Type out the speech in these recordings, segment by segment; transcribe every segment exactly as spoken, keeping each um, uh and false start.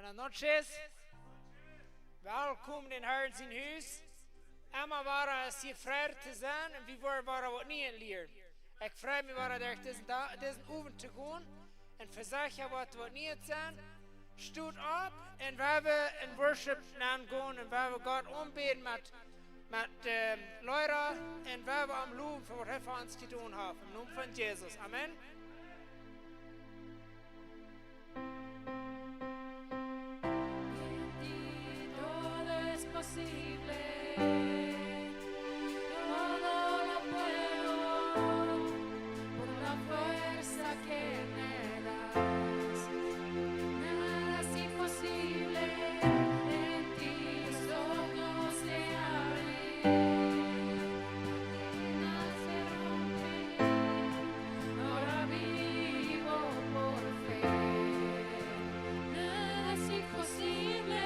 Buenas noches. Welkom en dän Herrn sien Hus. Emma wada es hia Freid to sennen un wie woaren wada waut Nieet lieren. Ekj frei mie wada derch disen, Da- disen Owent to gonen un vesecha waut, waut Nieet sennen. Stot opp un wie woaren en Worship nengonen un wie woaren Gott aunbäden met, met, ähm, Leeda un wie woaren am lowen fa waut hee fa ons jedonen haft. Em Nomen von Jesus. Amen. En ti todo es posible, todo lo puedo por la fuerza que me das. Nada es imposible, en ti mis ojos se abren, cadenas se rompen. Ahora vivo por fe, nada es imposible.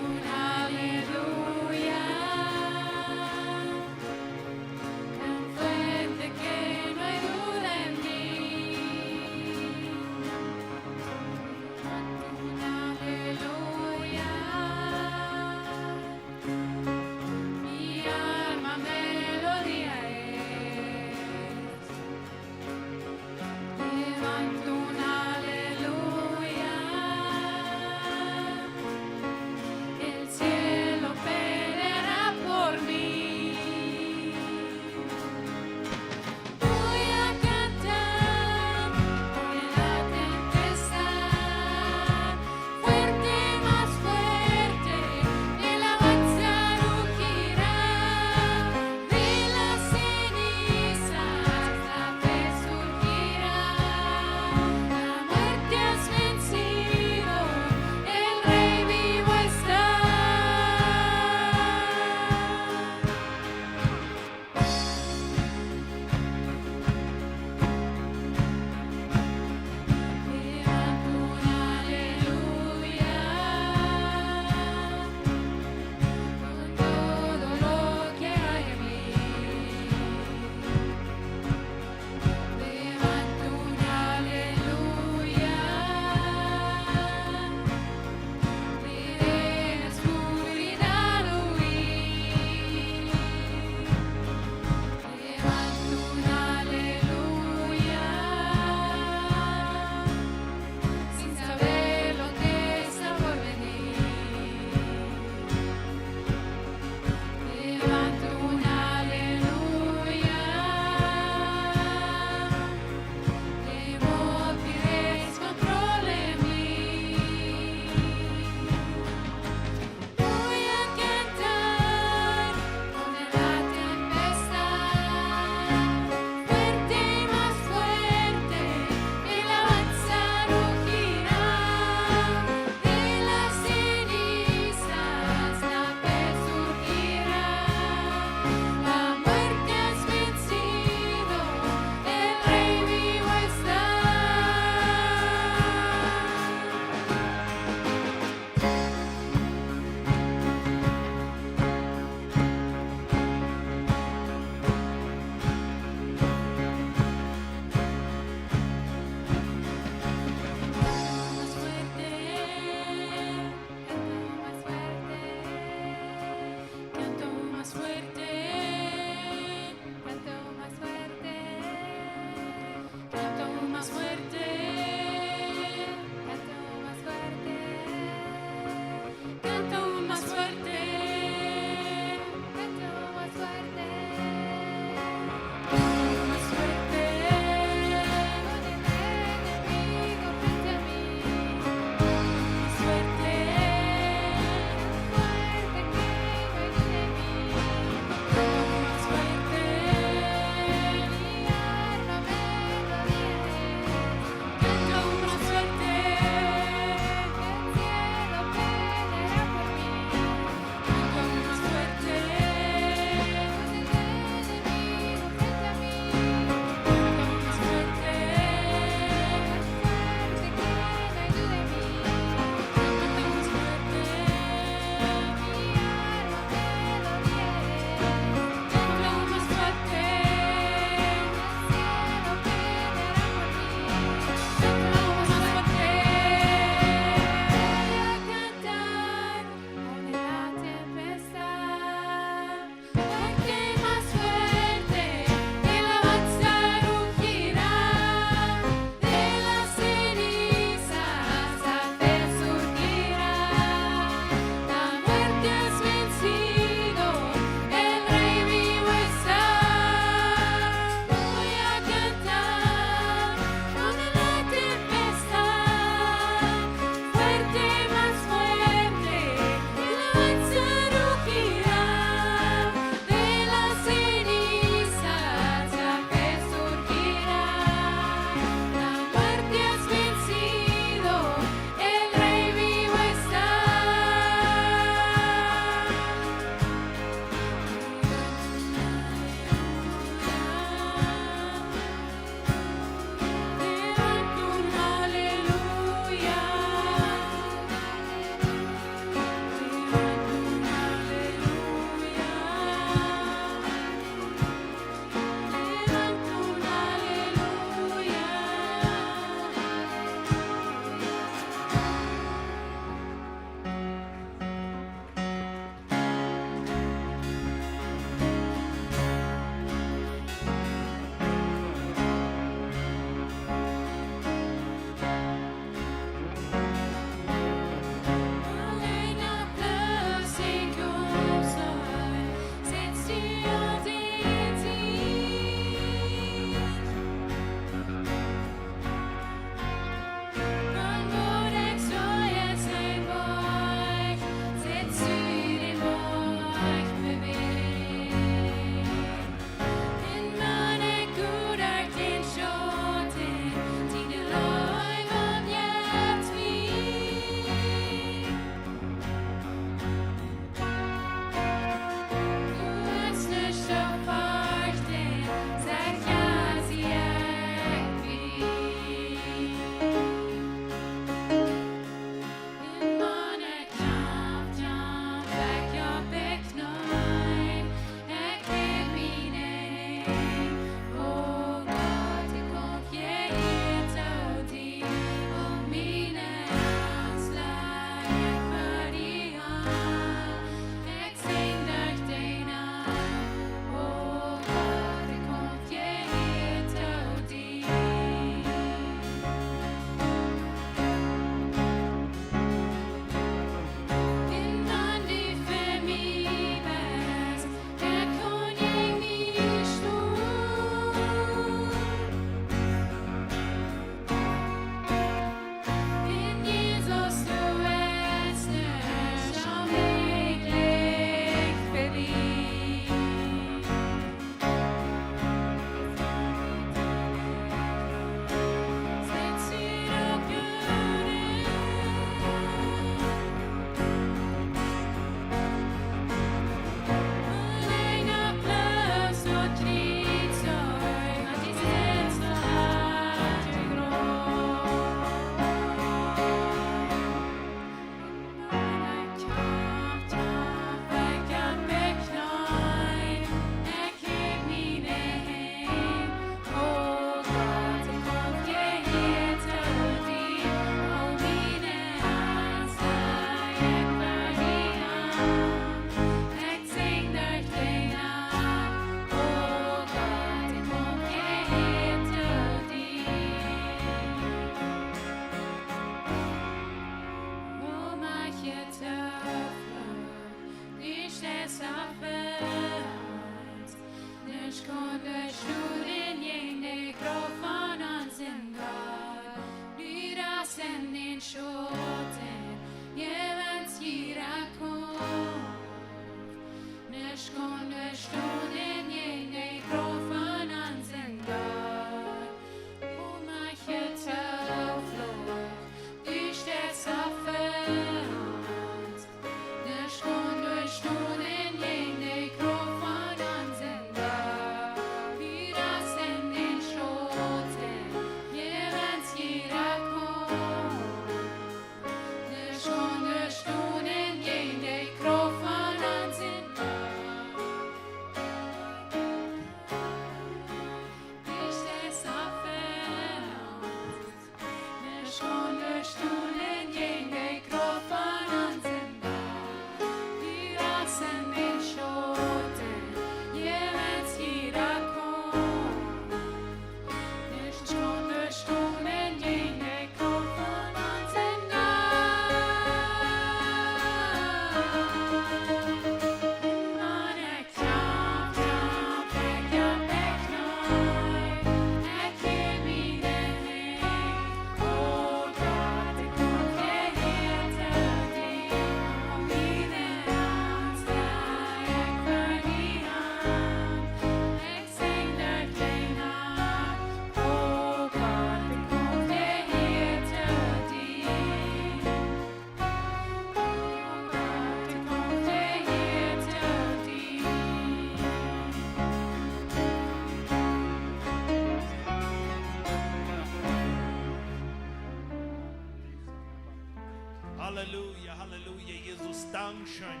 Halleluja, Halleluja, Jesus, dankscheen.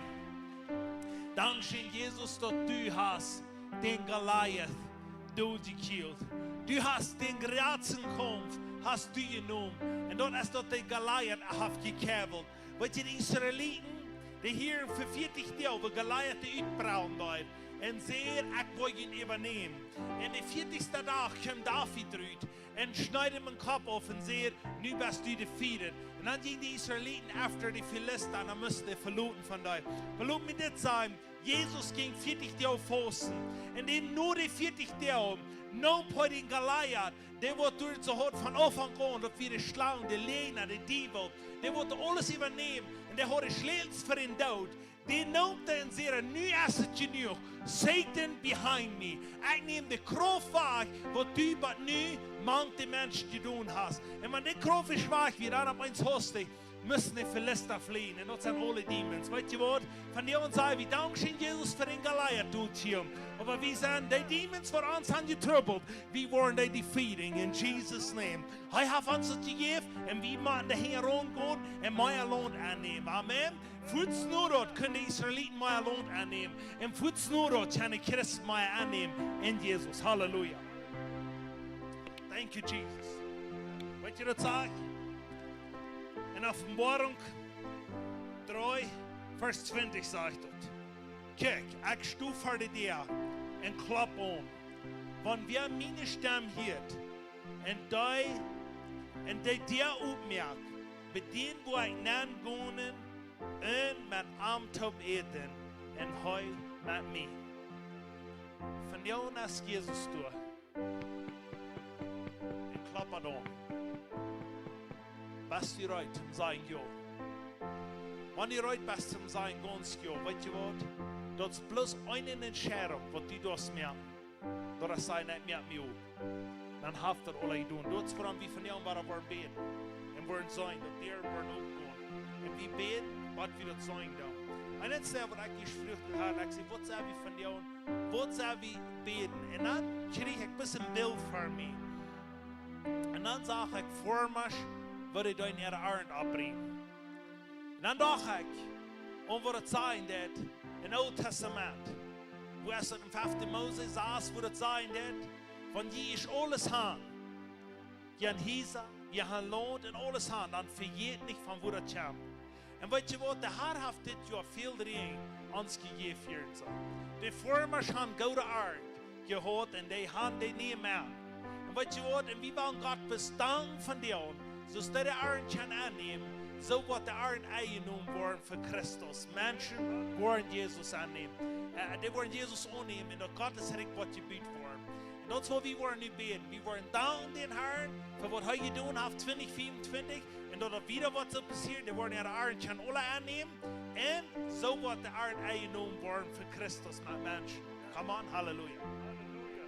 Dankscheen, Jesus, daut du hast dän Goliath dootjekjilt. Du hast dän jratsten Kaumf, hast du jenomen. Un daut es daut de Goliath haft jekjäwelt. Weet jie, de Israeliten, dee hieren fa vieetich Doag, woo Goliath utbraulen deed. Un säd: "Ekj woa junt äwanämen." Un de vieetichsten Dach kjeem David rut un schneed am dän Kopp auf un säd: "Nu best du de Fiera." Un dan jinjen de Israeliten achter de Filista un dan musten dee veloten von doa. Veloten met dit sennen, Jesus jinkj vieetich Doag fausten. Un dan no de vieetich Doag, no hee dän Goliath, dee waut doa soo haud von Aunfank aun, daut wia de Schlang, de Läajna, de Diewel, dee waut aules äwanämen, un dee haud de Schlätels fa dän Doot. Dee neem dee un säd: "Nu es et jenuach. Satan, behind me. Ekj näm de Krauft wajch, waut du bat nu mank de Menschen jedonen hast." Un wan de Krauft wajch wia, dan opp eemol hastich musten de Filista flieen. Un daut sent aule Demons. Weet jie waut? Von dee ons saj wie: "Dankscheen, Jesus, fa dän Goliath doot hia." Oba wie sent de Demons, waut ons han jetrubbelt, wie woaren dee defeating in Jesus' name. Hee haft ons daut jejäft un wie motten doa hinjaraun gonen un mea Launt aunnämen. Amen. Fuaz no daut kunnen de Israeliten mea Launt aunnämen. Un fuaz no daut kjennen de Christen mea aunnämen en Jesus. Halleluja. Thank you, Jesus. Weet jie, daut sajcht en Openboarunk dree, Varsch twintich sajcht daut: "Kjikj, ekj sto ver de Däa un klopp aun. Wan wäa miene Stemm hieet un dee, un de Däa opmoakt, bie dän woa ekj nengonen un met am toop äten un hee met mie." Vondoag es Jesus doa. Un klopt aun. Best du reed toom sajen jo? Wan du reed best toom sajen gaunz jo, weet jie waut? Daut es bloos eene Entscheidunk, waut du doascht moaken. Daut es sajen: "Ekj moak mie op." Dan haft daut aula jedonen. Daut es wuarom wie vondoag woaren bäden. Un woaren sajen, daut Däaren woaren opjegonen. Un wie bäden, waut wie daut sajen doonen. Un dan säd waut ekj hia fruach, ekj säd: "Waut sell wie vondoag, waut sell wie bäden?" Un dan kjrieech ekj bloos een Bilt ver mie. Un dan sach ekj Foarmasch, woo dee doonen äare Arnt oppbrinjen. Un dan docht ekj aun waut et sajen deit em Oolen Tastament. Woo es daut em feften Mose sas, woo daut sajen deit, wan jie ieescht aules han, jie han Hiesa, jie han Launt un aules han, dan vejät nich von wua daut kjemt. Un weet jie waut, de Har haft dit Joa väl Räajen ons jejäft hia un soo. De Foarmasch han goode Arnt jehaut un dee han dee nich mea. Un weet jie waut, un wie wellen Gott bedanken vondoag, soo aus dee de Arnt kaun aunnämen, soo woat de Arnt aunjenomen woaren fa Christus. Menschen woaren Jesus aunnämen. Äh, dee woaren Jesus aunnämen un daut Gott sien Rikj woat jebut woaren. Un daut es waut wie woaren nu bäden. Wie woaren danken dän Harn fa waut hee jedonen haft twintich fiefuntwintich. Un daut daut wada woat soo passieren, dee woaren äare Arnt kjennen aula aunnämen. Un soo woat de Arnt aunjenomen woaren fa Christus met Menschen. Come on, Halleluja. Halleluja.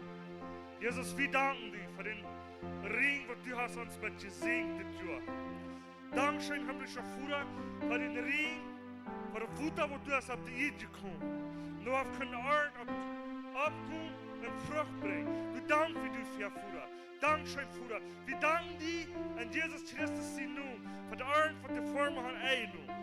Jesus, wie danken die fa dän Räajen, waut du hast ons met jesäajent dit Joa. Dankscheen, himmlischa Voda, fa dän Räajen, fa daut Wota, waut du hast opp de Ieed jegoten. Un du hast kunnen Arnt opp, oppkomen un Frucht brinjen. Wie danken die doafäa, Voda. Dankscheen, Voda. Wie danken die en Jesus Christus sienen Nomen fa de Arnt, waut de Foarma haft aunjenomen.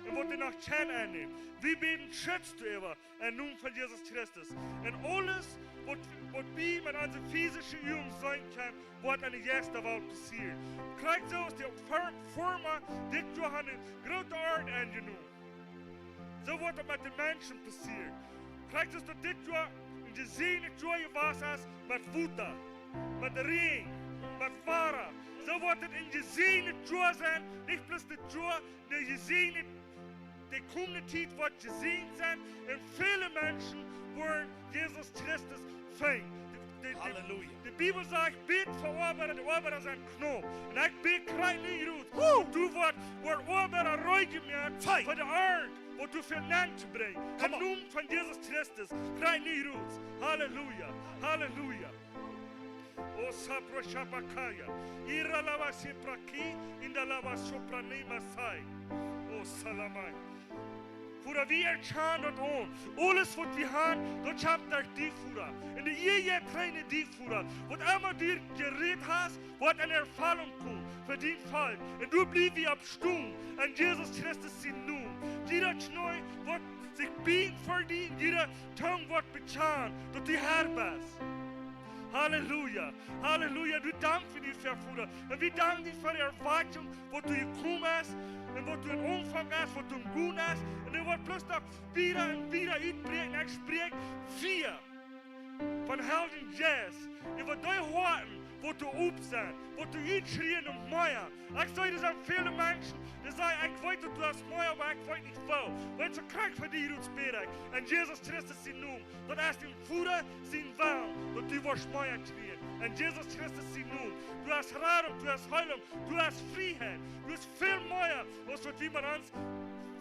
Un waut dee noch kaun aunnämen. Wie bäden, schutz du äwa em Nomen von Jesus Christus. Un aules, waut, waut wie met onse physische Uagen seenen kjennen, woat aun de Jeist doa woat passieren. Krakjt soo aus de Foar-, Foarma dit Joa haft eene groote Arnt aunjenomen. Soo woat daut met de Menschen passieren. Krakjt soo aus daut dit Joa een jesäajent Joa jewast es met Wota, met Räajen, met Wada. Soo woat et een jesäajent Joa sennen, nich bloos dit Joa, een jesäajent, de komende Tiet woat jesäajent sennen. Un väle Menschen woaren Jesus Christus finjen. De, de, de, Halleluja. De Bibel sajcht, bät fa Oabeida, de Oabeida sent knaup. Un ekj bäd krakjt nu rut, Woo! Du woascht, woascht Oabeida reed moaken Fei. Fa de Arnt, waut du fa Nomen brinjst. Come on. Em Nomen von Jesus Christus, krakjt nu rut. Halleluja, Halleluja. O sapro shapakaya, ira lava sipraki, inda lava sopranima sai. O salamai. Voda, wie erkjanen daut aun. Aules waut wie haben, daut kjemt derch die, Voda. Un de Ea jeit trigj no die, Voda. Waut emma du jeräd hast, woat en Erfellunk komen fa dien Volkj. Un doa bliew wie opp stonen. En Jesus Christus sienen Nomen. Jieda Kjnee woat sikj bieejen fa die, un jieda Tung woat bekjanen, daut du Herr best. Halleluja, Halleluja. Du, dank fa die, Voda. Un wie danken die fa de Erwakjunk, waut du jekomen best, un waut du em Aunfank best, waut du em Gonen best, un dee woat bloos noch wieda un wieda utbräakjen. Ekj spräakj Fia von Heiljen Jeist äwa dee Hoaten, waut doa op sent, waut doa utschrieen no mea. Ekj saj, doa sent väle Menschen, dee sajen: "Ekj weet, daut du hast mea, oba ekj weet nich woo." Weetst du, krakjt fa die rut bäd ekj. En Jesus Christus sienen Nomen. Daut es dän Voda sien Wellen, daut du woascht mea kjrieen. En Jesus Christus sienen Nomen. Du hast Radunk, du hast Heilunk, du hast Frieheit. Du hast väl mea, aus waut wie met ons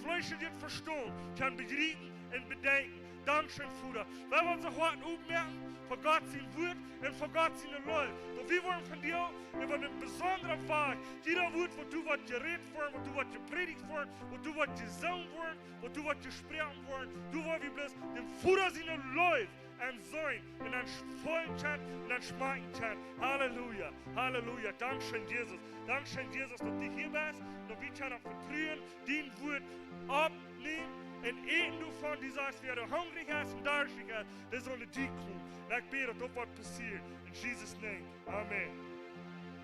fleeschlichet Vestaunt kjennen bejriepen un bedenkjen. Dankscheen, Voda. Wie wellen onse Hoaten opmoaken fa Gott sien Wuat un fa Gott siene Leew. Daut wie woaren von die äwa een besondra Wajch, jieda Wuat, waut doa woat jerät woaren, waut doa woat jeprädicht woaren, waut doa woat jesungen woaren, waut doa woat jesproaken woaren, doa woa wie bloos dän Voda siene Leew aun seenen un aun feelen kjennen un aun schmakjen kjennen. Halleluja, Halleluja. Dankscheen, Jesus. Dankscheen, Jesus, daut du hia best, daut wie kjennen opp vetruen, dien Wuat oppnämen un äten doavon. Du sajchst, wäa hungrich es un darschtich es, dee saul no die komen. Un ekj bäd, daut daut woat passieren. In Jesus' name. Amen.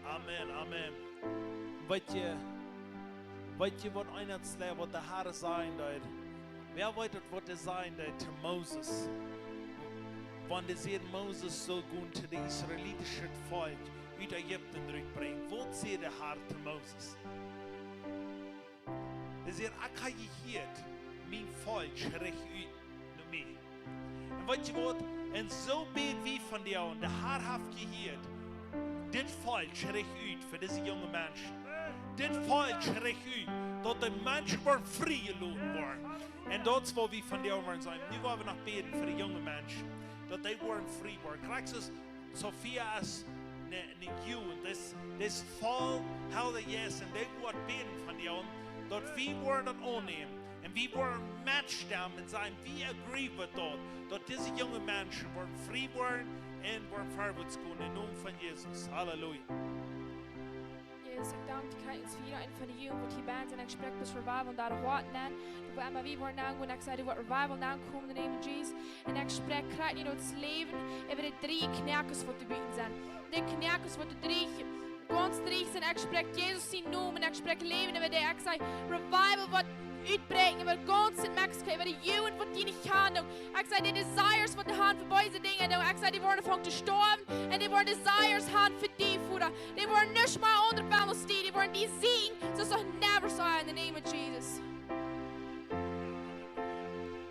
Amen, amen. Weet jie, weet jie, waut eent es, waut de Herr sajen deed? Wäa weet daut, waut hee sajen deed to Moses? Wan hee säd, Moses saul gonen to daut israelitische Volkj ut Ägipten trigj brinjen. Waut säd de Herr to Moses? Hee säd: "Ekj hab jehieet, mien Volkj rikjt ut no mie." Un weet jie waut? Un soo bäd wie von die aun. De Herr haft jehieet, dit Volkj rikjt ut fa dise junge Menschen. Dit Volkj rikjt ut, daut de Menschen woaren friejeloten woaren. Un daut es waut wie von die aun woaren sennen. Nu woa wie noch bäden fa de junge Menschen, daut dee woaren frie woaren. Krakjt soo aus Sophia es ne, ne Jugend, daut es, daut es voll Heilja Jeist, un dee woat bäden von die aun, daut wie woaren daut aunnämen. Un wie woaren metstaunen un sajen, wie agree with daut, daut dise junge Menschen woaren frie woaren un woaren verwoats gonen em Nomen von Jesus. Halleluja. Jesus, ekj dank die, Herr, fa jieda eenen von de Jugend, waut hia bie sent. Ekj spräakj bloos Revival en äare Hoaten aun. Wua emma wie woaren aungonen, ekj saj, doa woat Revival aunkomen em Nomen von Jesus. Un ekj spräakj krakjt en daut Läwen äwa de dree Kjnoakes, waut doa buten sent. De Kjnoakes, waut doa dree, gaunz dree sent. Ekj spräakj Jesus sienen Nomen. Ekj spräakj Läwen äwa dee. Ekj saj, Revival woat utbräakjen äwa gaunz Mexiko, äwa de Jugend, waut die nich kjanen. Ekj saj, de desires, waut dee haben fa beese Dinja, ekj saj, dee woaren aunfangen to stoawen, un dee woaren desires haben fa die, Voda. Dee woaren nuscht mea aundret wellen aus die, dee woaren die seenen, soo aus noch never saw in the name of Jesus.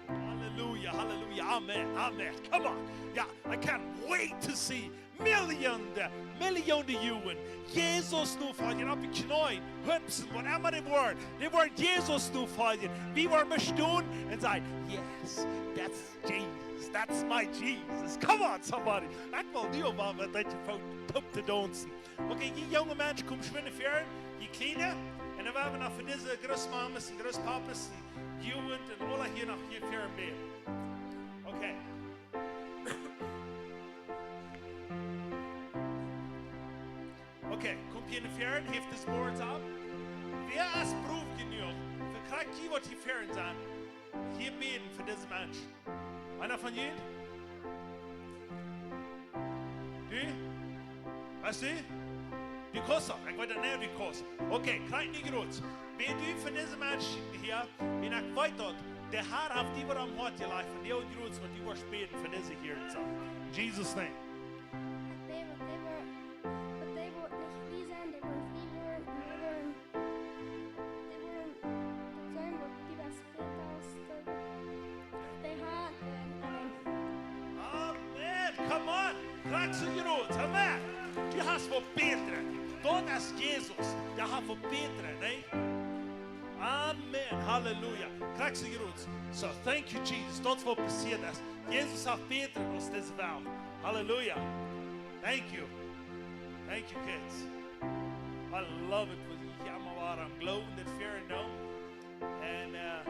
Halleluja, Halleluja, Amen, Amen. Come on. Yeah, I can't wait to see Millionen, Millionen Juden Jesus nofoljen, opp de Kjneeen, hupsen, whatever they were, they were Jesus nofoljen. Wie woaren stonen un sajen, "Yes, that's Jesus, that's my Jesus." Come on, somebody. Ekj well nu oba met daut Foot toop to danzen. Okay, jie junge Menschen, komt schwind ver, jie kjliene. Un dan woa wie noch fa dise Grootmames un Grootpapas un Jugend un aule hia noch hia ver bäden. Okay. Okay, komt hia no väaren, heft daut Wort opp. Wäa es brow jenuach, fa krakjt jie waut hia väaren sent, hia bäden fa dise Menschen? Eena von junt? Du? Waut du? Du kaust uk, ekj weet daut nich, du kaust. Okay, krakjt nich groot. Bäd du fa dise Menschen hia, un ekj weet daut, De Herr haft die waut aum Hoat jelajcht, von dee un Jrots, waut du woascht bäden fa dise hia un soo. In Jesus' name. Dee waut, dee waut, waut dee waut nich frie sent, dee woaren frie woaren, un dee woaren, dee woaren daut seenen, waut du best frie aus, daut dee Herr, amen. Amen. Come on. Krakjt soo jrod. Amen. Du hast waut bätret. Daut es Jesus. Dee haft waut bätret, nä? Amen. Halleluja. Krakjt soo jrod. So, thank you, Jesus. Daut es waut passieet es. Jesus haft bätret aus dise Welt. Halleluja. Thank you. Thank you, kids. I love it, wan ekj emma wada aum Gloowen dit fieren doo. Un, äh,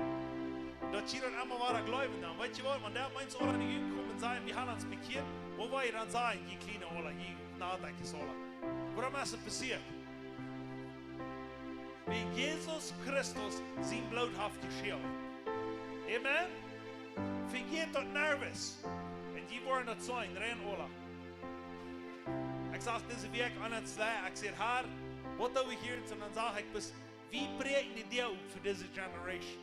daut jie daut emma wada jleewen doonen. Weetst du waut, wan doa Menschen aula no junt komen un sajen, wie haben ons bekjieet, waut woa jie dan sajen, jie kjliene aula, jie Nadakjes aula? Wuarom es daut passieet? Wiels Jesus Christus sien Bloot haft jeschelt. Amen? Vejät daut Nervous. Un jie woaren daut seenen, rein aula. Ekj sach dise Wäakj aun daut Slä, ekj säd: "Herr, waut doo wie hia?" Un dan sach ekj: "Bloos, wie bräakjen de Däa op fa dise Generation."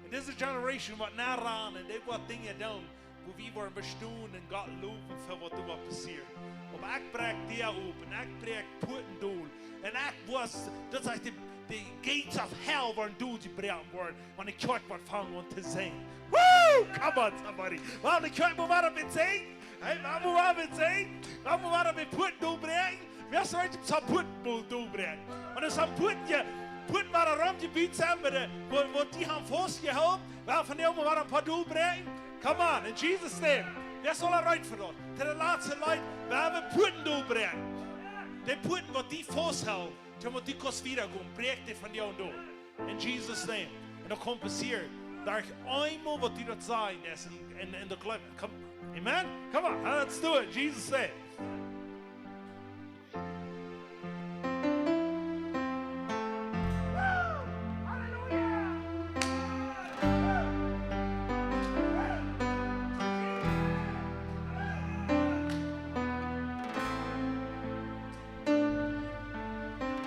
Un dise Generation woat no rannen, un dee woat Dinja doonen, wua wie woaren bestonen un Gott lowen fa waut doa woat passieren. Oba ekj bräakj Däa op, un ekj bräakj Puaten dol. Un ekj wist, daut sajcht, de, de gates of hell woaren doljebroaken woaren, wan de Kjoakj woat aunfangen to sinjen. Woo! Come on, somebody. Wan de Kjoakj mott wada met sinjen. Hey, wan mott wada met sinjen. Wan mott wada met Puaten dolbroaken. Wäa es reed, toom Puaten dolbroaken? Wan doa Puaten, Puaten wada romjebut sent, waut, waut dee haben faustjehoolen, well, von dee mott wada een poa dolbroaken. Come on, in Jesus' name. Wäa es aul reed fa daut? Toom latsten Leet, well wie Puaten dolbroaken. De Puaten, waut dee fausthoolen, toom waut dee kaust wieda gonen, bräakj dee von dee aun dol. In Jesus' name. Un daut kaun passieren. Derch eemol waut du daut sajen deist un, un, un daut jleewen. Come, amen? Come on, let's do it. Jesus' name.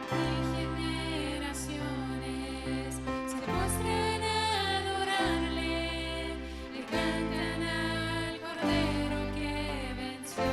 Y generaciones se postran a adorarle, le cantan al Cordero que venció.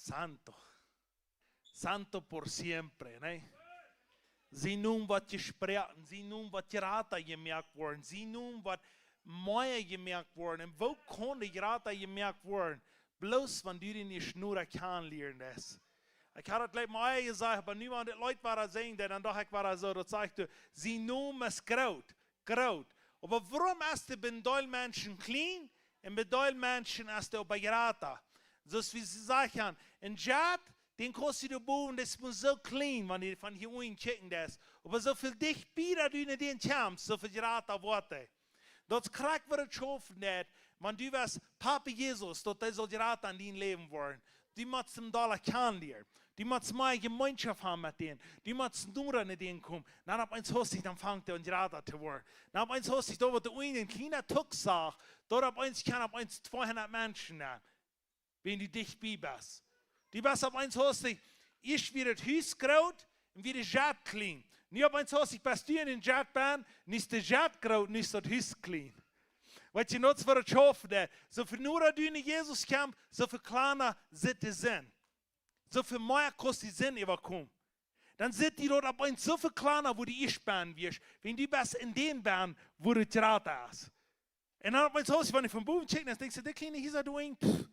Santo. Santo por siempre, nä? Sien Nomen woat jesproaken, sien Nomen woat jrata jemoakt woaren, sien Nomen woat mea jemoakt woaren. Un woo kaun dee jrata jemoakt woaren? Bloos wan du dän ieescht noda kjanen lieren deist. Ekj haud daut latst mol jesajcht, oba nu wan dit Leet wada sinjen, dan docht ekj wada soo, daut sajcht, du, sien Nomen es groot, groot. Oba wuarom es dee bie een Deel Menschen kjlien un bie een Deel Menschen es dee oba jrata? Soo aus wie jesajcht haben, een Jet, dän kaust du doa bowen, daut es mau soo kjlien, wan du von hia unjen kjikjen deist. Oba soo väl dichtbie daut du no dän kjemst, soo väl jrata woat dee. Daut es krakjt waut et schaufen deit, wan du west, Papa Jesus, daut dee saul jrata en dien Läwen woaren. Du motst am dolla kjanen lieren. Du motst mea Jemeenschoft haben met dän. Du motst noda no dän komen. Dan opp eemol hast du, dan fangt dee aun jrata to woaren. Dan opp eemol hast du, daut waut du unjen een kjliena Tuck sachst, daut opp eemol kjennen opp eemol tweehundat Menschen nenn. Wan du dichtbie best. Du best opp eemol hast du, ieescht wia daut Hus groot un wia de Jet kjlien. Nu opp eemol hast du, best du en een Jet bennen, nu es de Jet groot, nu es daut Hus kjlien. Weetst du, daut es waut et schaufen deit. Soo väl noda du no Jesus kjemst, soo väl kjliena sitt de Sind. Soo väl mea kaust du Sind äwakomen. Dan sitt dee daut opp eemol soo väl kjliena, woo du ieescht bennen wieescht, wan du best en dän bennen, woo daut jrata es. Un dan opp eemol hast du, wan du von bowen kjikjst, dan denkjst du, dee kjliene Hiesa doa unjen, pff.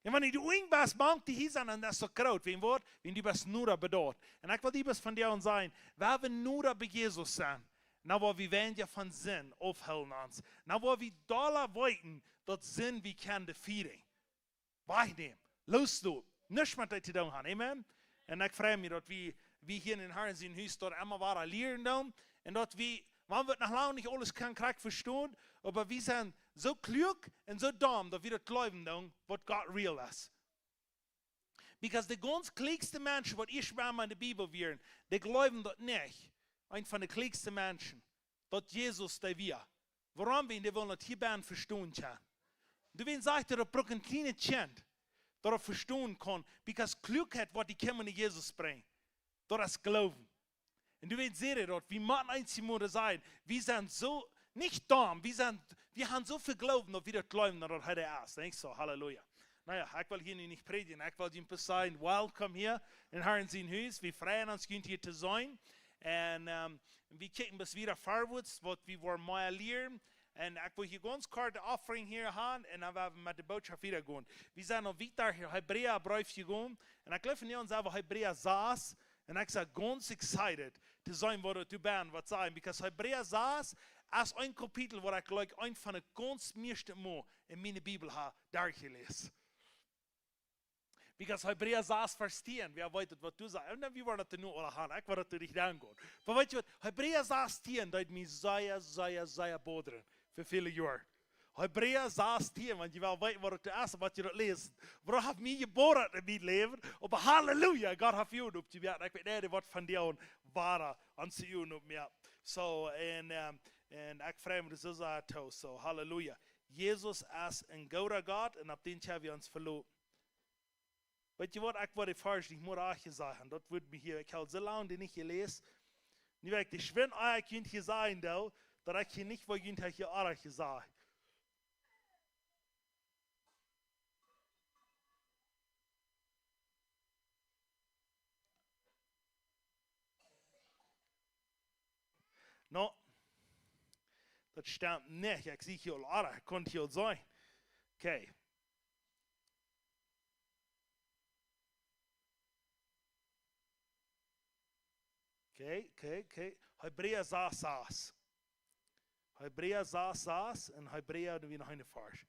Un wan du doa unjen best, mank dee Hiesa, dan es daut groot. Wan woat, wan du best noda bie daut. Un ekj well die bloos vondoag sajen, wan wie noda bie Jesus sent, dan woa wie weinja von Sind aufhoolen ons. Dan woa wie dolla weeten, daut Sind, wie kjennen dee fieren. Wajchnämen. Loosloten. Nuscht met daut to doonen haben. Amen. Un ekj frei mie, daut wie, wie hia en Harn sien Hus daut emma wada lieren doonen. Un daut wie, wan wie noch lang nich aules kjennen krakjt vestonen, oba wie sent soo kluak un soo domm, daut wie daut jleewen doonen, waut Gott real es. Because de gaunz kluakste Menschen, waut ieescht emol en de Bibel wieren, dee jleewden daut nich. Eent von de kluakste Menschen, daut Jesus dee wia. Wuarom? Wiels dee wullen daut hia bennen vestonen kjennen. Du, wan sajcht, daut brukt een kjlienet Kjint, daut daut vestonen kaun, because Kluakheit, waut dee kjennen no Jesus brinjen, daut es Gloowen. Un du weetst, seht daut, wie motten eent sien Moda sennen, wie sent soo, nich domm, wie sent, wie haben soo väl Gloowen, daut wie daut jleewen, daut hee doa es. Denkj soo, Halleluja. Na jo, ekj well hia nu nich prädjen, ekj well junt bloos sajen, welcome hia en Harn sien Hus. Wie freien ons, junt hia to seenen. Un, ehm, wie kjikjen bloos wieda verwoats, waut wie woaren mea lieren. Un ekj well hia gaunz kort de offering hia haben, un dan woa wie met de Bootschoft wieda gonen. Wie sent aul wieda hia Hebräabreef jegonen. Un ekj jleew, nu sent wie Hebräa sas. Un ekj sie gaunz excited to seenen, waut doa bie waut sennen. Because Hebräa sas es een Kapitel, waut ekj jleew, eent von de gaunz mieeschte Mol en miene Bibel hab derchjeläst. Because Hebräa sas Varsch tieen, wäa weet daut, waut du sajchst. Un dan, wie woaren daut nu aula haben. Ekj woa daut nich aungonen. Oba weetst du waut? Hebräa sas tieen deed mie sea, sea, sea bodren fa väle Joaren. Hebräa sas tieen, wan jie wellen weeten, waut et es, waut jie daut läsen. Waut haft mie jebodert en mien Läwen? Oba Halleluja, Gott haft mie oppjewakjt. Ekj weet nich, waut von dee wada aun to jun opp mie. Soo, un, ehm, un ekj frei mie soo sea too. Soo, Halleluja. Jesus es een gooda Gott un opp dän kjenn wie ons veloten. Weetst du waut, ekj woa dee Varsch nich mea rajcht sajen. Daut woat mie hia, ekj hab soo lang dee nich jeläst. Nu woa ekj dee schwind, ah, ekj junt hia sajen, doo, daut ekj hia nich, woa junt hia rajcht sajen. No, daut stemt nich. Ekj sie hia aul, ah, ekj kunn hia aul sennen. Okay. Okay, okay, okay. Hebräa sas sas. Hebräa sas sas un Hebräa, nu wada een Varsch.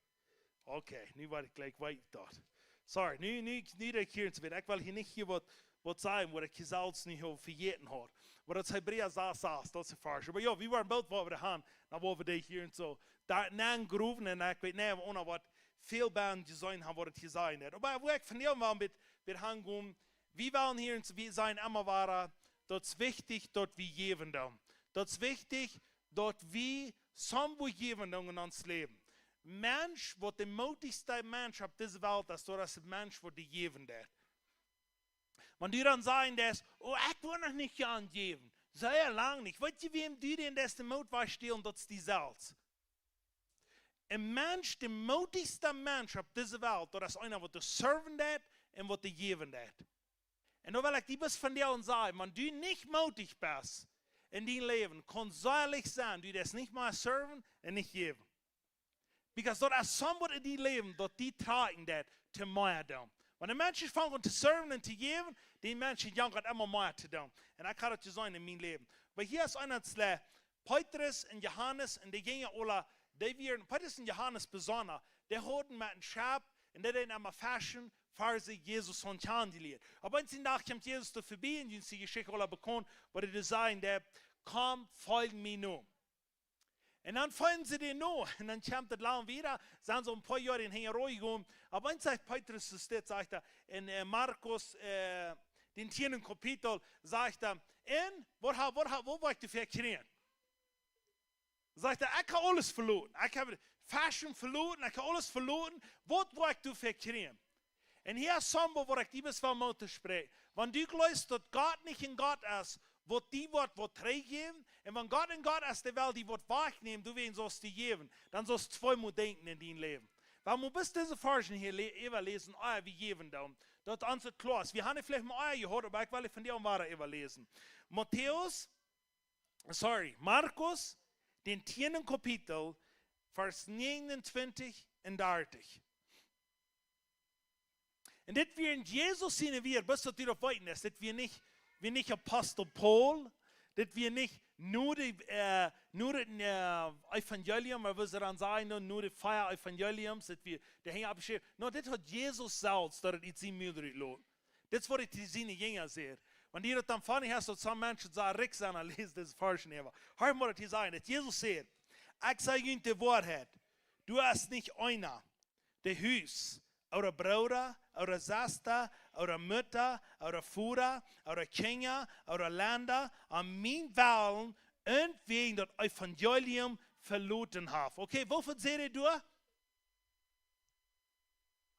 Okay, nu woa ekj jlikj wieda daut. Sorry, nu, nu, nu denkj ekj hia ieescht wieda. Ekj well hia nich hia waut, waut sajen, waut ekj hia selfst nich aul vejäten haud. Oba daut es Hebräa sas sas, daut es de Varsch. Oba jo, wie woaren boolt, waut wie haben, dan woa wie dee hia un soo doa nenn groewen un ekj weet nich, ea waut väl Band jeseenen haben, waut et jeseenen haft. Oba woo ekj von hia aun well met, met aungonen, wie wellen hia un soo, wie sent emma wada, daut es wichtich, daut wie jäwen doonen. Daut es wichtich, daut wie soo waut jäwen doonen en ons Läwen. Mensch, waut de moodichste Mensch opp dise Welt es, daut es een Mensch, waut dee jäwen deit. Wan du dan sajen deist, oh, ekj woa noch nich aunjäwen. Sea lang nich. Weetst du, wäm du dän deist dän Moot wajchstälen, daut es die selfst. Een Mensch, de moodichste Mensch opp dise Welt, daut es eena, waut dee serven deit un waut dee jäwen deit. Un dan well ekj die bloos vondoag sajen, wan du nich mootich best en dien Läwen, kaun sea leicht sennen, du deist nich mea serven un nich jäwen. Because daut es somebody en dien Läwen, daut die trakjen deit to mea doonen. Wan de Menschen aunfangen to serven un to jäwen, dee Menschen jankat emma mea to doonen. Un ekj hab daut jeseenen en mien Läwen. Oba hia es eena, Petrus un Johanes un de Jinja aula, dee wieren, Petrus un Johanes besonda, dee hauden met een Schepp un dee deeden emma feschen, ver see Jesus hauden kjanen jelieet. Opp eenen Dach kjemt Jesus doa verbie un es de Jeschicht aula bekaunt, wua dee sajen deit: "Komm, folj mie no." Un dan foljen see dän no. Un dan kjemt et lang wieda, sent see een poa Joa hinjaraun jegonen. Opp eemol sajcht Petrus, es dit, sajcht hee, en, äh, Markus, äh, dän tieenden Kapitel, sajcht hee: "Un, waut ha-, waut ha-, waut woascht du fa kjrieen?" Sajcht hee: "Ekj hab aules veloaren. Ekj hab Feschen veloaren, ekj hab aules veloaren. Waut woascht du fa kjrieen?" Un hia es somebody, waut ekj die bloos well mootich spräakjen. Wan du jleefst, daut Gott nich een Gott es, waut die woat waut trigjjäwen, un wan Gott een Gott es, dee well die waut wajchnämen, du wäm saust die jäwen, dan saust du tweemol denkjen en dien Läwen. Wie motten bloos dise Varsch hia le-, äwaläsen, ah, wie jäwen dan. Daut ons et kloa es. Wie haben veleicht mol ea jehoat, oba ekj well von die aun wada äwaläsen. Matäus, sorry, Markus, dän tieenden Kapitel, Varsch negenuntwintich un dartich. Un dit wieren Jesus siene Wieed, bloos daut du daut weeten deist, dit wia nich, wia nich Apostel Paul, dit wia nich no de, äh, no daut, äh, Evangelium, oba wie sellen dan sajen, no, no de vea Evangeliums, dit wia, dee hinjen opp de Schrift. No, dit haud Jesus selfst, daut et ut sien Mul rut lot. Dit es waut hee to siene Jinja säd. Wan du daut dan funny hast, daut sommje Menschen soo rikj sent, dan läs dise Varsch äwa. Hia mott et hia sennen, daut Jesus säd: "Ekj saj junt de Woarheit, doa es nich eena, dee Hus, ooda Brooda, ooda Sesta, ooda Mutta, ooda Voda, ooda Kjinja, ooda Lenda, om mienwillen un wäajen daut Evangelium veloten haft." Okay, woo väl säd hee doa?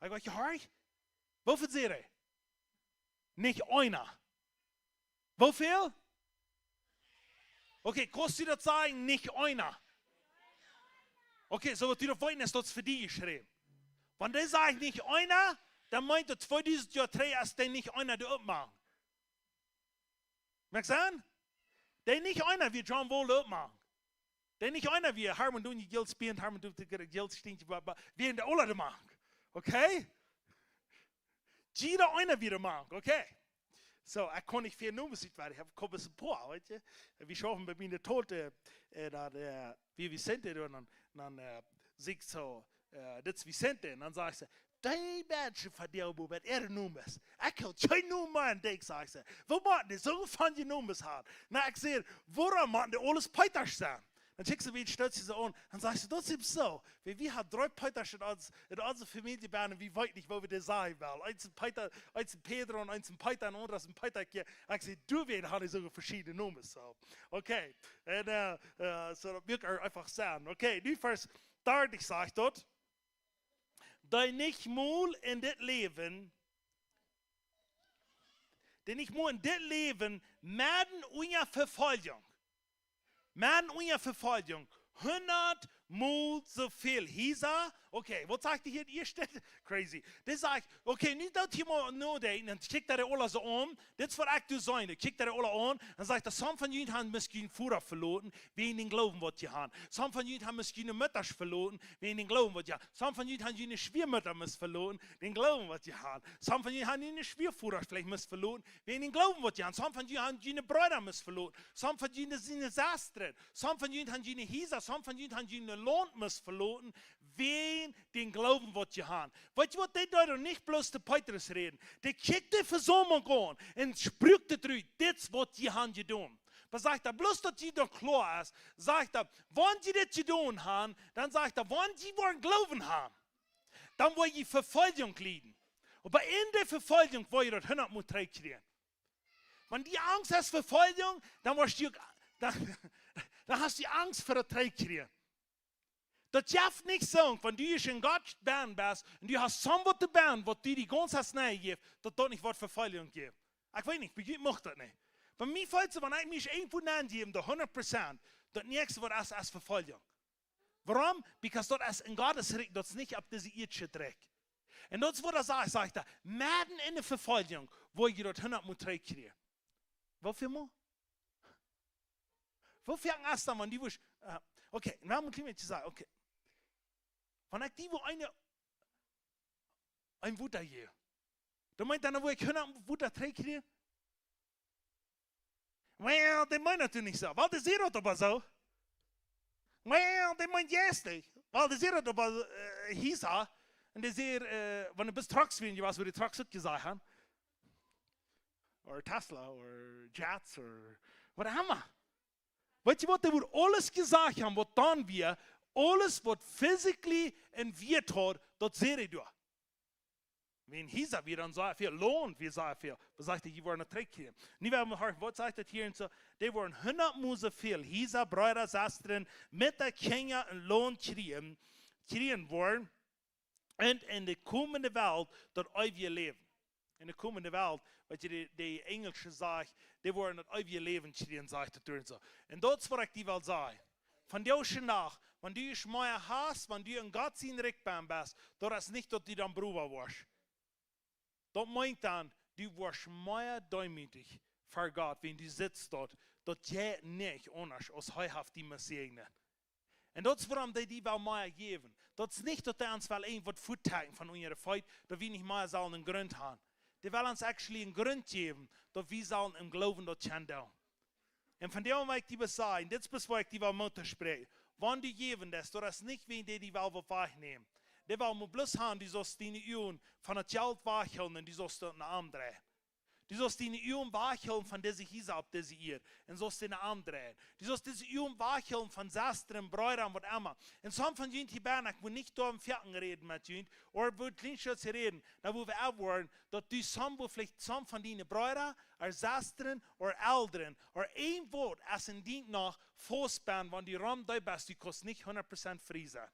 Hab jie jehorcht? Woo väl säd hee? Nich eena. Woo väl? Okay, kaust du daut sajen, nich eena? Okay, soo waut du daut weeten deist, daut es fa die jeschräwen. Wan dee sajcht nich eena, dan meent daut tweedusent Joa trigj es dee nich eena, dee oppmang. Moakt Senn? Dee nich eena wia John Wall, oppmang. Dee nich eena wia Harmon, doo nich Geld spieren, Harmon, doo nich Geld stinken, bla, bla. Wia en de Ola de Mank. Okay? Jieda eena wia de Mank, okay? Soo, ekj kaun nich väl Nomes utwälen, ekj hab, komm, es een poa, weetst du? Wie schaufen bie mie enne Tote, äh, doa, äh, wie Vicente, un dan, dan, äh, saj ekj soo, äh, dit es Vicente, un dan sajcht see: "Dee Menschen von dee, wua met äare Nomes. Ekj hab kjeen Nomen mea en Denkj," sajcht see. "Woo motten dee soo väl Nomes haben?" Na, ekj saj: "Wuarom motten dee aules Peetasch sennen?" Dan kjikjt see, woo stolt see soo aun. Dan sajcht see: "Daut es iewen soo. Wie, wie haben dree Peetasch en ons, en onse Famielje bennen, wie weeten nich, woo wie dee sajen wellen. Eent es Peeta, eent es Pedro un eent es Peeta un aundra es Peeta." Ekj saj: "Doawäajen haben dee soo veschiedne Nomes, soo." Okay. Un, äh, äh, soo, daut mott eefach sennen. Okay, nu Varsch dartich sajcht daut: "Dee nich mol en dit Läwen, dee nich mol en dit Läwen, medden unja Vefoljunk, medden unja Vefoljunk, hundat mol soo väl Hiesa." Okay, waut sajcht hee hia ieescht? Crazy. Dee sajcht, okay, nu daut hia mol nodenkjen, dan kjikjt hee aula soo aun. Dit es waut ekj doo saj, dan kjikjt hee aula aun. Dan sajcht hee: "Some von junt haben must june Vodasch veloten, wäajen dän Gloowen, waut jie haben. Some von junt haben must june Muttasch veloten, wäajen dän Gloowen, waut jie haben. Some von junt haben june Schwiamutta must veloten, dän Gloowen, waut jie haben. Some von junt haben june Schwiavodasch veleicht must veloten, wäajen dän Gloowen, waut jie haben. Some von junt haben june Breeda must veloten. Some von junt june Sestren. Some von junt haben june Hiesa. Some von junt haben june Launt must veloten, wäajen dän Gloowen, waut jie haben." Weetst du waut, dee deed nich bloos to Petrus räden. Dee kjikjt de Vesaumlunk aun un sprakjt daut rut: "Dit es waut jie haben jedonen." Oba sajcht hee, bloos daut die daut kloa es, sajcht hee, wan jie dit jedonen haben, dan sajcht hee, wan jie woaren Gloowen haben, dan woa jie Vefoljunk lieden. Oba en de Vefoljunk woa jie daut hundat mol trigjkjrieen. Wan du Angst hast fa Vefoljunk, dan woascht du uk, dan, dan hast du Angst fa daut trigjkjrieen. Daut jeft nich soo, wan du ieescht en Gott bennen best un du hast somebody bennen, waut die de gaunze Tiet nich jeft, daut daut nich woat Vefoljunk jäwen. Ekj weet nich, bie mie mucht daut nich. Bie mie felt soo, wan ekj mie irjentwua nenjäw, de hundat Prozent, daut näakjste waut es, es Vefoljunk. Wuarom? Because daut es en Gott sien Rikj, daut es nich opp dise Ieed sien Rikj. Un daut es waut hee sajcht, sajcht hee: Medden enne Vefoljunk woa jie daut hundat mol trigj kjrieen. Woo väl mol? Woo väl es daut, wan du wurscht, äh, okay, nu mott ekj mol sajen, okay. Wan ekj die woo een, een Wota jäw, dan meent daut, dan woa ekj hundat Wota trigj kjrieen? Well, dee meent daut nich soo. Well, dee sajcht daut oba soo. Well, dee meent jeistlich. Well, dee sajcht daut oba, äh, hia soo. Un dee sajcht, äh, wan du best Trucks, wan du wia, woo dee Trucks uk jesajcht haben. Or Tesla, or Jets, or whatever. Weetst du waut, dee woat aules jesajcht haben, waut dan wia, aules waut physically een Wieet haud, daut säd hee doa. Wan hia soo wia, dan soo väl Loon, wia soo väl. Waut sajcht hee, jie woaren daut trigj kjrieen. Nu woa wie horchen, waut sajcht daut hia un soo? Dee woaren hundat mol soo väl, hia soo, Breeda, Sestren, met de Kjinja un Loon kjrieen, kjrieen woaren. Un en de komende Welt daut eewje Läwen. En de komende Welt, weetst du, dee, dee enjelsche Sach, dee woaren daut eewje Läwen kjrieen, sajcht daut doa un soo. Un daut es waut ekj die well sajen. Vondoag dän Dach, wan du mea hast, wan du en Gott sien Rikj best, daut es nich daut du dan browa woascht. Daut meent dan, du woascht mea deemootich ver Gott, wan du sitst doa, daut jie nich aundasch aus hee haft die mott säajnen. Un daut es wuarom dee die well mea jäwen. Daut es nich daut dee ons well irjentwaut fuatrakjen von onse Feet, daut wie nich mea sellen een Grunt haben. Dee well ons actually een Grunt jäwen, daut wie sellen em Gloowen daut kjennen doonen. Un vondoag well ekj die waut sajen, dit es bloos waut ekj die well Moot toospräakjen. Wan du jäwen deist, daut es nich wäajen dee die well waut wajchnämen. Dee well mau bloos haben, du saust diene Uagen von daut Jelt wajchhoolen un du saust daut no am dreien. Du saust diene Uagen wajchhoolen von dise Hiesa opp dise Ieed un saust dee no am dreien. Du saust dise Uagen wajchhoolen von Sestren, Breeda un waut emma. Un some von junt hia bennen, ekj well nich doa om Fjoaken räden met junt, or wudd kjlien Schutz räden, dan wudd wie erwoaren, daut du some, wua veleicht some von diene Breeda, or Sestren, or Elren, or irjentwaut, aus en dien noch faust best, wan du rom dee best, du kaust nich hundat Prozent frie sennen.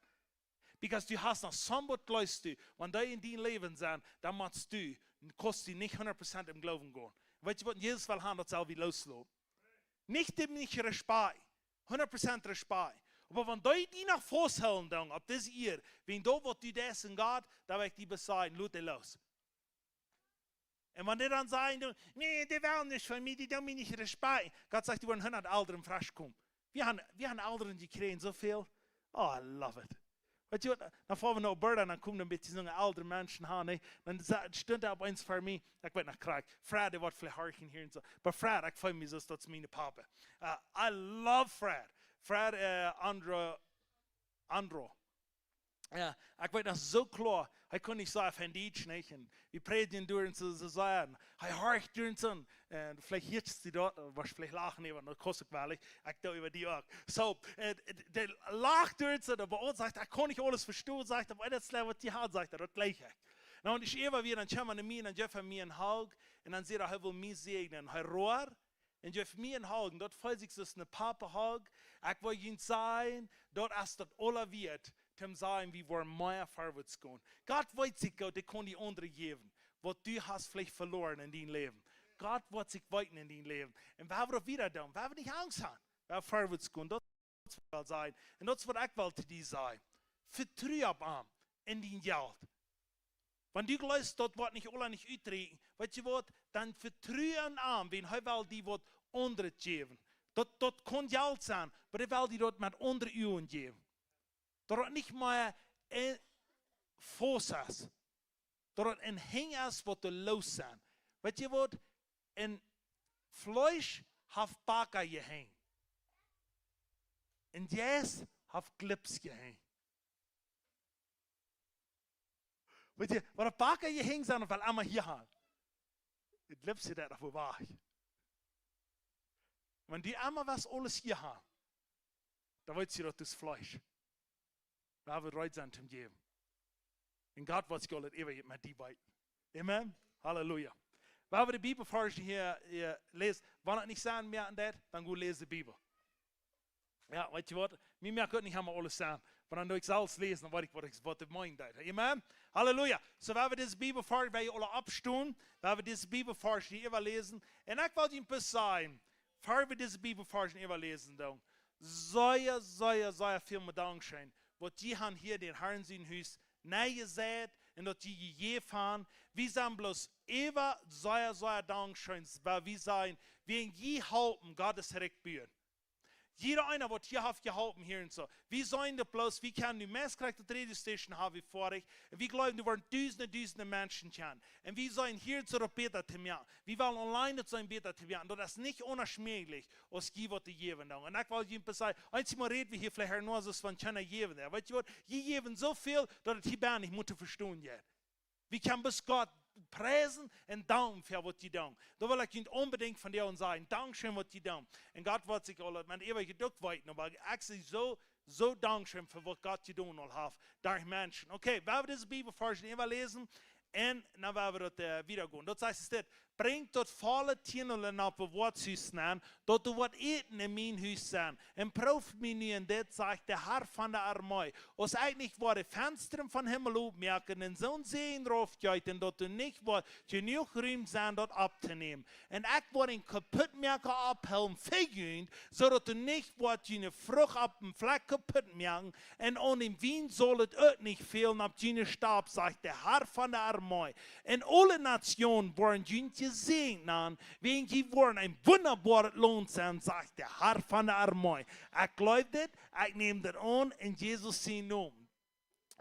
Because du hast noch some waut jleefst du, wan dee en dien Läwen sent, dan motst du, kaust du nich hundat Prozent em Gloowen gonen. Weetst du waut, Jesus well haben, daut sell wie loosloten. Nich dee nich Respekt, hundat Prozent Respekt. Oba wan dee die noch fausthoolen dan opp dise Ieed, wäajen daut waut du deist en Gott, dan well ekj die bloos sajen, lot dee loos. Un wan dee dan sajen, du, nä, dee wellen nich von mie, dee doonen mie nich Respekt. Gott sajcht, doa woaren hundat Elren fresch komen. Wie haben, wie haben Elren jekjräajen, soo väl. Oh, I love it. Weetst du waut, dan foa wie no Alberta, dan komen doa een bät soone eldre Menschen han, nä? Dan sa-, stunt doa opp eemol ver mie, ekj weet noch krakjt, Fred, dee woat veleicht horchen hia un soo. Oba Fred, ekj feel mie soo aus daut es mien Papa. Uh, I love Fred. Fred, uh, Andro, Andro. Jo, ekj weet noch soo kloa, hee kunn nich soo väl Dietsch, nich? Un wie prädjen doa un soo, soo sea. Hee horcht doa un soo. Un veleicht hieescht du daut, woascht veleicht lachen, nä, wan daut kost uk woll, ekj doo äwa die uk. Soo, äh, dee lacht doa un soo, oba ons sajcht, ekj kaun nich aules vestonen, sajcht hee, oba daut es waut dee haud, sajcht hee, daut jleich ekj. Nu, un ekj äwa wia, dan kjeem hee no mie, dan jeef hee mie een Hug, un dan säd hee, hee well mie säajnen. Hee road, un jeef mie een Hug, daut feelt sikj soo aus een Papa Hug. Ekj well junt sajen, daut es daut aula wieet, toom sajen, wie woaren mea verwoats gonen. Gott weet sikj goot, dee kaun die aundre jäwen, waut du hast veleicht veloaren en dien Läwen. Gott woat sikj weeten en dien Läwen. Un wie woaren daut wieda doonen, wie woaren nich Angst haben, wie woaren verwoats gonen. Daut es waut ekj well sajen. Un daut es waut ekj well to die sajen. Vetru opp am en dien Jelt. Wan du jleefst, daut woat nich aula nich utrakjen, weetst du waut, dan vetru aun am, wiels hee well die waut aundret jäwen. Daut, daut kaun Jelt sennen, oba hee well die daut met aundre Uagen jäwen. Daut daut nich mea een Faust es. Daut daut een Henj es, waut doa loos sent. Weetst du waut, een Fleesch haft Backa Henj. Een Jeist haft Glips Henj. Weetst du, waut daut Backa Henj sent, well emma hia han. Daut Glips daut noch wua wajch. Wan du emma west aules hia han, dan weetst du, daut es Fleesch. Wie woaren reed sennen toom jäwen. Un Gott woat sikj aul daut äwa met die weeten. Amen. Halleluja. Wie woaren de Bibelvarsch hia, hia läsen. Wan daut nich sennen mea aun daut, dan go läs de Bibel. Jo, weetst du waut? Mie moakt daut nich emma aules sennen. Wan dan doo ekj selfst läsen, dan weet ekj waut ekj, waut ekj meenen deed. Amen. Halleluja. Soo, wie woaren dise Bibelvarsch, wie aula oppstonen, wie woaren dise Bibelvarsch hia äwa läsen. Un ekj well junt bloos sajen, ver wie dise Bibelvarsch äwa läsen doonen, sea, sea, sea väl mol Dankscheen, waut jie han hia dän Harn sien Hus nenjeseit, un daut jie jejäft han. Wie sent bloos äwa sea, sea dankscheen, wiels wie sent, wie en jie halpen, Gott sien Rikj buen. Jieda eena waut hia haft jeholpen hia un soo. Wie sent daut bloos, wie kjennen nu meist krakjt daut Radio Station haben wie foadich. Un wie jleewen, doa woaren dusende, dusende Menschen kjennen. Un wie sent hia soo daut bäta to moaken. Wie wellen auleen daut sent bäta to moaken. Daut es nich onmoajlich, aus jie waut to jäwen dan. Un ekj well junt sajen, eemol räd wie hia veleicht noch soo von kjennen jäwen. Weet jie waut? Jie jäwen soo väl, daut et hia bie nich mea to vestonen jeit. Wie kjennen bloos Gott priesen un danken fa waut jie doonen. Doa well ekj junt onbedinjt von dee sajen, dankscheen waut jie doonen. Un Gott woat sikj aul met eewje Dank weeten, oba ekj sie soo, soo dankscheen fa waut Gott jedonen aul haft derch Menschen. Okay, wie woaren dise Bibelvarsch äwa läsen un dan woaren wie daut, äh, wieda gonen. Daut sajcht dit: Brinjt daut volle Tiendel nopp em Woakjshus nenn, daut doa waut Äten en mien Hus sent. Un prooft mie nu en dit, sajcht de Herr von de Armee, aus ekj nich woa de Fenstren vom Himmel opmoaken un soon Säajen raufjeeten, daut doa nich woat jenuach Rum sennen daut opptonämen. Un ekj woa dän Kaputtmoaka oppholen fa junt, soo daut doa nich woat june Frucht opp dän Flakj kaputtmoaken, un aun dän Wien saul et uk nich fälen opp june Stap, sajcht de Herr von de Armee. Un aule Natsjoonen woaren junt jesäajent nanen, wiels jie woaren een wundaboaret Launt sennen, sajcht de Herr von de Armee. Ekj jleew dit, ekj näm dit aun en Jesus sienen Nomen.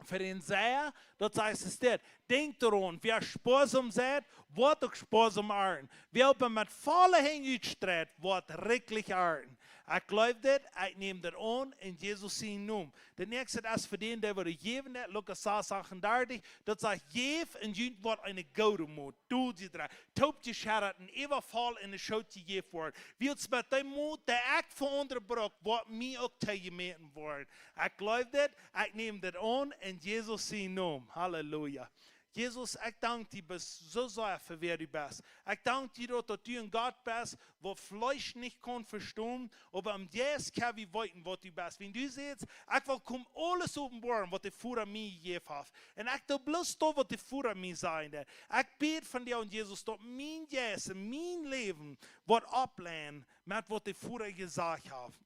Fa dän Sieja, daut sajcht et dit: Denkjt doaraun, wäa spoasom seit, woat uk spoasom arnten. Wäa oba met volle Henj utstreit, woat rikjlich arnten. Ekj jleew dit, ekj näm dit aun en Jesus sienen Nomen. De näakjste es fa dän, dee woat jäwen, daut Lukas sas achtundartich, daut sajcht: Jäft un junt woat eene goode Mot toojedroagen, toopjescheddat un äwavoll en de Schoot jejäft woaren. Wiels met dee Mot, dee ekj fa aundre bruk, woat mie uk toojemäten woaren. Ekj jleew dit, ekj näm dit aun en Jesus sienen Nomen. Halleluja. Jesus, ekj dank die, best soo sea fa wäa du best. Ekj dank die daut, daut du een Gott best, waut Fleesch nich kaun vestonen, oba em Jeist kjenn wie weeten waut du best. Wan du sajchst: Ekj well komen aules openboaren waut de Voda mie jejäft haft. Un ekj doo bloos daut waut de Voda mie säd. Ekj bäd von die, o Jesus, daut mien Jeist un mien Läwen woat oppleinen met waut de Voda jesajcht haft.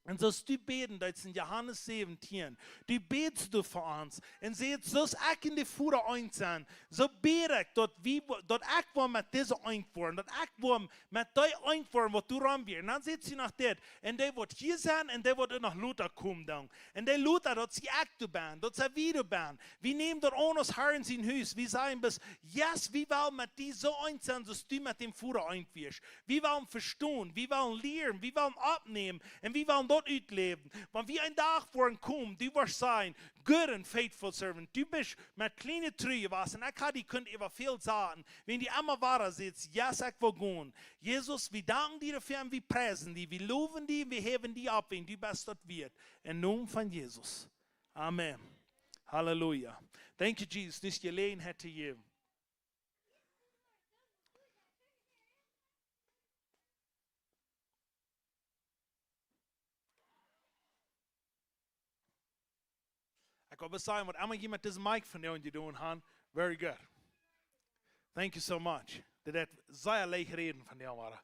Un soo aus du bäden deetst en Johanes säwentieen, du bätst du fa ons. Un sajchst: Soo aus ekj un de Voda eent sent, soo bäd ekj, daut wie, daut ekj woa met dise eent woaren, daut ekj woa met dee eent woaren waut doa rom wieren. Un dan sajcht et noch dit: Un dee waut hia sent, un dee waut noch lota komen doonen. Un dee lota, daut sie ekj doa benn, daut sie wie doa benn. Wie nämen daut aun aus Herr en sien Hus. Wie sajen bloos: Yes, wie wellen met die soo eent sennen, soo aus du met dän Voda eent wieescht. Wie wellen vestonen, wie wellen lieren, wie wellen oppnämen un wie wellen daut utläwen. Wan wie een Dach woaren komen, du woascht sajen: Good and faithful servant. Du best met kjliene Tru jewast un ekj hab die kunt äwa väl sajen. Wan du emma wada sajchst: Yes, ekj well gonen. Jesus, wie danken die doafäa un wie priesen die, wie lowen die, wie häwen die opp, wiels du best daut wieet. En Nomen von Jesus. Amen. Halleluja. Thank you, Jesus, dise Jeläajenheit to jäwen. Ekj well bloos sajen, waut emma jie met dise Mic von junt jedonen han, very good. Thank you so much. Daut haft sea leicht jeräden von die, wada.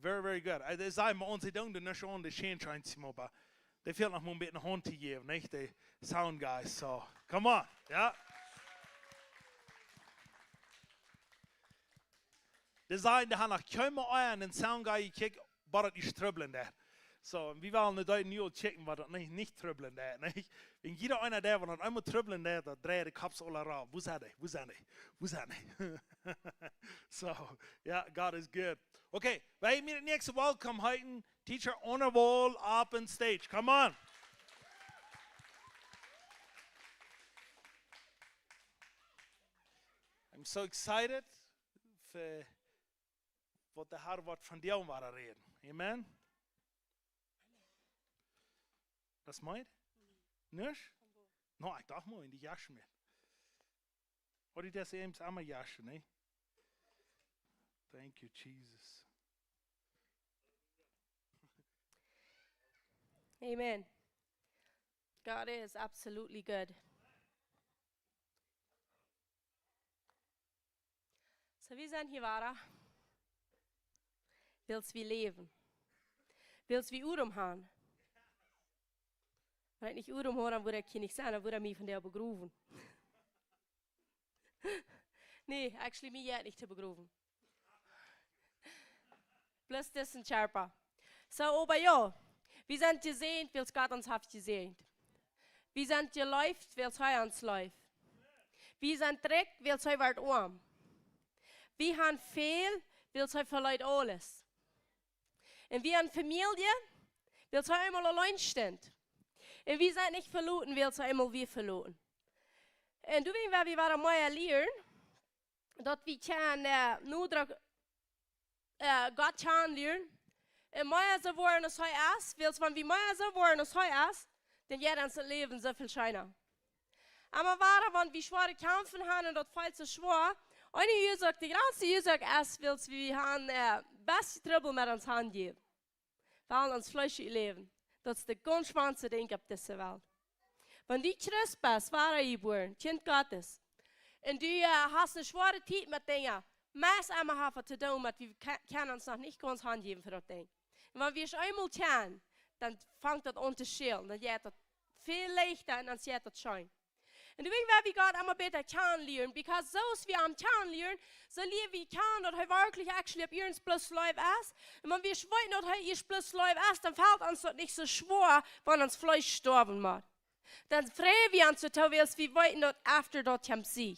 Very, very good. Ekj saj mau, ons, dee doonen doa nuscht aun, dee scheen schient sie mau, oba dee fält noch mau een bät Haunt to jäwen, nich? De sound guys, so, come on, jo? Dee sajen, dee han noch kjeenmol eenen sound guy jekjikjt, waut daut nich trubblen deit. So, un wie wellen nu daut nu aul checken, waut daut nich, nich trubblen deit, nich? Wan jieda eena deit, wan daut eemol trubblen deit, dan dreit de Kopp aul around. Wua sent dee? Wua sent dee? Wua sent dee? So, jo, God is good. Okay, wie motten de näakjste welcome heeten, Teacher Honorable up on stage. Come on. I'm so excited fa waut de Herr woat vondoag wada räden. Amen. Daut es mien? Nich? No, ekj docht mau en de Jasch met. Waut es daut eent emma Jasch, nä? Thank you, Jesus. Amen. God is absolutely good. So, wie sent hia wada, wiels wie läwen, wiels wie Odem han. Wan ekj nich Odem haud, dan wudd ekj hia nich sennen, dan wudd eena mie vondoag begrowen. Nä, actually, mie jeit nich to begrowen. Plus disen Kjarpa. So, oba jo, wie sent jesäajent, wiels Gott ons haft jesäajent. Wie sent jeleeft, wiels hee ons leeft. Wie sent rikj, wiels hee wort oam. Wie han väl, wiels hee veleet aules. Un wie han Famielje, wiels hee eemol auleen stunt. Un wie sent nich veloten, wiels hee eemol wia veloten. Un doawäajen woa wie wada mea lieren, daut wie kjennen, äh, nu druk, äh, Gott kjanen lieren. Un mea soo woaren aus hee es, wiels wan wie mea soo woaren aus hee es, dan jeit ons Läwen soo väl scheena. Oba wada, wan wie schwoare Kjamfen han un daut felt soo schwoa, eene Uasoak, de jratste Uasoak es, wiels wie han, äh, bät Trubbel met ons Haunt jäwen. Wiels ons Fleesch läwen. Daut es de gaunz schwoaste Dinkj opp dise Welt. Wan du Christ best, wadajebuaren, Kjint Gottes, un du, äh, hast eene schwoare Tiet met Dinja, meist emma haft daut to doonen met, wie ka-, kjennen ons noch nich gaunz hanjäwen fa daut Dinkj. Un wan wie ons eemol kjennen, dan fangt daut aun to schälen, dan jeit daut väl leichta un dan jeit daut scheen. Un doawäajen woa wie Gott emma bäta kjanen lieren, because soo aus wie am kjanen lieren, soo lia wie kjanen, daut hee werkjlich actually opp ieescht bloos leew es. Un wan wie weeten, daut hee ieescht bloos leew es, dan felt ons daut nich soo schwoa, wan ons Fleesch stoawen mott. Dan frei wie ons soo, wiels wie weeten, daut after daut kjemt Sieg.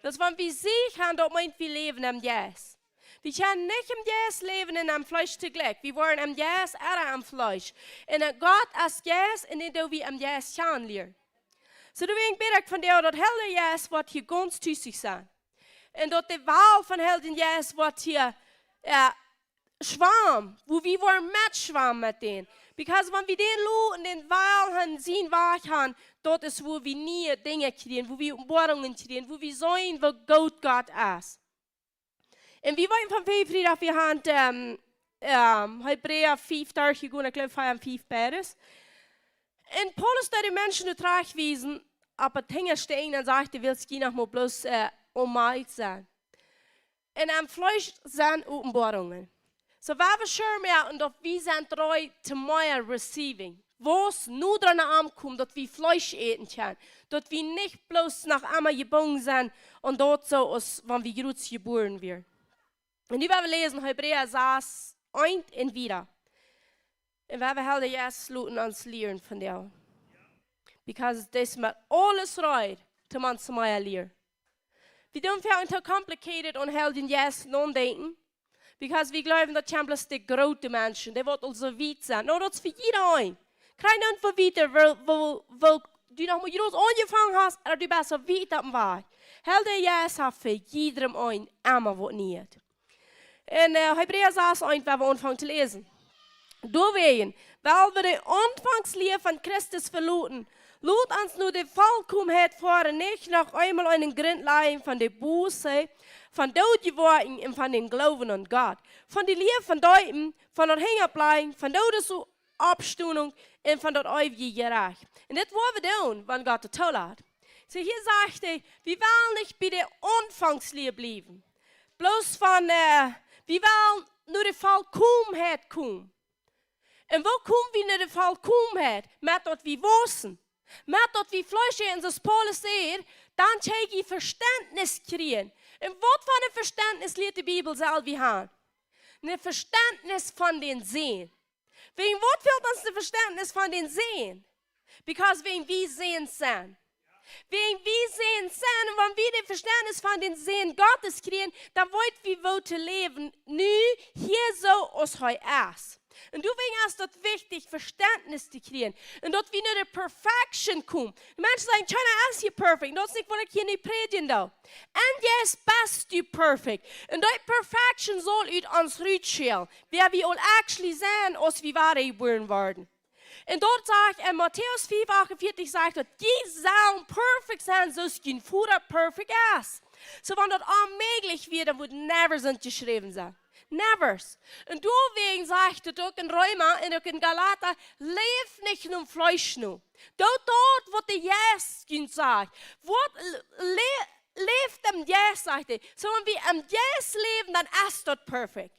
Daut wan wie Sieg han, daut meent, wie läwen em Jeist. Wie kjennen nich em Jeist läwen un em Fleesch toojlikj. Wie woaren em Jeist ooda em Fleesch. Un, äh, Gott es Jeist un dän doo wie em Jeist kjanen lieren. So doawäajen bäd ekj vondoag, daut Heilje Jeist woat hia gaunz tusich sennen. Un daut de Wal von Heilje Jeist woat hia, äh, schwamen, wua wie woaren metschwamen met dän. Because wan wie dän loten, dän Wal han, sien Wajch han, daut es wua wie niee Dinja kjrieen, wua wie Openboarungen kjrieen, wua wie seenen, woo groot Gott es. Un wie weeten von väl Friedach, wie han, ähm, ähm, Hebräa fief, doa jegonen, ekj jleew, fief un fief beides. Un Paulus deed de Menschen doa trajcht wiesen, opp daut hinjaschte Enj, dan sajcht hee, wiels jie noch mau bloos, äh, onmajch sent. Un em Fleesch sent Openboarungen. So, woa wie sure moaken, daut wie sent reed to mea receiving. Woo es nu doaraun aunkomen, daut wie Fleesch äten kjennen, daut wie nich bloos noch emma jebungen sent un daut soo aus wan wie jrod jebuaren wieren. Un nu woa wie läsen Hebräa sas, eent un wieda. Un woa wie Heilje Jeist loten ons lieren vondoag. Because daut es met aules reed, toom ons mea lieren. Wie doonen väl too complicated aun Heiljen Jeist nodenkjen. Because wie jleewen, daut sent bloos de groote Menschen, dee waut aul soo wiet sent. No, daut es fa jieda een. Kjrieech nu fa wieda, woo, woo, woo du noch mau jrod aunjefongen hast, ooda du best soo wiet oppem Wajch. Heilje Jeist haft fa jiedrem een emma waut Nieet. Un, äh, Hebräa sas eent, woa wie aunfangen to läsen. Doawäajen, wiels wie de Aunfangslia von Christus veloten, lot ons nu de Vollkomenheit foaren, nich noch eemol aun dän Grunt lajen von de Buße, von doodje Woakjen un von dän Gloowen aun Gott, von de Lia von Deepen, von daut Hinjabliewen, von Doodesoppstonunk un von daut eewje Jerecht. Un dit woa wie doonen, wan Gott daut toolat. So hia sajcht hee, wie wellen nich bie de Aunfangslia bliewen. Bloos von, äh, wie wellen no de Vollkomenheit komen. Un woo kom wie no de Vollkomenheit? Met daut wie wausen. Met daut wie Fleesch äten, soo aus Paulus sajcht, dan kjenn wie Vestentnis kjrieen. Un waut fa een Vestentnis, lieet de Bibel, sell wie han? Een Vestentnis von dän Sän. Wäajen waut fält ons daut Vestentnis von dän Sän? Because wäajen wie Säns sent. Wäajen wie Säns sent, un wan wie daut Vestentnis von dän Sän Gottes kjrieen, dan weet wie, woo to läwen, nu hia soo aus hee es. Un doawäajen es daut wichtich, Vestentnis to kjrieen. Un daut wie no de Perfection komen. De Menschen sajen, kjeena es hia perfect. Un daut es nich, waut ekj hia nu prädjen doo. En Jeist best du perfect. Un dee Perfection saul ut ons rutschälen. Wäa wie aul actually sent, aus wie wadajebuaren worden. Un doa sajcht en Matäus fief achtunvieetich, sajcht daut, jie sellen perfect sennen, soo aus jun Voda perfect es. So, wan daut onmäajlich wia, dan wudd never soont jeschräwen sennen. Never. Un doawäajen sajcht et uk en Reema un uk en Galata, läft nich nom Fleesch no. Doot daut, waut de Jeist junt sajcht. Waut l-, lä-, läft em Jeist, sajcht hee. So, wan wie em Jeist läwen, dan es daut perfect.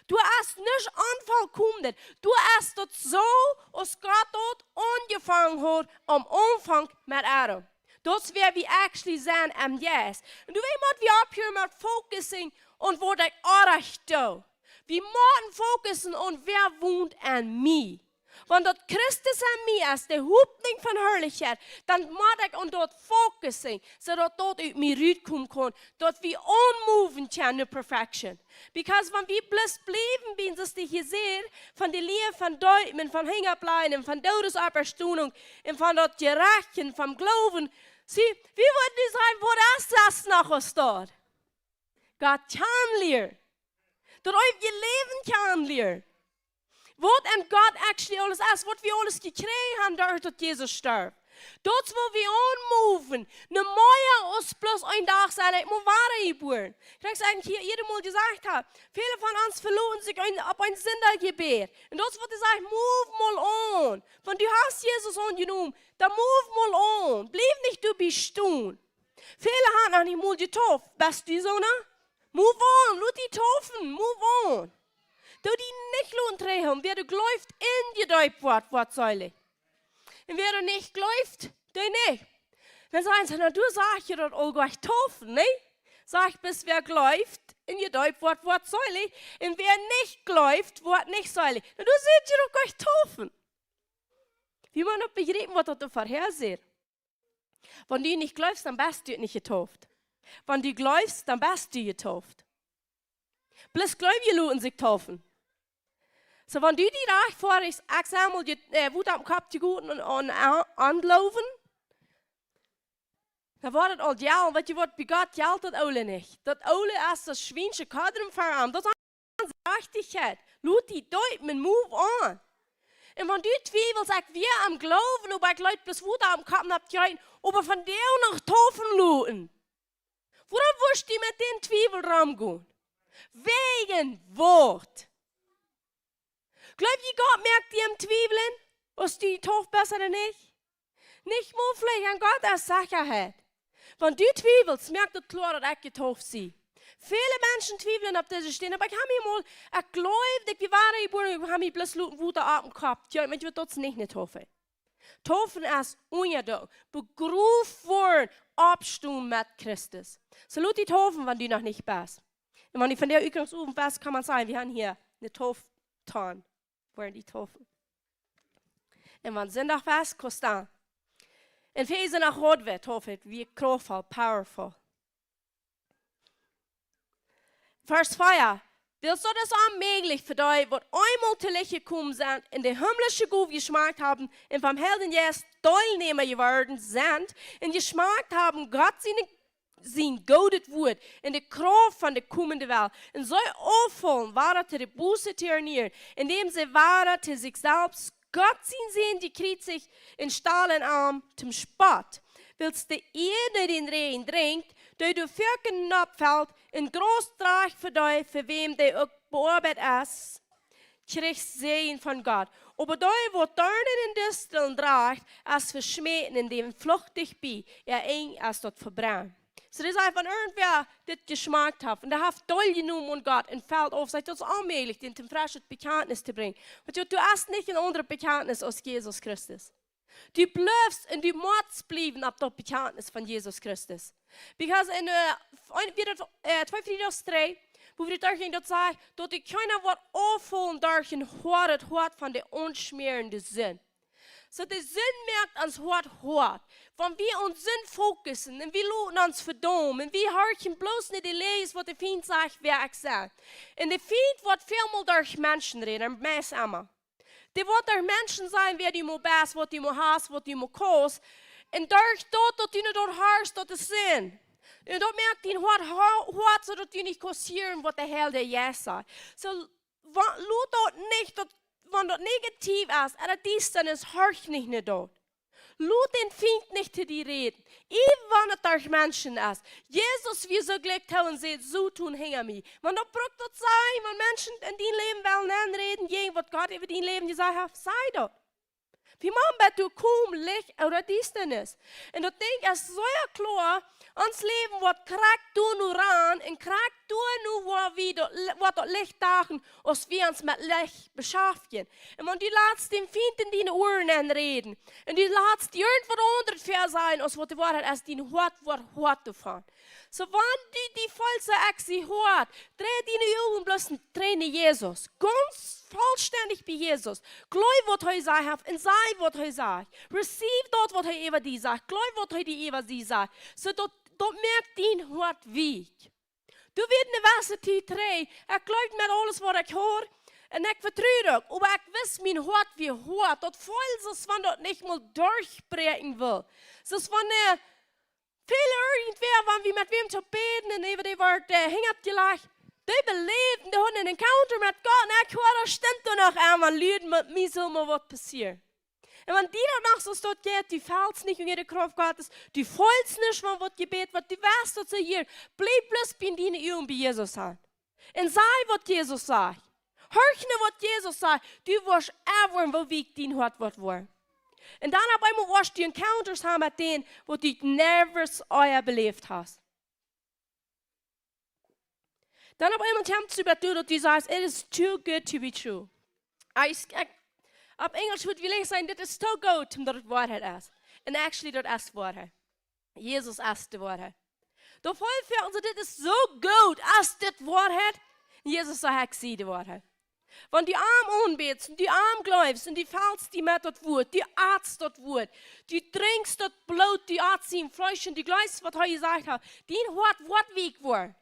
Doa es nuscht Onvollkomenet. Doa es daut soo, aus Gott daut aunjefongen haud, aum Aunfank met Adam. Daut es wäa wie actually sent em Jeist. Un du weetst, wie opphieren met focusing aun waut ekj orrajcht doo. Wie motten focussen aun wäa wont en mie. Wan daut Christus en mie es, de Hopninj von Harlichkjeit, dan mott ekj aun daut focusing, soo daut daut ut mie rutkomen kaun, daut wie aunmoven kjennen no perfection. Because wan wie bloos bliewen, wie ons die hia sent, von de Lia von Deepen, von Henjableiwen, von Doodesauferstehung, un von daut Jerecht, von Gloowen, see, wie woaren nu sajen, waut es daut noch aus daut? Gott kjanen lieren. Daut eewje Läwen kjanen lieren. Waut en Gott actually aules es, waut wie aules jekjräajen haben derch daut Jesus storf. Daut es waut wie aunmoven. Ne mea aus bloos een Dach sajen, ekj mott wada jebuaren. Krakjt aus ekj hia ieescht mol jesajcht hab, väle von ons veloten sikj een, opp een Sindachjebäd. Un daut es waut hee sajcht, move mol aun. Wan du hast Jesus aunjenomen, dan move mol aun. Bliew nich doabie stonen. Väle haben noch nich mol jedeept. Best du soona? Move on, lot die deepen, move on. Doo die nich loten trigjhoolen. Wäa doa jleeft un jedeept woat, woat seelich. Un wäa doa nich jleeft, dee nich. Dan sajen see, na, du sajchst je daut aul jlikj deepen, nä? Sajcht, bloos wäa jleeft un jedeept woat, woat seelich. Un wäa nich jleeft, woat nich seelich. Na, du sajchst je daut aul jlikj deepen. Wie motten daut bejriepen, waut daut doa verhäa sajcht. Wan du nich jleefst, dan best du nich jedeept. Wan du jleefst, dan best du jedeept. Bloos Jleewje loten sikj deepen. Soo, wan du die rajcht väa best, ekj saj mol, je, äh, Wota oppem Kopp to goten un, un a-, aunjleewen, dan woat et aul jelt, weetst du waut, bie Gott jelt daut aule nich. Daut aule es daut schwiensche Kodrem fa am. Daut es Jerajchtichkjeit. Lot die deepen, move on. Un wan du twiewelst, ekj well aum Gloowen, oba ekj lot bloos Wota oppem Kopp oppjeeten, oba von dee noch deepen loten. Wuarom woascht du met dän Twiewel romgonen? Wäajen waut? Jleew jie, Gott moakt die aum Twiewlen, aus du deepen best ooda nich? Nich mäajlich, aun Gott es Sechaheit. Wan du twiewelst, moakt daut kloa, daut ekj deepen sie. Väle Menschen twiewlen opp dise Städ, oba ekj hab mie mol, ekj jleew, ekj wia wada jebuaren, ekj hab mie bloos loten Wota oppem Kopp. Jo, weetst du waut, daut es nich ne Deepunk. Deepen es unja die, begroft woaren, oppstonen met Christus. Soo lot die deepen, wan du noch nich best. Un wan du vondoag uk noch opp best, kaun maun sajen, wie haben hia ne Deepunk jedonen. Woaren die deepen. Un wan Sindach wia, kostan. Un fa Sindach haud wie deepen, wie krauftvoll, powerful. Varsch vea. Wiels daut es onmäajlich fa dee, waut eemol to Licht jekomen sent, un de himmlische Gow jeschmakt haben, un vom Heiljen Jeist Deelnäma jeworden sent, un jeschmakt haben, Gott siene sien goodet Wuat un de Krauft von de komende Welt. Un see auffaulen, wada to de Buße to ernäaren, endäm see wada to sikj selfst Gott sien Sän jekjriezicht un stalen am toom Spott. Wiels de Ieed dän Räajen drinkjt, dee doa foaken nopp felt, un Graus drajcht fa dee, fa wäm dee uk beoabeit es, kjricht Säajen von Gott. Oba dee, waut Doarnen un Disteln drajcht, es veschmäten un dee flucht bie, äa Enj es daut Vebrennen. Soo, daut es eefach, wan irjentwäa dit jeschmakt haft un dee haft Deel jenomen aun Gott un felt auf, sajcht, daut es onmäajlich, dän toom freschet Bekjantnis to brinjen. Weetst du, du hast nich een aundret Bekjantnis aus Jesus Christus. Du bliefst un du motst bliewen opp daut Bekjantnis von Jesus Christus. Because en, äh, en, wia daut, äh, twee Friedach dree, wua wie daut doa jinjen, daut sajcht, daut die kjeena woat auffaulen derch een hoadet Hoat von de aunschmäarende Sind. Soo, de Sind moakt ons Hoat hoat. Wan wie aun Sind fokussen un wie loten ons vedaumen, wie horchen bloos no de Läajes, waut de Fient sajcht, wäa ekj sie. Un de Fient woat väl mol derch Menschen räden, meist emma. Dee woat derch Menschen sajen, wäa du mol best, waut du mol hast, waut du mol kaust. Un derch daut, daut du nich daut horchst, daut es Sind. Un daut moakt dien Hoat ho-, hoat, soo daut du nich kaust hieren, waut de Heilje Jeist sajcht. Soo, wa-, lot daut nich, daut, wan daut negativ es, ooda Diestanis, horch nich no daut. Lot dän Fient nich to die räden. Ieejent wan et derch Menschen es. Jesus wia soo jlikj too un säd: "Soton, hinja mie." Wan daut brukt daut sennen, wan Menschen en dien Läwen wellen nenräden, jäajen waut Gott äwa dien Läwen jesajcht haft, saj daut. Wie moaken bat doa komen Licht ooda Diestanis. Un daut Dinkj es sea kloa, ons Läwen woat krakjt doa nu rannen un krakjt doa nu woat wie daut Li-, woat daut Licht dagen, aus wie ons met Licht beschaftjen. Un wan du latst dän Fient en diene Uaren enräden, un du latst irjent waut aundret väasajen, aus waut de Woarheit es, dien Hoat woat hoat doavon. Soo, wan du die feelst, ekj sie hoat, drei diene Uagen bloos no Jesus. Gaunz vollstendich bie Jesus. Jleew waut hee jesajcht haft un saj waut hee sajcht. Receive daut waut hee äwa die sajcht. Jleew waut hee die äwa die sajcht. Soo daut, daut moakt dien Hoat weakj. Du woascht ne jewesse Tiet trigj, ekj jleewd met aules waut ekj hieed, un ekj vetruwd uk, oba ekj wist, mien Hoat wia hoat. Daut feeld soo aus wan daut nich mol derchbräakjen wull. Soo aus wan, äh, väl irjentwäa, wan wie met wäm to bäden un äwa dee wort, äh, Henj oppjelajcht, dee beläwden, dee hauden een Encounter met Gott, un ekj hieed, daut stemmt doa noch aun, wan Lied met mie sull mol waut passieren. Un wan die daut noch soo es, daut jeit, du fellst nich unja de Krauft Gottes, du feelst nich, wan waut jebät woat, du weetst daut soo hia, bliew bloos bie diene Uagen bie Jesus aun. Un saj waut Jesus sajcht. Horch no waut Jesus sajcht. Du woascht erwoaren, woo weakj dien Hoat woat woaren. Un dan opp eemol woascht du Encounters haben met dän, waut du never ea beläwd hast. Dan opp eemol kjemt et bie die, daut du sajchst, "It is too good to be true." Ekj, ekj, opp Enjlisch wudd wie leicht sajen, "Dit es too good, om daut et Woarheit es." Un actually, daut es Woarheit. Jesus es de Woarheit. Doa feelt väl ons, dit es soo goot, es dit Woarheit? Un Jesus sajcht, ekj sie de Woarheit. Wan du am aunbätst, un du am jleefst, un du fellst die met daut Wuat, du atst daut Wuat, du drinkjst daut Bloot, du atst sien Fleesch, un du jleefst waut hee jesajcht haft, dien Hoat woat weakj woaren.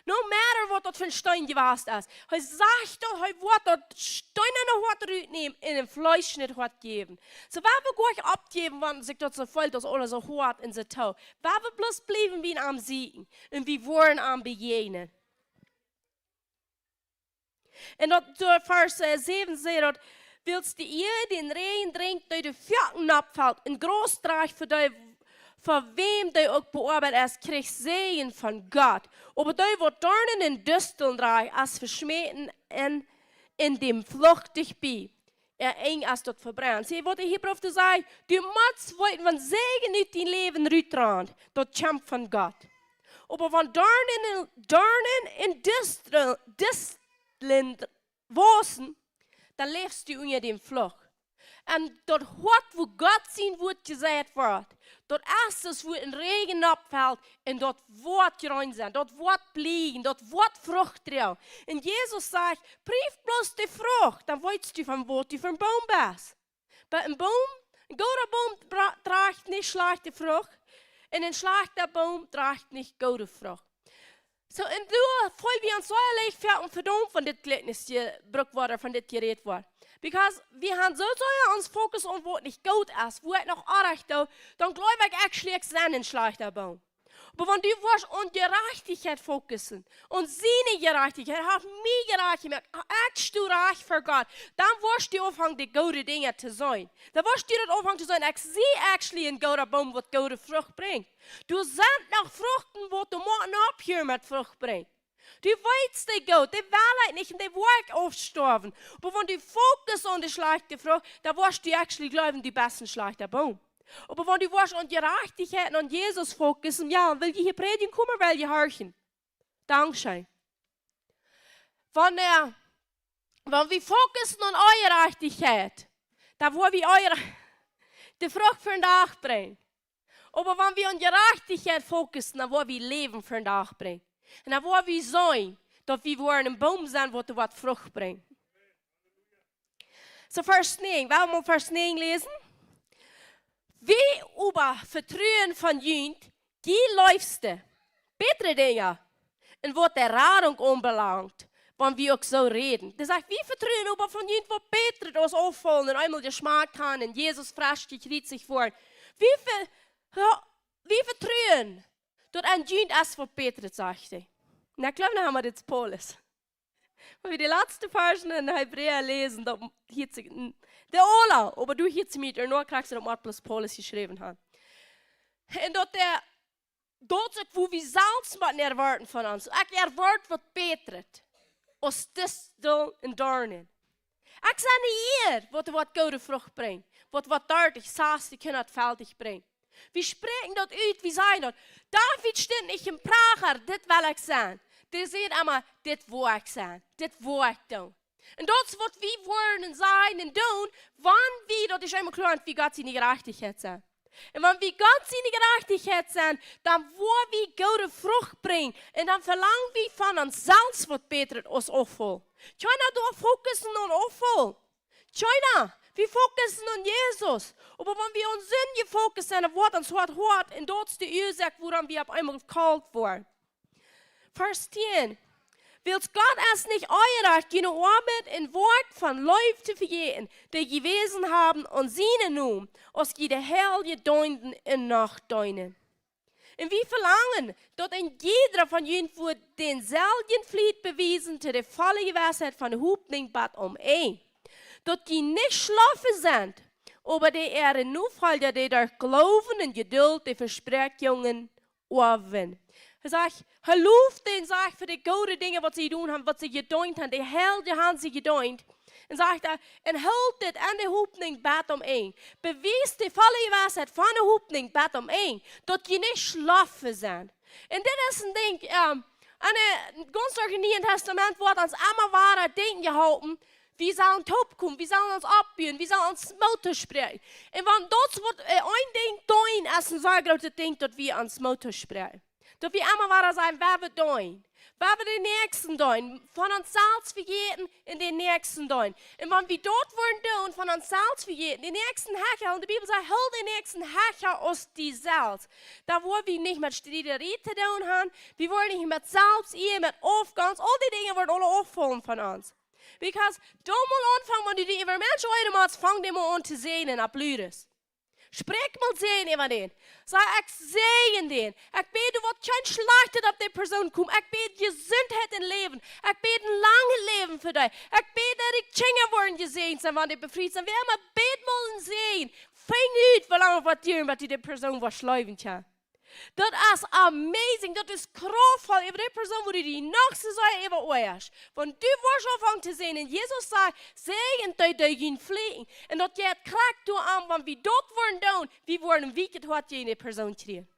No matter waut daut fa een Steen jewast es. Hee sajcht daut, hee woat daut steenane Hoat rutnämen un een fleeschnet Hoat jäwen. Soo, wan wie nich oppjäwen, wan sikj daut soo feelt, daut aules soo hoat un soo too. Wan wie bloos bliewen bie am sieekjen un wie woaren am bejäajnen. Un daut doa Varsch, äh, säwen sajcht daut, "Wiels de Ieed dän Räajen brinjt, dee de Foaken oppfelt, un Graus drajcht fa dee, fa wäm dee uk beoabeit es, kjricht Säajen von Gott. Oba dee, waut Doarnen un Disteln drajcht, es veschmäten un en däm Fluch dicht bie. Äa Enj es daut Vebrennen." See, waut hee hia prooft to sajen, du motst weeten, wan Säajen ut dien Läwen rutrant, daut kjemt von Gott. Oba wan Doarnen un, Doarnen un Distel-, Disteln wausen, dan läfst du unja däm Fluch. Un daut Hoat, wua Gott sien Wuat jeseit woat, daut es daut, wua een Räajen oppfelt un daut woat jreen sennen, daut woat blieejen, daut woat Frucht droagen. Un Jesus sajcht, "Proow bloos de Frucht, dan weetst du, von waut du fa een Boom best." Bie een Boom, een gooda Boom dra-, drajcht nich schlajchte Frucht, un een schlajchta Boom drajcht nich goode Frucht. Soo, un doa feel wie ons soo leicht ver-, vedaumt, wan dit Jlikjnis jebrukt woat, wan dit jerät woat. Because wie haben soo, soo sea ons Fokus opp waut nich goot es, wua ekj noch oajch doo, dan jleew ekj, ekj schliek sie een schlajchta Boom. Oba wan du woascht aun Jerajchtichkjeit fokussen, aun siene Jerajchtichkjeit, haft mie jerajcht jemoakt, ekj sto rajcht ver Gott, dan woascht du aunfangen, de goode Dinja to seenen. Dan woascht du daut aunfangen to seenen, ekj sie actually een gooda Boom, waut goode Frucht brinjt. Doa sent noch Fruchten, waut doa motten opphieren met Frucht brinjen. Du weetst, dee goot, dee well ekj nich un dee woa ekj aufstoawen. Oba wan du fokussen aun de schlajchte Frucht, dan woascht du actually jleewen, du best een schlajchta Boom. Oba wan du woascht aun Jerajchtichkjeit un aun Jesus fokussen, jo, wiels jie hia prädjen komen, wiels jie horchen. Dankscheen. Wan, äh, wan wie fokussen aun Onjerajchtichkjeit, dan woa wie onjera-, de Frucht vondoag brinjen. Oba wan wie aun Jerajchtichkjeit fokussen, dan woa wie Läwen vondoag brinjen. Un dan woa wie seenen, daut wie woaren een Boom sennen, waut, waut Frucht brinjt. Soo, Varsch näajen. Well wie mol Varsch näajen läsen? Wie oba vetruen von junt, jie Leefste, bätre Dinja, un waut de Radunk aunbelangt, wan wie uk soo räden. Dee sajcht, wie vetruen oba von junt waut bätret aus auffaulen un eemol jeschmakt haben un Jesus fresch jekjriezicht woaren. Wie ve-, jo, wie vetruen, daut aun junt es waut bätret, sajcht hee. Na, ekj jleew, nu haben wie dit Paulus. Wan wie de latste Varschen en Hebräa läsen, daut hieet sikj, de aula, oba du hieet sikj mie, ea no krakjt daut mott bloos Paulus jeschräwen haben. Un daut dee, daut es uk, wua wie selfst motten erwoaten von ons. Ekj erwoat waut bätret aus Distel un Doarnen. Ekj sie nich hia, waut, waut goode Frucht brinjt, waut, waut dartich, sastich, hundatfaltich brinjt. Wie spräakjen daut ut, wie sajen daut. David stunt nich em Pracha, dit well ekj sennen. Dee sajcht emma, dit woa ekj sennen, dit woa ekj doonen. Un daut es waut wie woaren sajen un doonen, wan wie, daut es eemol kloa, wan wie Gott siene Jerajchtichkjeit sent. Un wan wie Gott siene Jerajchtichkjeit sent, dan woa wie goode Frucht brinjen. Un dan velangen wie von ons selfst waut Bätret aus Auffall. Kjeena doa fokussen aun Auffall. Kjeena, wie fokussen aun Jesus. Oba wan wie aun Sind jefokust sent, dan woat ons Hoat hoat. Un daut es de Uasoak, wuarom wie opp eemol kolt woaren. Varsch tieen. Wiels Gott es nich onjerajcht, june Oabeit un Woakj von Leew to vejäten, dee jie jewäsen haben aun sienen Nomen, aus jie de Heilje deenden un noch deenen. Un wie velangen, daut een jieda von junt wudd dänselwjen Fliet bewiesen to de volle Jewissheit von de Hopninj bat aum Enj. Daut jie nich schlaufen sent, oba dee äare Nofolja, dee derch Gloowen un Jeduld de Vespräakjungen oawen. Hee sajcht, hee loft an, sajcht, fa de goode Dinja, waut see jedonen haben, waut see jedeent haben, de Heilje haben see jedeent. Un sajcht hee, un hoolt dit aun de Hopninj bat aum Enj. Bewiest de volle Jewissheit von de Hopninj bat aum Enj, daut jie nich schlaufen sent. Un dit es een Dinkj, ähm, aun de, gaunz Niee Tastament woat ons emma wada denkjen jeholpen, wie sellen toopkomen, wie sellen ons oppbuen, wie sellen ons Moot toospräakjen. Un wan daut woat, äh, een Dinkj doonen, es een sea grootet Dinkj, daut wie ons Moot toospräakjen. Daut wie emma wada sajen, wua wie doonen, wua wie dän Näakjsten doonen, von ons selfst vejäten un dän Näakjsten doonen. Un wan wie daut woaren doonen, von ons selfst vejäten, dän Näakjsten hecha, un de Bibel sajcht, hoolt dän Näakjsten hecha aus die selfst. Dan woa wie nich met Striederie to doonen haben, wie woaren nich met Selfstiehr, met Aufgonst, aul dee Dinja woaren aule auffaulen von ons. Because dan mol aunfangen, wan du die äwa Menschen oajren motst, fang dee mol aun to säajnen, opp Ludes. Spräakj mol Säajen äwa dän. Saj, ekj säajen dän. Ekj bäd, daut woat kjeen Schlajchtet opp dee Persoon komen. Ekj bäd Jesundheit un Läwen. Ekj bäd een langet Läwen fa die. Ekj bäd, daut dee Kjinja woaren jesäajent sennen, wan dee befriet sent. Wäa emma, bäd mol een Säajen. Finj ut, woo lang waut dieren, bat du dee Persoon woascht leewen kjennen. Daut es amazing, daut es kraftvoll. Äwa dee Persoon, wua du die noch soo sea äwa oajasch. Wan du woascht aunfangen to säajen, un Jesus sajcht, säajent dee, dee junt fluchen. Un daut jeit krakjt doa aun, wan wie daut woaren doonen, wie woaren een weakjet Hoat jäajen dee Persoon kjrieen.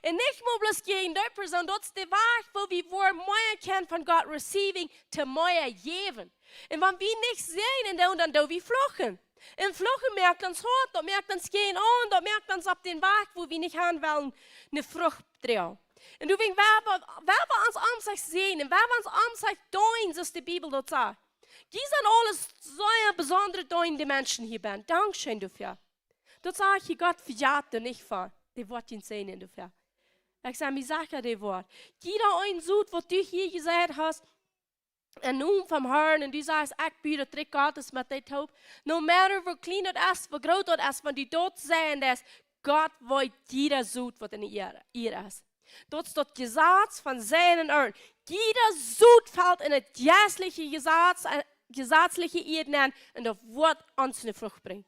Un nich mol bloos jäajen dee Persoon, daut es de Wajch, wua wie woaren mea kjennen von Gott receiving, to mea jäwen. Un wan wie nich säajnen doonen, dan doo wie fluchen. Un fluchen moakt ons hoat, daut moakt ons jäajen aun, daut moakt ons opp dän Wajch, wua wie nich han wellen, ne Frucht droagen. Un du weetst, wua wie, wua wie ons omsich säajnen, wua wie ons omsich doonen, soo aus de Bibel daut sajcht. Jie sent aules sea besondre deende Menschen hia bennen. Dankscheen doafäa. Daut sajcht hia, Gott vejät doa nich von. Dee woat junt säajnen doafäa. Ekj sie mie secha, dee woat. Jieda een Sot, waut du hia jeseit hast, em Nomen vom Herrn, un du sajchst, ekj bue daut Rikj Gottes met dee toop. No matter woo kjlien daut es, woo groot daut es, wan du daut säajnen deist, Gott weet jieda Sot, waut enne Ieed, Ieed es. Daut es daut Jesaz von Säajen un Arnten. Jieda Sot felt en daut jeistliche Jesaz, äh, jesatzliche Ieed nenn, un daut woat ons ne Frucht brinjen.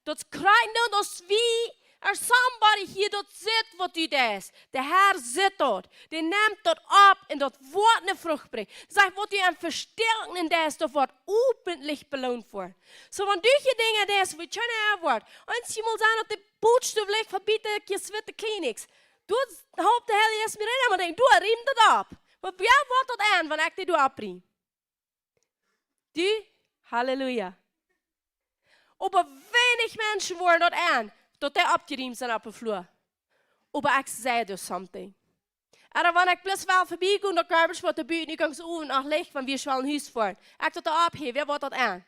Daut kjrieen daut aus wie, or somebody hia daut sitt, waut du deist. De Herr sitt daut. Dee nemt daut opp un daut woat ne Frucht brinjen. Sajcht, waut du aun vestäakjen deist, daut woat openlich beloont woaren. Soo, wan du hia Dinja deist, waut kjeena erwoat. Eenjemol sent daut de Botstow veleicht von biete Kjiswitte Kliniks. Du, halpt de Herr Jeist mie rein, oba denkj, du, riem daut opp. Oba wäa woat daut aun, wan ekj dee doa oppriem? Du? Halleluja. Oba weinich Menschen woaren daut aun, daut dee oppjeriemt sent opp de Flua. Oba ekj saj die something. Ooda wan ekj bloos well verbie gonen, daut garbage, waut doa buten, nu kaun ekj owen noch licht, wan wie schwellen Hus foaren. Ekj daut doa opphäw, wäa woat daut aun?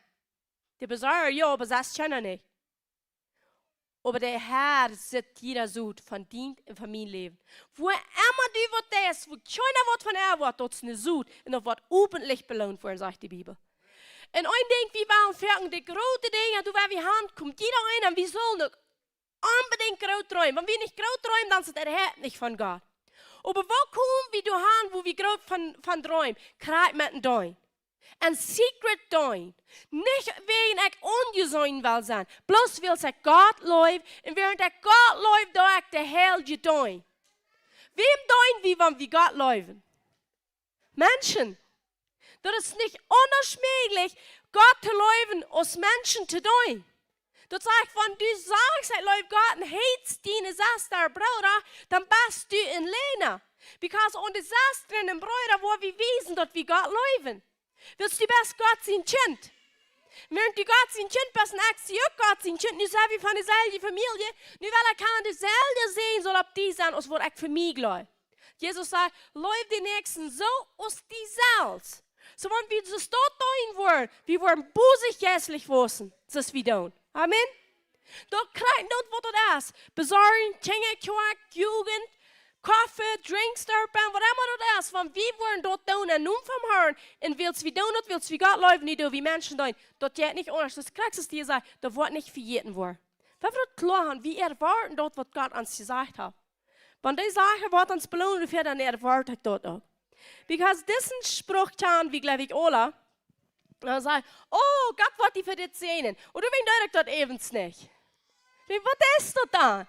De Besitzer, jo, oba sest kjeena nich. Oba de Herr sitt jieda Sot von dien un von mien Läwen. Wua emma du waut deist, wua kjeena waut von erwoat, daut es ne Sot. Un daut woat openlich beloont woaren, sajcht de Bibel. Un een Dinkj, wie wellen foaken de groote Dinja, doa wua wie hankomen. Jieda eena, wie sellen uk onbedinjt groot dreemen. Wan wie nich groot dreemen, dan es daut äwahaupt nich von Gott. Oba wua komen wie doa han, wua wie groot von, von dreemen? Krakjt met een Deel. En secret doonen. Nich wäajen ekj aunjeseenen well sennen. Bloos wiels ekj Gott leew. Un wäarent ekj Gott leew, doo ekj de Heilje deenen. Wäm deenen wie, wan wie Gott leewen? Menschen. Daut es nich aundasch mäajlich. Gott to leewen aus Menschen to doonen. Daut sajcht, wan du sajchst, ekj leew Gott un hatest diene Sesta, Brooda, dan best du een Läajna. Because aun de Sesta un Brooda woa wie wiesen, daut wie Gott leewen. Wiels du best Gott sien Kjint. Wäarent du Gott sien Kjint best un ekj sie uk Gott sien Kjint, nu sent wie von deselwje Famielje, nu well ekj han, deselwje Säajen saul opp die sennen aus waut ekj fa mie jleew. Jesus säd, leew dän Näakjsten soo aus die selfst. Soo, wan wie soo stoakj doonen woaren, wie woaren bosich jeistlich wausen, soo aus wie doonen. Amen. Daut kjrieen daut, waut daut es. Besorjen, Kjinja, Kjoakj, Jugend, Koffe, Drinks, Dörpen, whatever daut es. Wan wie woaren daut doonen em Nomen vom Herrn, un wiels wie doonen daut, wiels wie Gott leewen, nich daut wie Menschen doonen. Daut jeit nich aundasch. Daut Christus die säd, daut woat nich vejäten woaren. Wan wie daut kloa han, wie erwoaten daut, waut Gott ons jesajcht haft. Wan dee Sachen woat ons beloonen, dan erwoat ekj daut uk. Because disen Spruch kjanen wie, jleew ekj, aula. Dan saj ekj, oh, Gott woat die fa dit säajnen. Ooda wan dee daut äwent nich. Wie, waut es daut dan?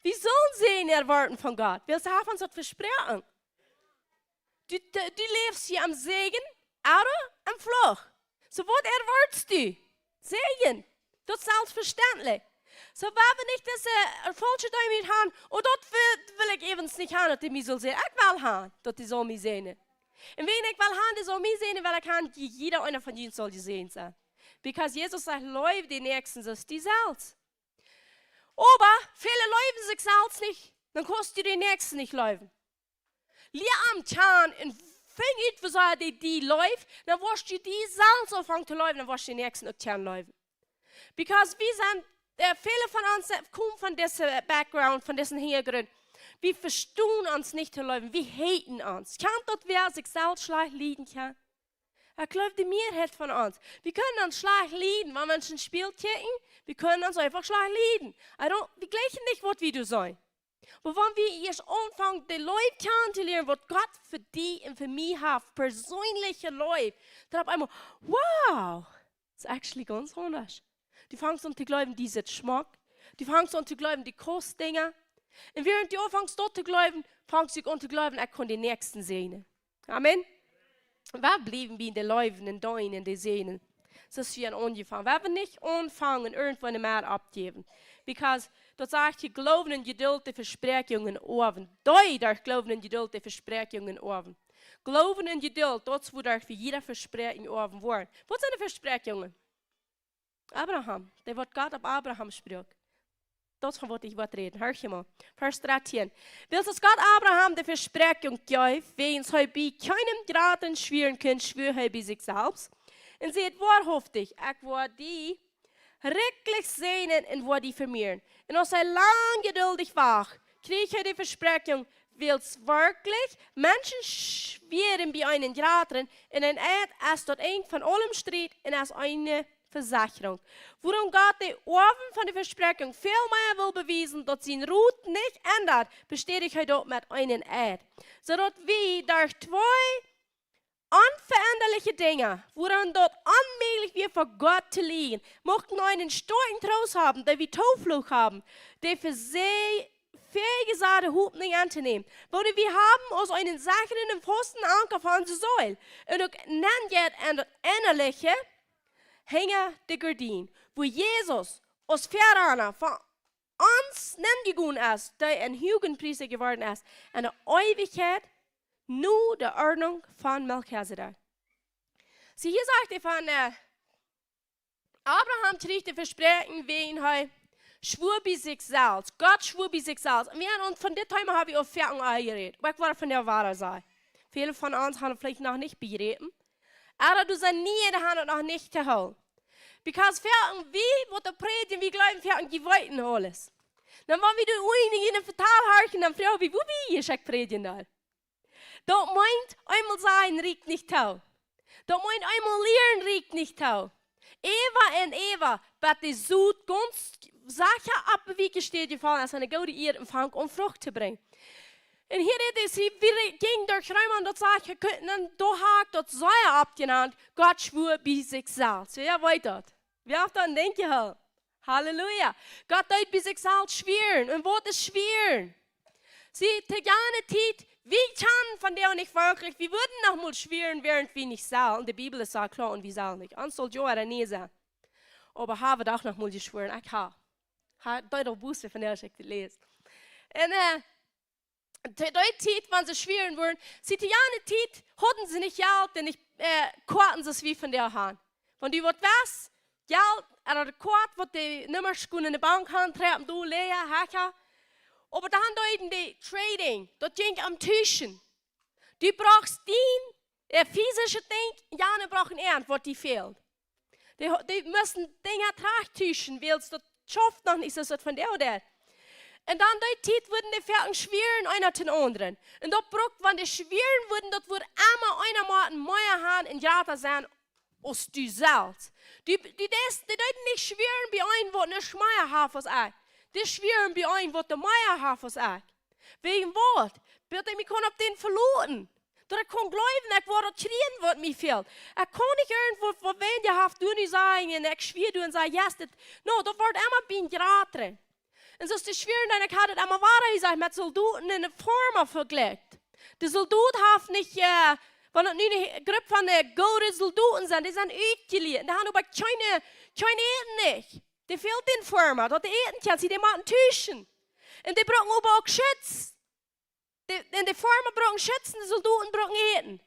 Wie sellen Säajen erwoaten von Gott. Wiels hee haft ons daut vesproaken. Du, du, du läfst hia em Säajen, ooda em Fluch. Soo, waut erwoatst du? Säajen. Daut es selfstvestendlich. Soo, wan wie nich dise, äh, faulsche Deemoot han, oh, daut well, well ekj äwent nich han, daut dee mie saul säajnen. Ekj well han, daut dee saul mie säajnen. Un wan ekj well han, dee saul mie säajnen, well ekj han, jie-, jieda eena von junt saul jesäajent sennen. Because Jesus sajcht, leew dän Näakjsten soo aus die selfst. Oba väle leewen sikj selfst nich, dan kaust du dän Näakjsten nich leewen. Lia am kjanen un finj ut, woo sea dee die leeft, dan woascht du die selfst aunfangen to leewen, dan woascht du dän Näakjsten uk kjanen leewen. Because wie sent, äh, väle von ons, äh, komen von dise Background, von disen Hinjagrunt. Wie vestonen ons nich to leewen, wie haten ons. Kjant daut, wäa sikj selfst schlajcht lieden kaun? Ekj jleew, de Mearheit von ons. Wie kjennen ons schlajcht lieden, wan Menschen Spieejel kjikjen. Wie kjennen ons eefach schlajcht lieden. I don't, wie jlikjen nich, waut wie doa seenen. Oba wan wie ieescht aunfangen, de Leew kjanen to lieren, waut Gott fa die un fa mie haft, perseenelje Leew, dan opp eemol, wow, it's actually gaunz aundasch. Du fangst aun to jleewen, die sent schmock. Du fangst aun to jleewen, du kaust Dinja. Un wäarent du aunfangst daut to jleewen, fangst du aun to jleewen, ekj kaun dän Näakjsten säajnen. Amen. Wie bliewen bie de Leew un doonen un de Säajen. Soo aus wie aunjefongen. Wie haben nich aunjefongen, irjentwua ne Meed opptojäwen. Because daut sajcht hia, Gloowen un Jeduld, de Vespräakjungen oawen. Dee derch Gloowen un Jeduld, de Vespräakjungen oawen. Gloowen un Jeduld, daut es woo derch wie jieda Vespräakjunk oawen woaren. Waut sent de Vespräakjungen? Abraham, dee waut Gott opp Abraham sprakjt. Daut es von waut ekj woa räden. Horch mol. Varsch dartieen. Wiels aus Gott Abraham de Vespräakjunk jeef, wäajens hee bie kjeenem jratren schwieren kunn, schwua hee bie sikj selfst. Un säd: Woarhauftich, ekj woa die rikjlich säajnen un woa die vemieeren. Un aus hee lang jeduldich wacht, kjrieech hee de Vespräakjunk, wiels werkjlich Menschen schwieren bie eenen jratren, un een Eed es daut Enj von aulem Striet un es eene Vesechrunk. Wuarom Gott de Oawen von de Vespräakjunk väl mea well bewiesen, daut sien Rot nich endat, bestädicht hee daut met eenen Eed. Soo daut wie derch twee onverendaliche Dinja, wuaraun daut onmäajlich wia fa Gott to lieejen, muchten eenen stoakjen Troost haben, dee wie Tooflucht haben, dee fa see väajesajde Hopninj auntonämen, waut wie haben aus eenen secharen un fasten Anka fa onse Seel. Un uk nenn jeit enn daut Ennaliche hinja de Gardien, wua Jesus aus Väarana fa ons nennjegonen es, dee een Huagepriesta jeworden es, enne Eewichkjeit no de Ordnunk von Melchisedek. See, hia sajcht hee von, äh, Abraham kjrieech de Vespräakjunk, wäajen hee schwua bie sikj selfst. Gott schwua bie sikj selfst. Un wie haben, un von dit Thema hab wie aul foaken aul jerät. Oba ekj woa von de Woarheit sajen. Väle von ons haben veleicht noch nich bejräpen. Ooda dee sent nie, dee haben daut noch nich jehoolen. Because foaken wie, waut doa prädjen, wie jleewen, foaken, dee weeten aules. Dan wan wie de Uagen en Vetal horchen, dan froag wie, woo wie hia schekj prädjen dan. Daut meent, eemol sajen rieekjt nich too. Daut meent, eemol lieren rieekjt nich too. Äwa un äwa, bat de Sot gaunz secha opp de wieke Städ jefollen es, aun de goode Ieed, un fangt aun Frucht to brinjen. Un hia dit es, hia, wie jinjen derch Reema, daut sajcht, jie kunnen, un doa haft daut sea oppjenant, Gott schwua bie sikj selfst. Wäa weet daut? Wäa haft daut en Denkj jehoolen? Halleluja. Gott deed bie sikj selfst schwieren. Un waut es schwieren? See, to jane Tiet, wie kjennen von dee nich werkjlich, wie wudden noch mol schwieren, wäarent wie nich sellen. De Bibel es sea kloa un wie sellen nich. Ons saul jo ea nie sennen. Oba haben doch noch mol jeschworen, ekj ha. Ha, daut doch wusst, von dee ekj jeläst. Un, äh, to dee Tiet, wan see schwieren wudden, see, to jane Tiet hauden see nich Jelt un nich, äh, Koaten, soo aus wie vondoag haben. Wan du waut west, Jelt, ooda de Koat, waut de Nummasch kunnen enne Bank haben, treppen, du, lea, hecha. Oba dan deeden dee Trading, daut jinkj om Tuschen. Du brochst dien, äh, physische Dinkj, jane brochten äant, waut die fäld. Dee, dee musten Dinja trajchttuschen, wiels daut schauft noch nich soo aus daut vondoag deit. Un dan dee Tiet wudden dee foaken schwieren, eena dän aundren. Un daut brukt, wan dee schwieren wudden, daut wudd emma eena motten mea haben un jrata sennen aus du selfst. Du, du deist, dee deeden nich schwieren bie eenen, waut nuscht mea haft aus ekj. Dee schwieren bie eenen, waut dee mea haft aus ekj. Wäajen waut? Daut ekj mie kaun opp dän veloten. Daut ekj kaun jleewen, ekj woa daut kjrieen, waut mie fält. Ekj kaun nich irjentwaut, waut wäa haft, doonen un sajen, un ekj schwia, doonen un saj, yes, daut, no, daut woat emma bie een jrata. Un soo es de Schwieren, un ekj haud daut emma wada jesajcht, met Soldoten un eene Firma vejlikjt. De Soldot haft nich, äh, wan daut nu eene Grupp von, äh, goode Soldoten sent, dee sent utjelieet. Dee haben oba kjeene, kjeen Äten nich. Dee fält de Firma, daut dee äten kjennen, see, dee motten tuschen. Un dee brucken oba uk Schutz. De, un de Firma brucken Schutz un de Soldoten brucken Äten.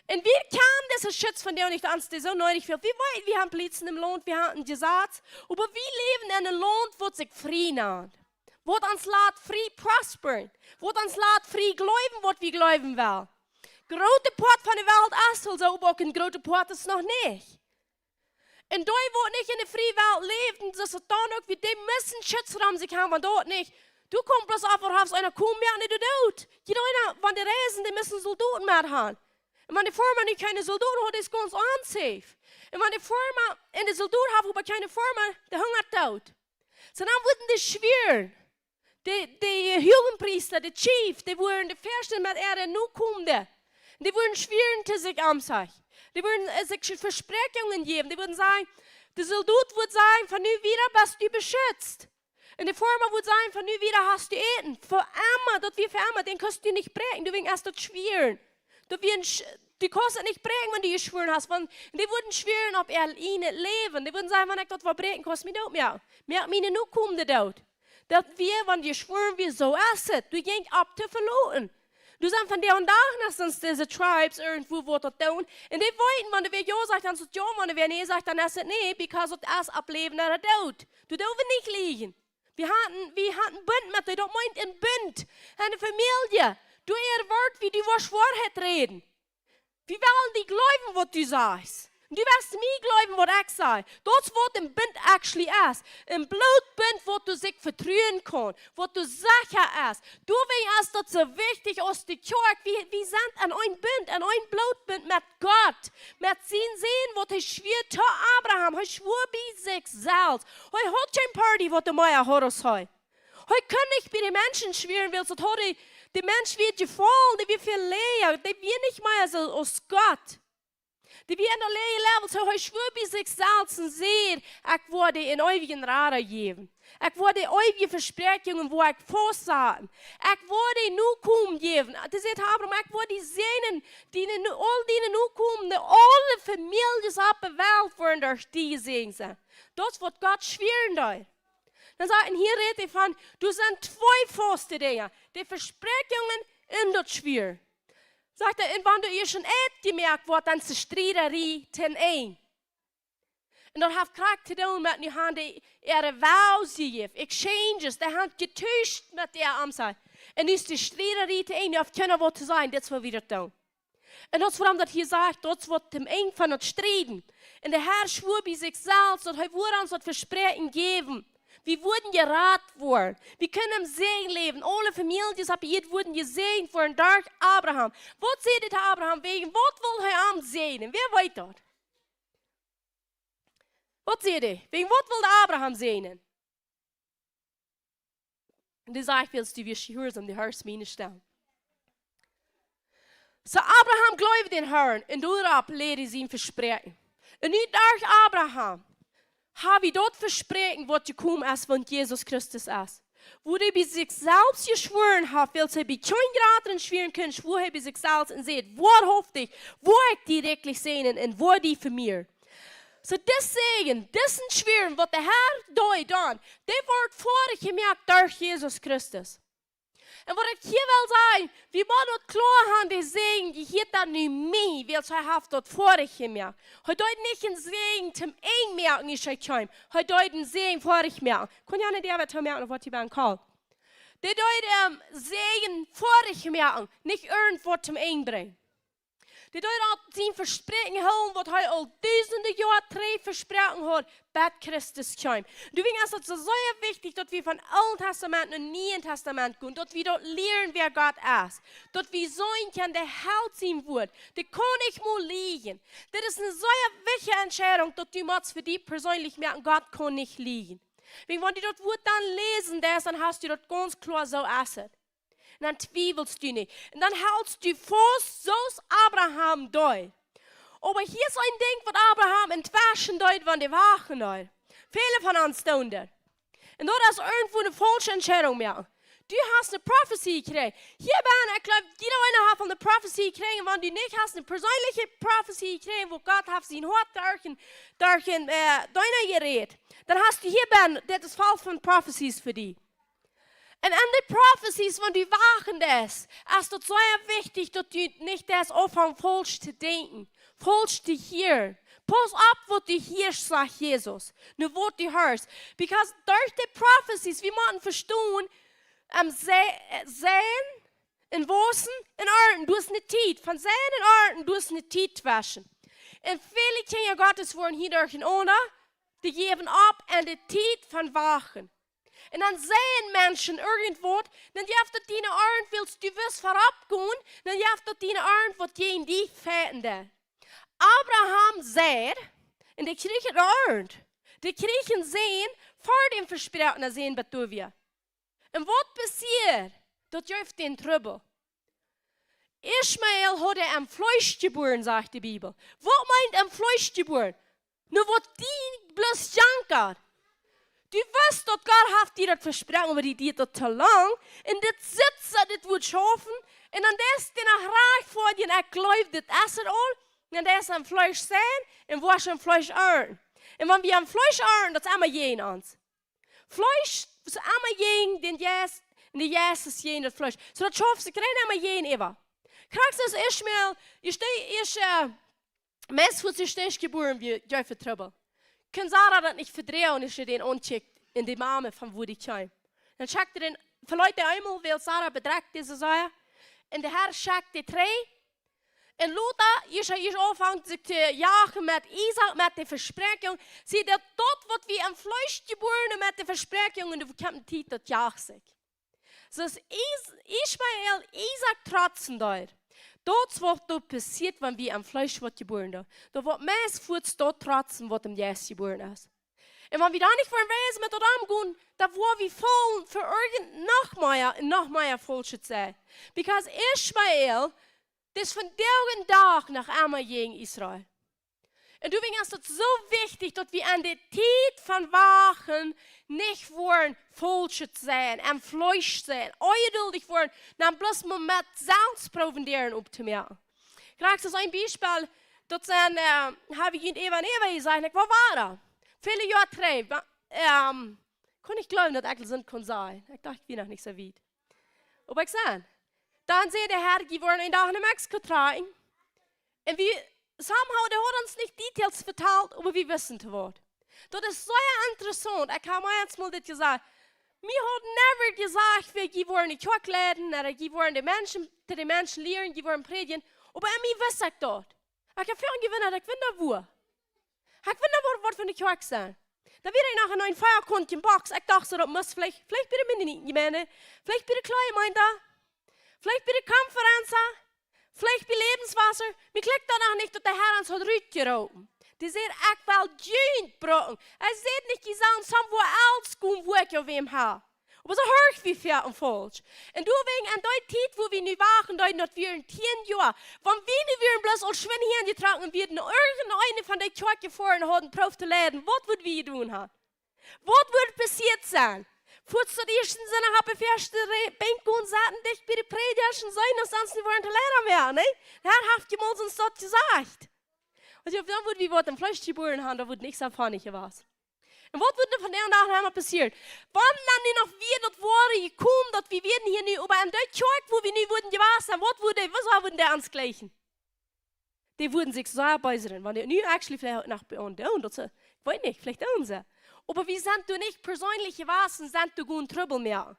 Un wie kjennen dise Schutz vondoag nich, daut ons dee soo needich fält. Wie weeten, wie haben Polizei em Launt, wie haben een Jesaz, oba wie läwen en een Launt, waut sikj frie nant. Waut ons lat frie prosperen. Waut ons lat frie jleewen, waut wie jleewen wellen. Groote Poat von de Welt es aul soo, oba uk een groote Poat es noch nich. Un dee, waut nich en de friewell läwen, daut es dan uk, wie dee musten Schutz rom sikj haben, wan daut nich. Du kaust bloos auf, waut hast eena komen, jo, nä, du doot. Jieda eena, wan dee reisen, dee musten Soldoten met haben. Un wan de Firma nich kjeene Soldoten haud, es gaunz unsafe. Un wan de Firma, un de Soldot haft oba kjeene Firma, dee hungat doot. Soo dan wudden dee schwieren. De, de Huagenpriesta, de Chief, dee wudden de Fürsten met äare Nokomen. Dee wudden schwieren to sikj aunsajen. Dee wudden, äh, sikj Vespräakjungen jäwen. Dee wudden sajen, de Soldot wudd sajen, von nu wieda best du beschützt. Un de Firma wudd sajen, von nu wieda hast du Äten. Fa emma, daut wia fa emma, dän kaust du nich bräakjen, du, wäajen es daut schwieren. Daut wia een Sch-, du kaust et nich bräakjen, wan du jeschworen hast. Wan, un dee wudden schwieren opp äa ieejnet Läwen. Dee wudden sajen, wan ekj daut vebräakjen, kaust mie doot moaken. Moak miene Nokomen doot. Daut wia, wan jeschworen wia, soo es et. Du jinkjst opp to veloten. Du sent vondoag dän Dach noch soone dise Tribes irjentwua waut daut doonen. Un dee weeten, wan wäa jo sajcht, dan es et jo, wan wäa nä sajcht, dan es et nä, because daut es opp Läwen ooda Doot. Du dootst nich lieejen. Wie haben, wie haben Bunt met dee, daut meent een Bunt. Eene Famielje. Du, äa Wort, wie du woascht Woarheit räden. Wie wellen die jleewen, waut du sajchst. Du woascht mie jleewen, waut ekj saj. Daut es waut een Bunt actually es. Een Blootbunt, waut du sikj vetruen kaust, waut du secha es. Doawäajen es daut soo wichtich aus de Kjoakj. Wie, wie sent en een Bunt, en een Blootbunt met Gott. Met sienen Sän, waut hee schwia to Abraham. Hee schwua bie sikj selfst. Hee haud kjeen Party, waut de Meier haud aus hee. Hee kunn nich bie de Menschen schwieren, wiels daut haud de, de Mensch wia jefollen, dee wia väl läaja, dee wia nich mea soo aus Gott. Dee wia en de läaje Level, soo hee schwua bie sikj selfst un säd, ekj woa dee een eewjet Rada jäwen. Ekj woa dee eewje Vespräakjungen, woa ekj faust saten. Ekj woa dee Nokomen jäwen. Dee säd Abraham, ekj woa die säajnen, diene No-, aul diene Nokomen, de aule Famieljes opp de Welt woaren derch die jesäajent sennen. Daut es waut Gott schwieren deed. Dan sajcht hee, hia rät hee von, doa sent twee fauste Dinja. De Vespräakjungen un daut Schwieren. Sajcht hee, un wan doa ieescht een Ent jemoakt woat, dan es de Striederie to Enj. Un daut haft krakjt to doonen met, nu haben dee äare vows jejäft, exchanges, dee haben jetuscht met de Amtshaus. Un nu es de Striederie to Enj, nu haft kjeena waut to sajen, dit es waut wie daut doonen. Un daut es wuarom daut hia sajcht, daut es waut dän Enj von daut Strieden. Un de Herr schwua bie sikj selfst, daut hee wudd ons daut Vespräakjen jäwen. Wie wudden jerat woaren. Wie kunnen em Säajen läwen. Aule Famieljes opp Ieed wudden jesäajent woaren derch Abraham. Waut säd hee to Abraham? Wäajen waut wull hee am säajnen? Wäa weet daut? Waut säd hee? Wäajen waut wull Abraham säajnen? Un dee säd, wiels du wieescht jehuarsom, du horchst miene Stemm. Soo Abraham jleewd dän Herrn un doaropp läd hee sien Vespräakjen. Un nu derch Abraham ha wie daut Vespräakjen, waut jekomen es, waut Jesus Christus es. Woo hee bie sikj selfst jeschwoaren haft, wiels hee bie kjeen jratren schwieren kunn, schwua hee bie sikj selfst un säd: Woarhauftich woa ekj die rikjlich säajnen un woa die vemieren. Soo, dis Säajen, disen Schwuren, waut de Herr deed dan, dee wort foadich jemoakt derch Jesus Christus. Un waut ekj hia well sajen, wie motten daut kloa han, de Säajen, dee hieet dan nu mie, wiels hee haft daut foadich jemoakt. Hee deed nich een Säajen toom Enj moaken, aus hee kjeem. Hee deed een Säajen foadich moaken. Kunn jie aune Däa waut toomoaken, waut hia bie een Kol? Dee deed, ähm, Säajen foadich moaken, nich irjentwaut toom Enj brinjen. Dee deed aul sien Vespräakjen hoolen, waut hee aul dusende Joa trigj vesproaken haud, bat Christus kjeem. Doawäajen es daut soo sea wichtich, daut wie vom Oolen Tastament nom Nieen Tastament gonen, daut wie daut lieren, wäa Gott es. Daut wie seenen kjennen, dee helt sien Wuat. Dee kaun nich mol lieejen. Dit es eene sea wichtje Entscheidunk, daut du motst fa die perseenlich moaken, Gott kaun nich lieejen. Wäajen wan du daut Wuat dan läsen deist, dan hast du daut gaunz kloa, soo es et. Un dan twiewelst du nich. Un dan helst du faust, soo aus Abraham deed. Oba hia es een Dinkj, waut Abraham entweschen deed, wan dee wachten deed. Väle von ons doonen daut. Un daut es irjentwoo eene faulsche Entscheidunk moaken. Du hast eene Profetie jekjräajen. Hia bie, ekj gleew, jieda eena haft aul eene Profetie jekjräajen. Wan du nich hast eene perseenliche Profetie jekjräajen, wua Gott haft sien Hoat derch een, derch een, äh, Deena jerät, dan hast du hia bie, dit es voll von Profeties fa die. Un aun de Profecies, wan du wachten deist, es daut sea wichtich, daut du nich deist aunfangen faulsch to denkjen, faulsch to hieren. Pauss opp, waut du hieescht, sajcht Jesus. Nu waut du hieescht. Because derch de Profecies, wie motten vestonen, ähm, se-, äh, seien un wausen un arnten, doa es eene Tiet. Von seien un arnten, doa es eene Tiet tweschen. Un väle Kjinja Gottes woaren hia derchenaunda, dee jäwen opp aun de Tiet von wachten. Un dan seien Menschen irjentwaut, dan jeft daut diene Arnt, wiels du west verop gonen, dan jeft daut diene Arnt, waut jäajen die fajchten deit. Abraham säd, un dee kjrieech eene Arnt. Dee kjrieech een Sän, ver däm vesproakenen Sän, bat doa wia. Un waut passieed? Daut jeef dän Trubbel. Ismael haud hee em Fleesch jebuaren, sajcht de Bibel. Waut meent em Fleesch jebuaren? Nu waut die bloos jankat. Du wist daut Gott haft die daut vesproaken, oba die dieed daut too lang. Un dit sitt soo, dit woat schaufen. Un dan deist du noch rajcht fa die, un ekj gleew, dit es et aul. Un dan deist du em Fleesch seien un woascht em Fleesch arnten. Un wan wie em Fleesch arnten, daut es emma jäajen ons. Fleesch es emma jäajen dän Jeist, un de Jeist es jäajen daut Fleesch. Soo daut schauft sikj rein emma jäajenäwa. Krakjt soo aus Ismael, hia steit, es, äh, meist waut hia steit jebuaren, wia, jeef et Trubbel. Kunn Sara daut nich vedroagen, aus see dän aunkjikjt un de Mame von wua dee kjeem. Dan schekjt hee dän, veleet dee eemol, wiels Sara bedrekjt dee soo sea. Un de Herr schekjt dee trigj. Un lota, es hee, es aunfangt sikj to jagen met Isaak, met de Vespräakjunk. See, daut, daut waut wie em Fleesch jebuaren un met de Vespräakjunk, un doa kjemt eene Tiet, daut jajcht sikj. Soo aus Is-, Ismael Isaak trotzen deed. Daut es waut doa passieet, wan wie em Fleesch woat jebuaren. Daut woat meist fuaz daut trotzen, waut em Jeist jebuaren es. Un wan wie dan nich woaren wies met daut omgonen, dan woa wie faulen fa irjent noch mea un noch mea faulschet sennen. Because Ismael, daut es vondoag dän Dach noch emma jäajen Israel. Un doawäajen es daut soo wichtich, daut wie aun de Tiet von wachten nich woaren faulschet sennen, em Fleesch sennen, onjeduldich woaren, dan bloos mau met selfst proowen Däaren optomoaken. Krakjt soo aus een Biespel, daut sent, äh, hab ekj junt äwa un äwa jesajcht, ekj woa wada. Väle Joa trigj, wa-, ähm, kunn ekj nich jleewen, daut ekj daut kunn sajen. Ekj docht, ekj wia noch nich soo wiet. Oba ekj säd, dan säd de Herr, jie woaren een Dach no Mexiko trakjen. Un wie, somehow, dee haud ons nich details vetalt, oba wie wisten to waut. Daut es sea interessaunt. Ekj hab mie eemol dit jesajcht. Mie haud never jesajcht, wäa jie woaren de Kjoakj leiden, ooda jie woaren de Menschen, to de Menschen lieren, jie woaren prädjen. Oba en mie wist ekj daut. Ekj hab väl jewundat, ekj wunda wua. Ekj wunda wua, waut fa eene Kjoakj sent. Dan wia ekj noch en een Feuerkundchen Box. Ekj docht soo, daut mott veleicht, veleicht bie de Mennoniten Jemeent, veleicht bie de Kjleejemeent, veleicht bie de Konferenz, veleicht bie Lebenswasser. Mie kjlikjt daut noch nich, daut de Herr ons haud rutjeroopen. Dee säd, ekj well junt brucken. Hee säd nich, jie sellen somewhere else gonen, wua ekj aul wäm hab. Oba soo horch wie foaken faulsch. Un doawäajen en dee Tiet, wua wie nu wachten, dee noch wia tieen Joa. Wan wie nu wieren bloos aul schwind hia enjetrocken, wieren irjent eene von de Kjoakjen foaren hauden proowt to leiden, waut wudd wie jedonen haben? Waut wudd passieet sennen? Fuaz daut ieeschte Sindach opp de ieeschte Re-, Benkj gonen sitten, dicht bie de Prädja, un seenen, aus sonst nich woaren to leiden wäa, nä? De Herr haft jemauls ons daut jesajcht. Weetst, dan wudd wie waut em Fleesch jebuaren haben, daut wudd nich soo funny jewast. Un waut wudd dan vondoag noch emol passieren? Wan dan nu noch wia daut woare jekomen, daut wie wieren hia nu, oba en dee Kjoakj, wua wie nu wudden jewast sennen, waut wudd, waut wudden dee ons jlikjen? Dee wudden sikj soo beesren, wan dee nu actually veleicht noch bie ons doonen, daut see, ekj weet nich, veleicht doonen see. Oba wie sent doa nich perseenlich jewast, sent doa gonen Trubbel moaken.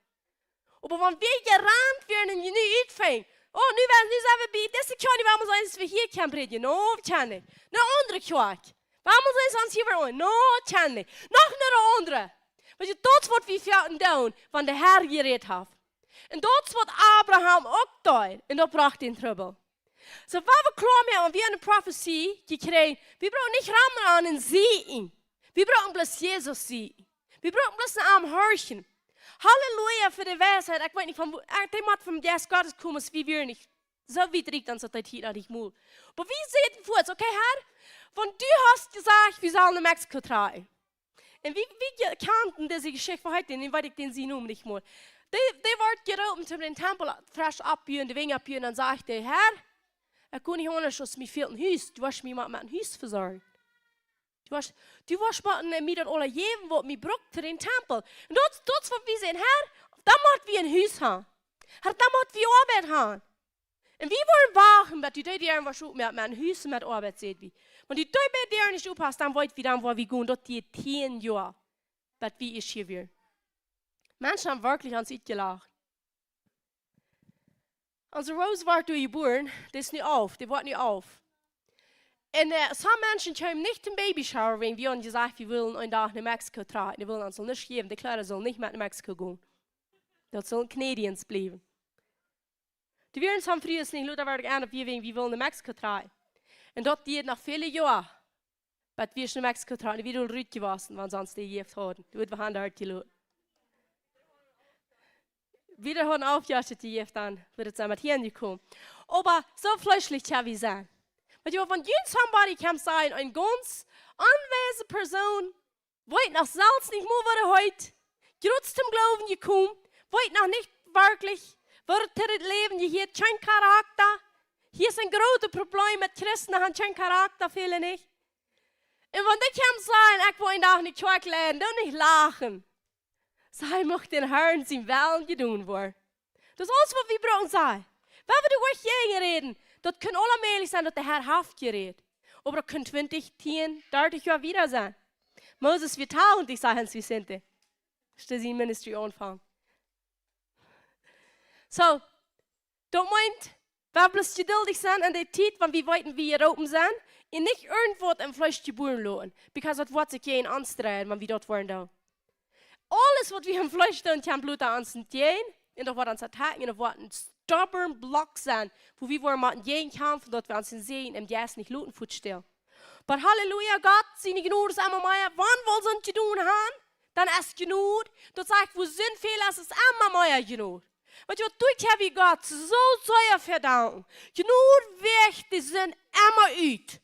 Oba wan wie jerant wieren un je nu utfungen, oh, nu woa, nu sent wie bie dise Kjoakj, nu woa wie seenen, aus wie hia kjennen prädjen. No, kjenn ekj. Ne aundre Kjoakj. Woa wie seenen, aus hia wada, no, kjenn ekj. Noch ne aundre. Weetst, daut es waut wie foaken doonen, wan de Herr jerät haft. Un daut es waut Abraham uk deed. Un daut brocht dän Trubbel. Soo, wan wie kloa moaken, wie haben ne Profezie jekjräajen, wie brucken nich rom aun un sieekjen. Wie brucken bloos Jesus sieekjen. Wie brucken bloos no am horchen. Halleluja fa de Weisheit. Ekj weet nich von wua, ekj denkj mau vom Jeist Gottes komen, aus wie wieren nich. Soo wiet rieekjt ons daut hia noch nich mol. Oba wie säden fuaz, okay, Herr, wan du hast jesajcht, wie sellen no Mexiko trakjen. Un wie, wie je-, kjanen dise Jeschicht von hee, nu weet ekj dän sien Nomen nich mea. Dee, dee wort jeroopen, om dän Tempel fresch oppbuen, de Wenj oppbuen, dan sajcht hee, Herr, ekj kaun nich aundasch, aus mie fält een Hus, du woascht mie mau met een Hus vesorjen. Du woascht, du woascht mau, äh, mie daut aula jäwen, waut mie brukt fa dän Tempel. Un daut, daut es waut wie sajen, Herr, dan mott wie een Hus haben. Herr, dan mott wie Oabeit haben. Un wie wellen wachten, bat du dee Däaren woascht opmoaken, met een Hus un met Oabeit, säd wie. Wan du dee beid Däaren nich op hast, dan weet wie dan, wua wie gonen, daut diet tieen Joa, bat wie ieescht hia wieren. Menschen haben werkjlich ons utjelacht. Onse Rose wort doa jebuaren, dee es nu alf, dee wort nu alf. Un, äh, some Menschen kjeemen nich toom Babyshower, wäajen wie hauden jesajcht, wie wellen een Dach no Mexiko trakjen. Dee wellen ons aul nuscht jäwen, de Kjleeda sellen nich met no Mexiko gonen. Daut sellen Canadians bliewen. Dee wieren some Frues nich, lota wort ekj aun, daut wie wäajen, wie wellen no Mexiko trakjen. Un daut dieed noch väle Joa, bat wie no Mexiko trocken, wie doa rutjewossen, wan see ons dee jejäft hauden. Dee wudden wie han doa jeloten. Wie hauden aul Joa jejäft, dan wudd et sennen met hia jekomen. Oba soo fleeschlich kjenn wie sennen. Weetst du, wan jie somebody kjemt sennen, eene gaunz onweise Persoon, weet noch selfst nich mea, waut hee heet, jrod toom Gloowen jekomen, weet noch nich werkjlich, waut et to daut Läwen jehieet, kjeen Charakta. Hia es een grootet Problem met Christen, dee haben kjeen Charakta, väle nich. Un wan dee kjemt sennen, ekj well een Dach no Kjoakj leiden, dan nich lachen. Saj, mucht dän Herrn sien Wellen jedonen woaren. Daut es aules, waut wie brucken, saj. Wan wie doa nich jäajen räden, daut kaun aula mäajlich sennen, daut de Herr haft jerät. Oba daut kaun twintich, tieen, dartich Joa wieda sennen. Moses wia tachentich, saj wie sent. Aus hee sien Ministry aunfunk. Soo, daut meent, wie wellen bloos jeduldich sennen aun de Tiet, wan wie weeten, wie jeroopen sent, un nich irjentwaut em Fleesch jebuaren loten, because daut woat sikj jäajen ons dreien, wan wie daut woaren doonen. Aules, waut wie em Fleesch doonen, kjemt bloos aun ons entjäajen, un daut woat ons attacken, un daut woat een stubborn Block sennen, wua wie woaren motten jäajen kjamfen, daut wie ons dän Säajen em Jeist nich loten fuaz stalen. Oba Halleluja, Gott siene Jnod es emma mea. Wan wie soont jedonen haben, dan es Jnod. Daut sajcht, wua Sind väl es, es emma mea Jnod. Weetst du waut, doa kjenn wie Gott soo sea fa danken. Jnod wäacht de Sind emma ut.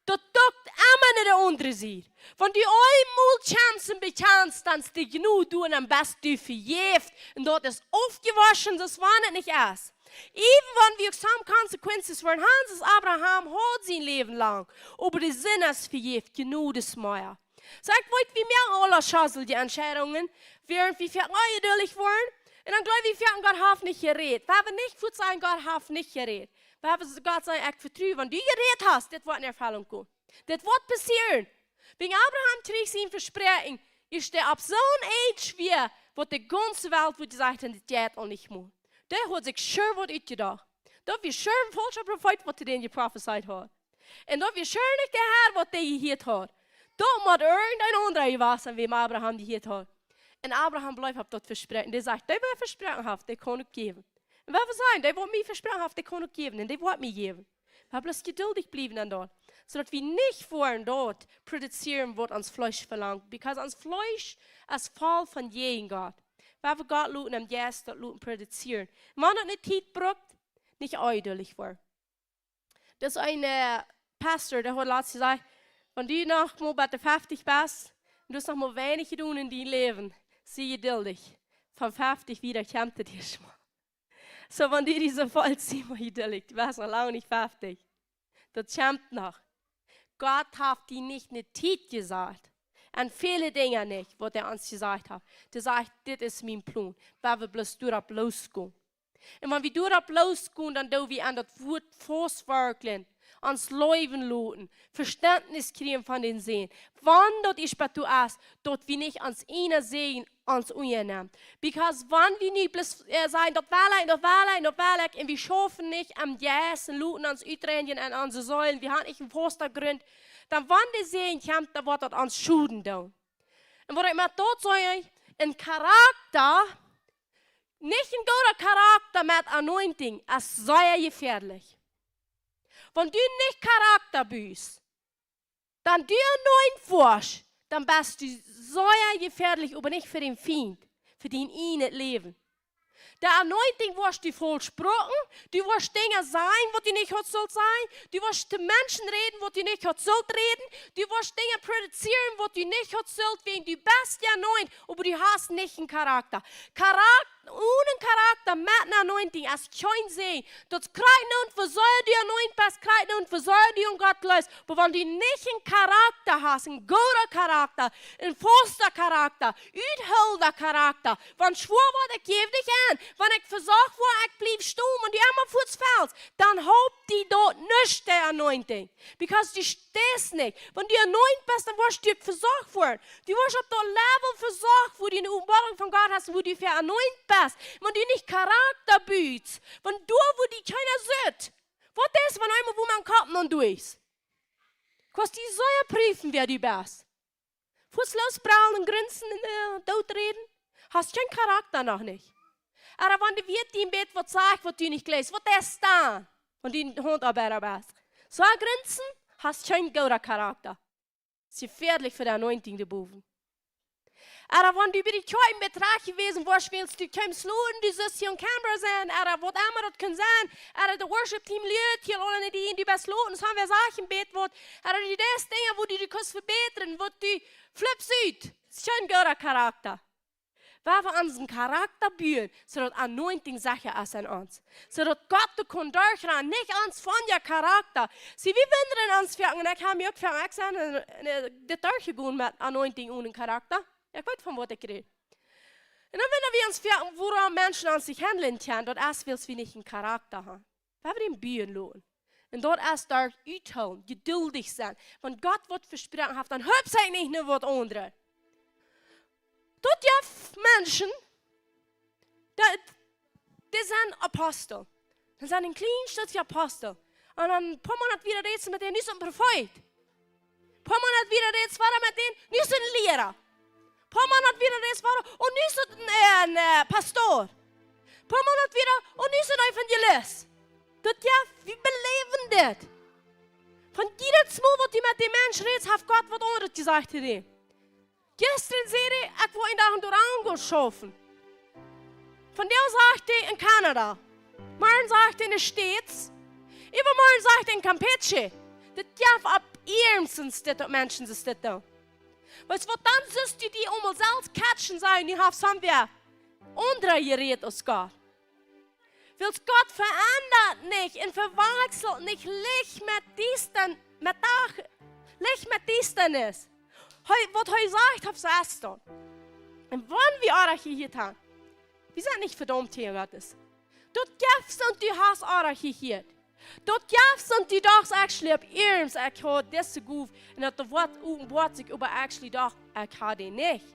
Daut dukt emma no de aundre Sied. Wan du eemol kjemst un bekjanst, dan es de Jnod doa un dan best du vejäft. Un daut es aufjewoschen, soo aus wan et nich es. Even wan wie uk some consequences woaren haben, soo aus Abraham haud sien Läwen lang. Oba de Sind es vejäft, Jnod es mea. Soo, ekj weet, wie moaken aula schaselige Entscheidungen, wäarent wie foaken onjeduldich woaren. Un dan jleew wie foaken, Gott haft nich jerät. Wie haben nich fuaz sajen, Gott haft nich jerät. Wie haben Gott sajen, ekj vetru, wan du jerät hast, dit woat en Erfellunk komen. Dit woat passieren. Wäajen Abraham kjrieech sien Vespräakjen, es dee opp soon age wia, waut de gaunze Welt wudd jesajcht haben, dit jeit aul nich mea. Dee haud sikj sure waut utjedocht. Daut wia sure een faulscha Profeet, waut dän jeprofezeit haud. Un daut wia sure nich de Herr, waut dee jehieet haud. Daut mott irjent een aundra jewast sennen, wäm Abraham jehieet haud. Un Abraham bleef opp daut Vespräakjen. Dee sajcht, dee waut vesproaken haft, dee kaun uk jäwen. Un wan wie sajen, dee waut mie vesproaken haft, dee kaun uk jäwen. Un dee woat mie jäwen. Wie haben bloos jeduldich bliewen aun daut. Soo daut wie nich woaren daut produzieren, waut ons Fleesch velangt. Because ons Fleesch es voll von jäajen Gott. Wie haben Gott loten em Jeist daut loten produzieren. Wan daut ne Tiet brukt, nich onjeduldich woaren. Daut es een, äh, Pastor, dee haud latst jesajcht, wan du noch mau bie de feftich best, un du hast noch mau weinich jedonen en dien Läwen, Sie jeduldich. Von feftich wieda kjemt et hia schma. Soo, wan du die soo feelst, sie mau jeduldich. Du best noch lang nich feftich. Daut kjemt noch. Gott haft die nich ne Tiet jesajcht. Un väle Dinja nich, waut hee ons jesajcht haft. Hee sajcht: "Dit es mien Plon." Wan wie bloos doaropp losgonen. Un wan wie doaropp losgonen, dan doo wie aun daut Wuat faustwerkjlen, ons läwen loten, Vestentnis kjrieen von dän Sän. Wan daut es, bat du es, daut wie nich ons eena sajen, ons unjanämen. Because wan wie nu bloos, äh, sajen: "Daut well ekj, daut well ekj, daut well ekj", un wie schaufen nich aum Jeist un loten ons utreinjen aun onse Seelen, wie haben nich een fausta Grunt, dan wan de Sän kjemt, dan woat daut ons schoden doonen. Un waut ekj met daut saj, een Charakta, nich een gooda Charakta met Anointing, es sea jefäadlich. Wan du nich Charakta best, dan du anoint woascht, dan best du sea jefäadlich, oba nich fa dän Fient, fa dien ieejnet Läwen. De Anointing woascht du faulsch brucken, du woascht Dinja sajen, waut du nich haudst sult sajen, du woascht to Menschen räden, waut du nich haudst sult räden, du woascht Dinja produzieren, waut du nich haudst sult, wäajen du best anoint, oba du hast nich een Charakta. Charakta, onen Charakta met een Anointing es kjeen Sän. Daut es krakjt nu, woo sea du anoint best, krakjt nu, woo sea du aun Gott jleefst. Oba wan du nich een Charakta hast, een gooda Charakta, een fausta Charakta, uthoolenda Charakta, wan schwoa woat, ekj jäw nich aun, wan ekj vesocht woa, ekj bliew stonen, wan du emma fuaz felst, dan halpt die daut nuscht, de Anointing. Because du steist nich. Wan du anoint best, dan woascht du vesocht woaren. Du woascht opp daut Level vesocht, wua du ne Openboarunk von Gott hast, wua du fa anoint best. Wan du nich Charakta best, wan doa, wua die kjeena sitt, waut es, wan eemol, wua maun Kopp no doa es? Kaust die sea priefen, wäa du best. Fuaz los braulen un grunsen un, äh, doot räden, hast kjeen Charakta noch nich. Ooda wan de Wieet die een bät waut sajcht, waut du nich jleefst, waut es dan, wan du een Hauntoabeida best? Soo grunsen, hast kjeen gooda Charakta. Es jefäadlich fa de Anointing doa bowen. Ooda wan du bie de Kjoakj met rajcht jewast woascht, wiels du kjeemst loten, du sust hia en Canberra sennen, ooda waut emma daut kaun sennen, ooda de Worship Team lieet hia aul aun die, du best loten, soo wie sajen, bät waut, ooda du deist Dinja, wua du die kaust vebätren, waut du flippst ut, es kjeen gooda Charakta. Wan wie onsen Charakta buen, soo daut Anointing secha es aun ons. Soo daut Gott doa kaun derchgonen, nich ons von dän Charakta. See, wie wundren ons foaken, un ekj hab mie uk foaken, ekj sie en, en, en, dit derchjegonen met Anointing onen Charakta. Ekj weet von waut ekj räd. Un dan wundren wie ons foaken, wuarom Menschen ons nich handlen kjennen, daut es, wiels wie nich een Charakta haben. Wie haben dän buen loten. Un daut es doa uthoolen, jeduldich sennen. Wan Gott waut vesproaken haft, dan hoolt hee nich no waut aundret. Daut jeft Menschen, dee, dee sent Apostel. Dee sent een kjlien Stekj Apostel. Un dan een poa Moonat wieda räden see met dän, nu es hee een Profeet. Poa Moonat wieda räden see wada met dän, nu es hee een Liera. Poa Moonat wieda räden see wada, un nu es hee een, een, äh, Pastor. Poa Moonat wieda, un nu es hee een Evangelist. Daut, jo, wie beläwen dit. Von jiedet Mol, waut du met dän Mensch rätst, haft Gott waut aundret jesajcht to die. Jistren säd hee, ekj woa een Dach en Durango schaufen. Vondoag sajcht hee en Canada. Morjen sajcht hee en de States. Äwamorjen sajcht hee en Campeche. Daut jeft opp iernstens dit, daut Menschen soo dit doonen. Weetst waut, dan sust du die emol selfst catchen, sajen, nu haft somebody aundret jerät aus Gott. Wiels Gott veendat nich un vewakjselt nich Licht met Diesta-, met Dach, Licht met Diestanis. Hee, waut hee sajcht, haft soo es daut. Un wan wie orrajcht jehieet haben, wie sent nich vedaumt hia, waut es. Daut jeft, un du hast orrajcht jehieet. Daut jeft, un du dochst, ekj schlep iernst, ekj haud dise Gow, un daut woat openboat sikj, oba actually doch, ekj haud dee nich.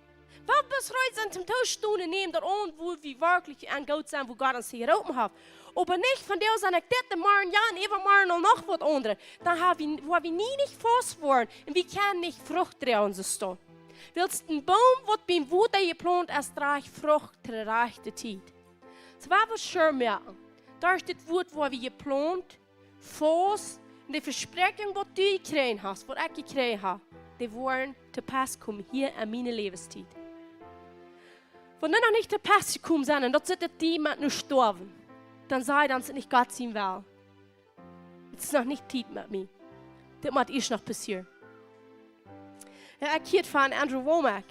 Waut best reed sennen toom toostonen, nämen daut aun, wua wie werkjlich aun goot sent, wua Gott ons jeroopen haft. Oba nich von dee sent, ekj dit, de Morjen jo, un äwamorjen aul noch waut aundret. Dan ha wie, woa wie nie nich faust woaren, un wie kjennen nich Frucht droagen, soo stonen. Wiels een Boom, waut biem Wota jeplaunt es, drajcht Frucht to de rajchte Tiet. Soo, waut wie sure moaken, derch dit Wuat, waut wie jeplaunt, faust, un de Vespräakjunk, waut du jekjräajen hast, waut ekj jekjräajen hab, dee woaren to pass komen hia en miene Läwenstiet. Wan dee noch nich to pass jekomen sent, un daut sitt, daut du met nu stoawen, dan saj, dan es et nich Gott sien Wellen. Et es noch nich Tiet met mie. Dit mott ieescht noch passieren. Jo, ekj hieed von Andrew Wommack.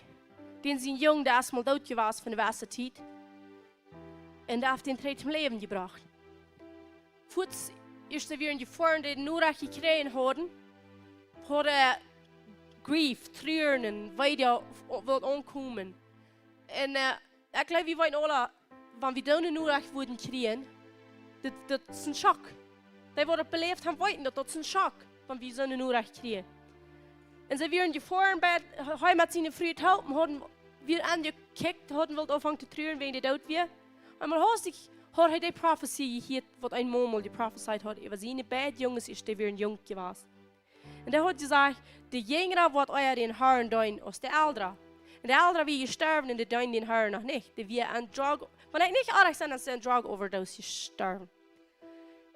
dän sien Jung, dee es mol doot jewast fa ne jewesse Tiet. Un dee haft dän trigj toom Läwen jebrocht. Fuaz, aus see wieren jefoaren, dee de Norecht jekjräajen hauden, haud hee Grief, Truren, wieda waut aunkomen. Un, äh, ekj jleew, wie weeten aula, wan wie soone Norecht wudden kjrieen, daut, daut es een Schock. Dee waut daut beläft haben, weeten daut, daut es een Schock, wan wie soone Norecht kjrieen. Un see wieren jefoaren bie, hee met siene Fru toop, hauden, wia aunjekjikjt, hauden wullt aunfangen to truren, wäajen dee doot wia. Opp eemol haud hee, haud hee de Profezie jehieet, waut een Maun mol jeprofezeit haud, äwa siene beid Junges, aus dee wieren junk jewast. Un dee haud jesajcht, de Jinjra woat ea dän Harn deenen aus de Eldra. Un de Eldra wia jestorwen un dee deend dän Harn noch nich. Dee wia aun Drug, wan ekj nich oajch sie, dan es dee aun Drug Overdose jestorwen.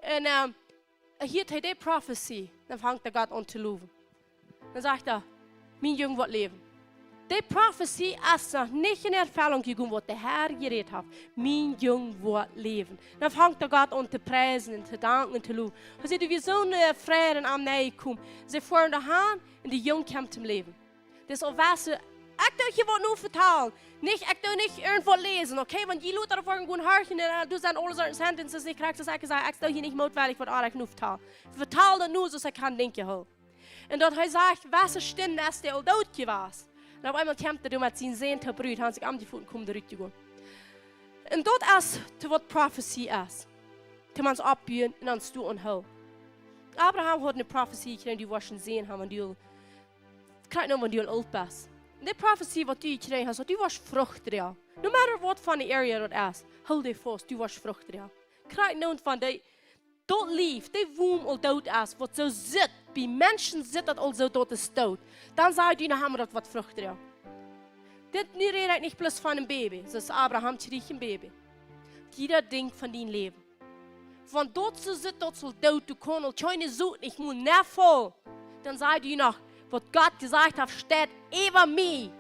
Un, ähm, hieet hee de Profezie, dan fangt hee Gott aun to lowen. Dan sajcht hee: "Mien Jung woat läwen." De Profezie es noch nich en Erfellunk jekomen, waut de Herr jerät haft. "Mien Jung woat läwen." Dan fangt hee Gott aun to priesen un to danken un to lowen. Hee sajcht, doa wia soon, äh, Fräd aun am jekomen. See foaren doahan un de Jung kjemt toom Läwen. Daut es aul waut, ekj doo hia waut nu vetalen. Nich, ekj doo nich irjentwaut läsen, okay? Wan jie lota doavon gonen horchen, un, äh, doa sent aule Sorten sentences nich krakjt, soo aus ekj saj, ekj doo hia nich mootwellich waut oajch nu vetalen. Ekj vetal daut nu, soo aus ekj kaun denkjen, ho. Un daut hee sajcht, waut fa Stund es dee aul doot jewast. Un opp eemol kjemt hee doa met sienen Sän toop rut, haft sikj aunjefoten, kjemt doa rut jegonen. Un daut es, to waut Profezie es. Toom ons oppbuen un ons doa aunhoolen. Abraham haud ne Profezie jekjräajen, du woascht een Sän haben, wan du, krakjt nu, wan du oolt best. Un de Profezie, waut du jekjräajen hast, daut du woascht Frucht droagen. No matter what von de area daut es, hool dee faust, du woascht Frucht droagen. Krakjt nu, wan dee, daut Lief, dee Wum aul doot es, waut soo sitt, bie Menschen sitt daut aul soo, daut es doot. Dan saj du noch emma, daut woat Frucht droagen. Dit nu räd ekj nich bloos von een Baby, soo aus Abraham kjrieech een Baby. Jieda Dinkj von dien Läwen. Wan daut soo sitt, daut saul doot, du kaust aul kjeene Sot nich mol nafaulen. Dan saj du noch, waut Gott jesajcht haft, steit äwa mie,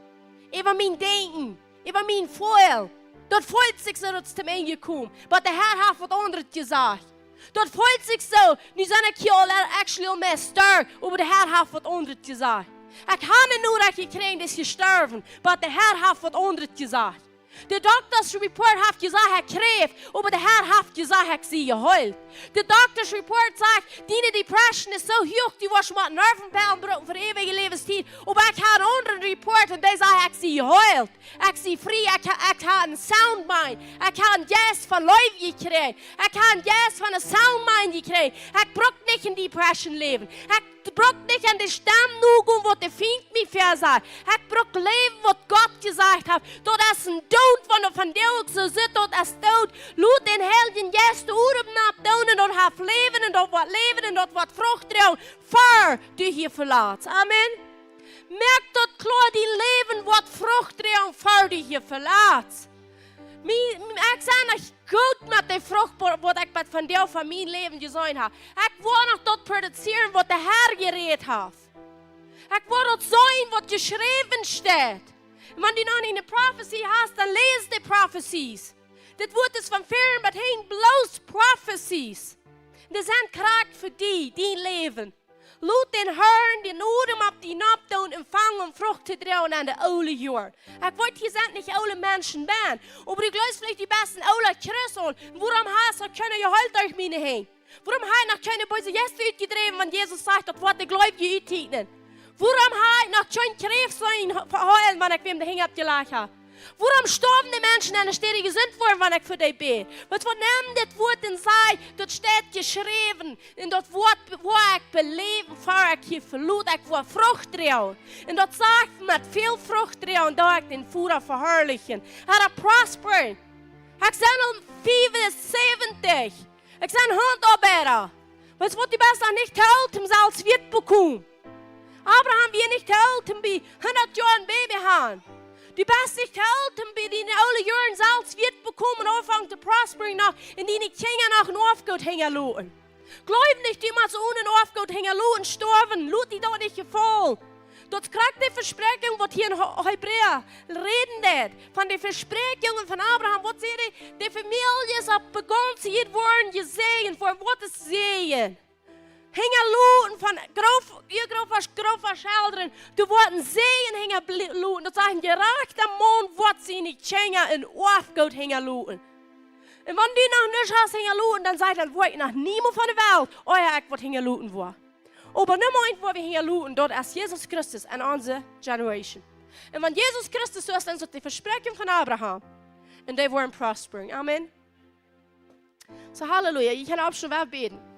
äwa mien Denkjen, äwa mien Jefeel. Daut feelt sikj soo, daut es toom Enj jekomen. Oba de Herr haft waut aundret jesajcht. Daut feelt sikj soo, nu sie ekj hia aul, actually aul mea storf, oba de Herr haft waut aundret jesajcht. Ekj hab ne Norecht jekjräajen, dee es jestorwen, oba de Herr haft waut aundret jesajcht. De Dokta's Report haft jesajcht, ekj Kjräft, oba de Herr haft jesajcht, ekj sie jeheelt. De Dokta's Report sajcht, diene Depression es soo huach, du woascht met Nervenpellen brucken fa eewje Läwenstiet, oba ekj hab een aundren Report un dee sajcht, ekj sie jeheelt. Ekj sie frie, ekj ha, ekj ha een sound mind. Ekj ha een Jeist von Leew jekjräajen. Ekj ha een Jeist von een sound mind jekjräajen. Ekj bruck nich en Depression läwen. Ekj bruck nich aun de Stemm nogonen, waut de Fient mie väasajcht. Ekj bruck läwen, waut Gott jesajcht haft. Daut es een Doot, wan daut von die uk soo sitt, daut es doot. Lot dän Heiljen Jeist de Uaren oppdoonen un daut haft Läwen un daut woat läwen un daut woat Frucht droagen, ver du hia velatst. Amen. Moak daut kloa, dien Läwen woat Frucht droagen, ver du hia velatst. Mie, mie, ekj sie nich goot met de Frucht, waut ekj met von die von mien Läwen jeseenen hab. Ekj woa noch daut produzieren, waut de Herr jerät haft. Ekj woa daut seenen, waut jeschräwen steit. Wan du noch nich ne Profezie hast, dan läs de Profezies. Dit Wuat es von väaren bat hinjen bloos Profezies. Dee sent krakjt fa die, dien Läwen. Lot dän Herrn dän Odem opp die nopp doonen un fang aun Frucht to droagen aun de oole Joaren. Ekj weet, hia sent nich oole Menschen bie. Oba du jleefst veleicht, du best een oola Christ aul. Wuarom hast du kjeene jeheelt derch miene Henj? Wuarom hab ekj noch kjeene beese Jeista utjedräwen, wan Jesus sajcht, daut woat de Gleewje uttiekjnen? Wuarom hab ekj noch kjeen Kjräft seenen he-, heelen, wan ekj wäm de Henj oppjelajcht hab? Wuarom stoawen de Menschen aun de Städ, dee jesunt worden, wan ekj fa dee bäd? Waut, waut nemt dit Wuat un sajcht, daut steit jeschräwen, un daut Wuat, woa ekj beläwen, ver ekj hia veloot, ekj woa Frucht droagen. Un daut sajcht, met väl Frucht droagen, doo ekj dän Voda veharlichen. Herr, prosper. Ekj sie aul fiefunsäwentich. Ekj sie een Hauntoabeida. Weetst waut, du best noch nich too oolt, om selfst Wieet to bekomen. Abraham wia nich too oolt, om bie hundat Joa een Baby haben. Du best nich too oolt, om bie diene oole Joaren selfst Wieet to bekomen un aunfangen to prosperen noch un diene Kjinja noch een Oafgoot hinjaloten. Jleew nich, du motst onen Oafgoot hinjaloten stoawen. Lot die daut nich jefaulen. Daut krakjt de Vespräakjunk, waut hia en He-, Hebräa räden deit, von de Vespräakjungen von Abraham. Waut säd hee? De Famieljes opp begaunse Ieed woaren jesäajent, fa waut es Säajen? Hinjaloten von Groot-, Grootvoda, Grootvoda Schildren. Du woascht een Säajen hinjaloten. Daut sajcht, een jerajchta Maun woat siene Kjinja een Oafgoot hinjaloten. Un wan du noch nuscht hast hinjaloten, dan sajcht, dan woa ekj noch niemols von de Welt, oh jo, ekj woa hinjaloten woaren. Oba Numma eent, waut wie hinjaloten, daut es Jesus Christus en onse Generation. Un wan Jesus Christus doa es, dan es daut de Vespräakjunk von Abraham. Un dee woaren prosperen. Amen. Soo, Halleluja. Jie kjennen oppstonen, wie bäden.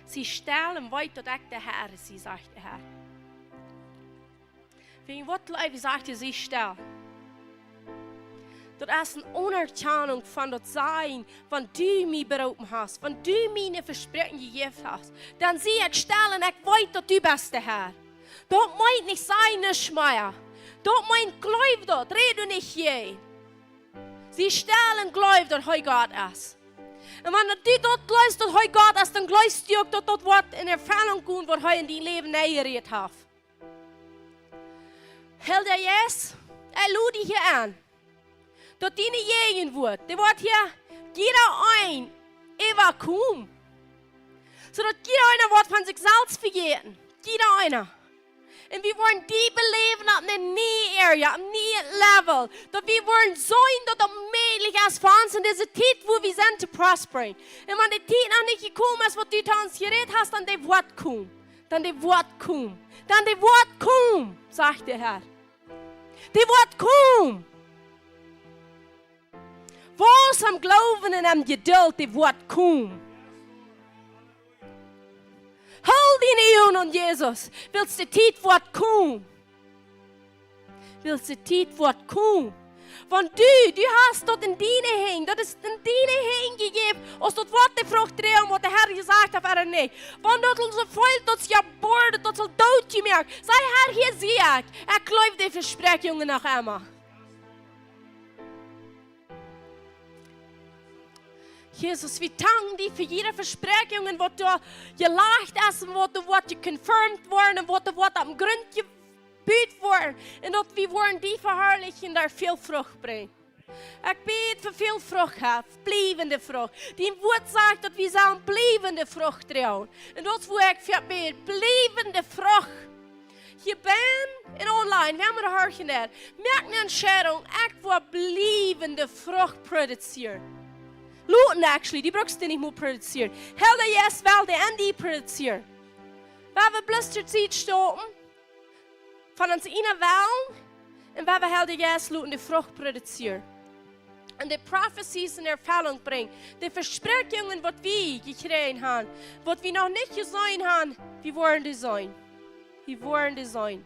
Sie stell un weet, daut ekj de Herr sie, sajcht de Herr. Wäajen waut, Leew, sajcht hee, sie stell? Daut es eene Aunerkjanunk von daut sajen, wan du mie beroopen hast, wan du mie een Vespräakjen jejäft hast, dan sie ekj stell un ekj weet, daut du best de Herr. Daut meent nich, saj nuscht mea. Daut meent, jleew daut, räd nich jäajen. Sie stell un jleew, daut hee Gott es. Un wan du daut jleefst, daut hee Gott es, dan jleefst du uk, daut daut woat en Erfellunk komen, waut hee en dien Läwen nenjerieet haft. Heilja Jeist, ekj lod die hia aun, daut diene Jäajenwuat, dee woat hia jieda een äwakomen. Soo daut jieda eena woat von sikj selfst vejäten. Jieda eena. Un wie woaren die beläwen opp een nieet Area, opp een nieet Level. Daut wie woaren seenen, daut daut mäajlich es fa ons en dise Tiet, wua wie sent, to prosperen. Un wan de Tiet noch nich jekomen es, waut du to ons jerät hast, dan dee woat komen. Dan dee woat komen. Dan dee woat komen, sajcht de Herr. Dee woat komen. Waus em Gloowen un em Jedult, dee woat komen. Hool diene Uagen aun Jesus, wiels de Tiet woat komen. Wiels de Tiet woat komen. Wan du, du hast daut en diene Henj, daut es en diene Henj jejäft, aus daut woat de Frucht droagen, waut de Herr jesajcht haft, ooda nich. Wan daut ons fält, daut es jeborret, daut saul doot jemoakt. Saj: Herr, hia sie ekj. Ekj jleew de Vespräakjungen noch emma. Jesus, wie danken die fa jiede Vespräakjungen, waut doa jelajcht es un waut doa woat jeconfirmed woaren un waut doa woat opp dän Grunt jebut woaren. Un daut wie woaren die veharlichen, doa väl Frucht brinjen. Ekj bäd fa väl Frucht, Herr, bliewende Frucht. Dien Wuat sajcht, daut wie sellen bliewende Frucht droagen. Un daut es, wua ekj fa bäd, bliewende Frucht. Hia bennen un online, wäa mie horchen deit, moak eene Entscheidunk, ekj well bliewende Frucht produzieren. Loten, actually, dee brukst du nich mea produzieren. Heilja Jeist well dee en die produzieren. Wie haben bloos de Tiet stoppen von ons eenen Wellen un wie haben Heilja Jeist loten de Frucht produzieren. Un de Prophecies en Erfellunk brinjen, de Vespräakjungen, waut wie jekjräajen haben, waut wie noch nich jeseenen haben, wie woaren dee seenen. Wie woaren dee seenen.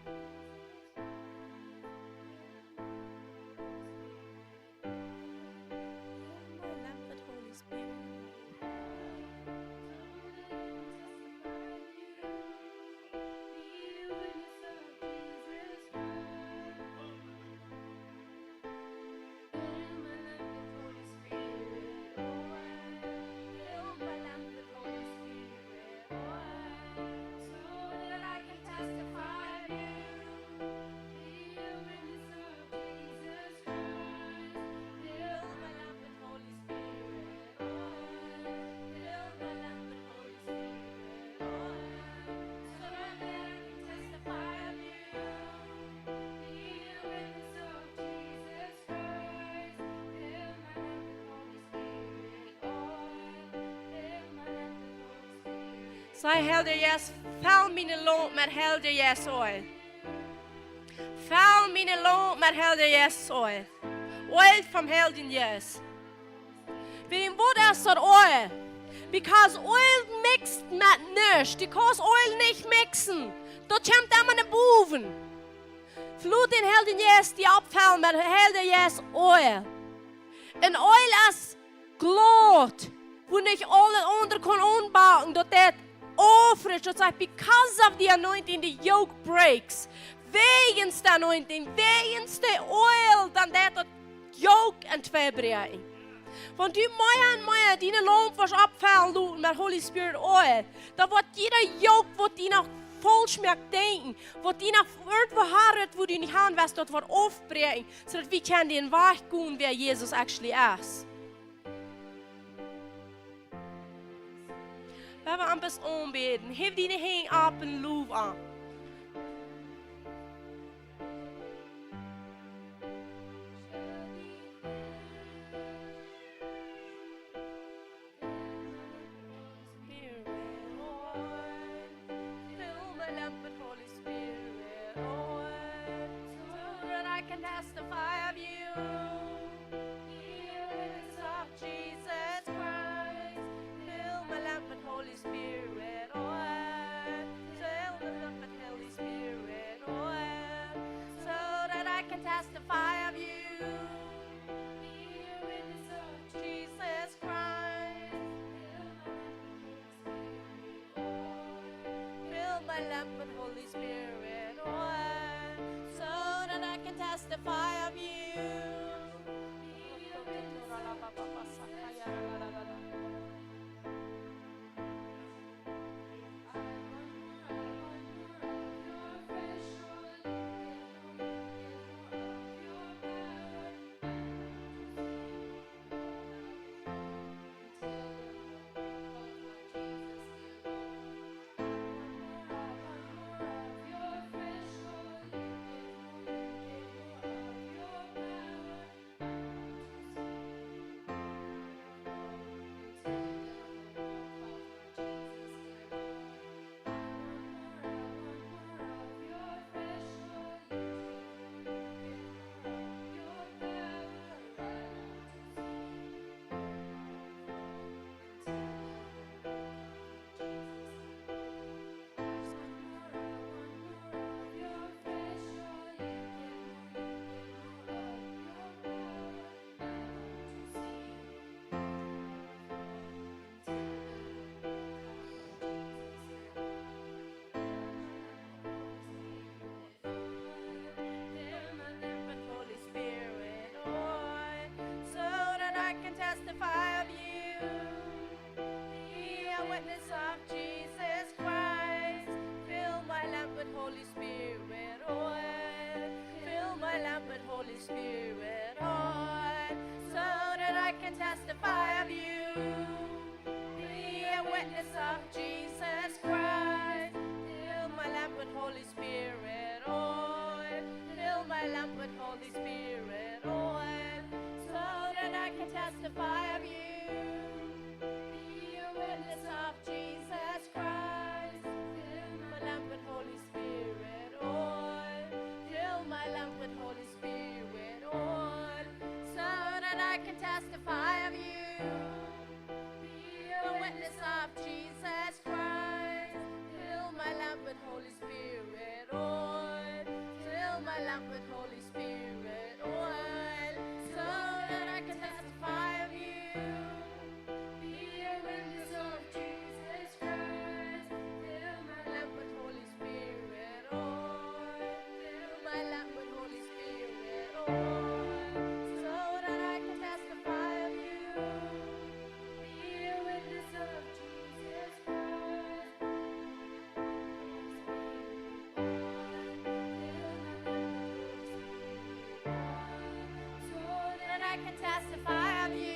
Saj: Heilja Jeist, fell miene Launt met Heilja Jeist Oil. Fell miene Launt met Heilja Jeist Oil. Oil vom Heiljen Jeist. Wäajen waut es daut Oil? Because oil mixt met nuscht. Du kaust oil nich mixen. Daut kjemt emma no bowen. Lot dän Heiljen Jeist die oppfellen met Heiljen Jeist oil. Un oil es glaut, wua nich aul daut aundre kaun aunbaken, daut deit aufrichten, daut sajcht, because of the anointing, the yoke breaks. Wäajens de anointing, wäajens de oil, dan deit daut yoke entwei bräakjen. Wan du mea un mea diene Laump woascht oppfellen loten met Holy Spirit oil, dan woat jieda yoke, waut die noch faulsch moakt denkjen, waut die noch irjentwoo haret, wua du nich han west, daut woat aufbräakjen, soo daut wie kjennen dän Wajch gonen, wäa Jesus actually es. Well wie am bloos aunbäden. Heff diene Henj opp un low am. Spirit, Lord, fill my lamp with Holy Spirit, Lord, so that I can testify of you. Be a witness of Jesus Christ. Fill my lamp with Holy Spirit, Lord. Fill my lamp with Holy Spirit, Lord, so that I can testify of you. Be a witness of Jesus Christ. Fill my lamp with Holy Spirit oil, so that I can testify of you. Fill my lamp with Holy Spirit oil, so that I can testify of you. Be a witness of Jesus Christ. Fill my lamp with Holy Spirit oil. Fill my lamp with Holy Spirit oil, so that I can testify of you. Be a witness of Jesus Christ. Fill my lamp with Holy Spirit oil. Fill my lamp with Holy Spirit oil, so that I can testify of you. Be a witness of Jesus Christ. Fill my lamp with Holy Spirit oil. Fill my lamp with Holy Spirit oil, so that I can testify of you. Be a witness of Jesus Christ. Fill my lamp with Holy Spirit oil. Fill my lamp with Holy Spirit oil, so that I can testify of you. Be a witness of Jesus Christ. Fill my lamp with Holy Spirit oil. Fill my lamp with Holy Spirit oil, so that I can testify of you. Be a witness of Jesus Christ. So that I can testify of you.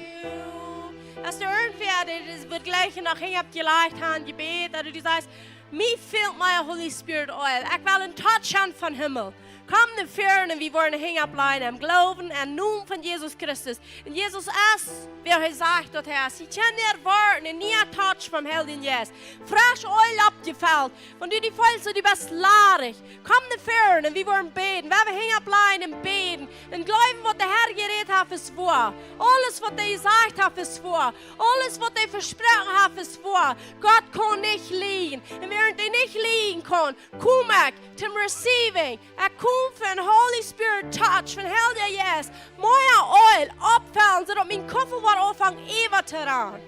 Aus de Oarenfäa, daut es, woat jlikj noch hinja opp je leicht han, Jebäd, daut du sajchst, mie fält mea Holy Spirit oil. Ekj well een Touch han von Himmel. Komm no väaren un wie woaren Henj oppläajen em Gloowen aun dän Nomen von Jesus Christus. Un Jesus es, wäa hee sajcht daut hee es. Jie kjennen erwoaten een nieen Touch vom Heiljen Jeist. Fresch Eelj oppjefelt. Wan du die feelst, daut du best ladich, komm no väaren un wie woaren bäden. Wie woaren Henj oppläajen un bäden. Un jleewen, waut de Herr jerät haft, es woa. Aules, waut hee jesajcht haft, es woa. Aules, waut hee vesproaken haft, es woa. Gott kaun nich lieejen. Un wäarent hee nich lieejen kaun, kom ekj toom receiving. Ekj kom fa een Holy Spirit touch, fa een Heilja Jeist. Mea Eelj oppfellen, soo daut mien Koffa woat aunfangen äwa to rannen.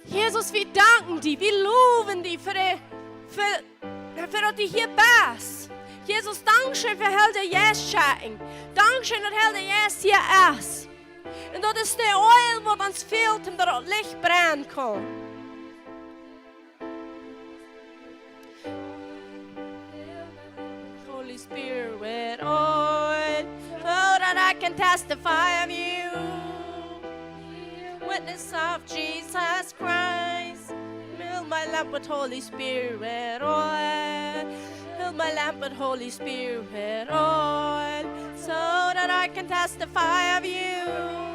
Jesus, wie danken die, wie lowen die fa de, fa, fa daut du hia best. Jesus, dankscheen fa Heilja Jeist schekjen. Dankscheen daut Heilja Jeist hia es. Un daut es de Eelj, waut ons fält, om daut daut Licht brennen kaun. Holy Spirit, oil, so that I can testify of you. Witness of Jesus Christ. Fill my lamp with Holy Spirit oil. Fill my lamp with Holy Spirit oil, so that I can testify of you.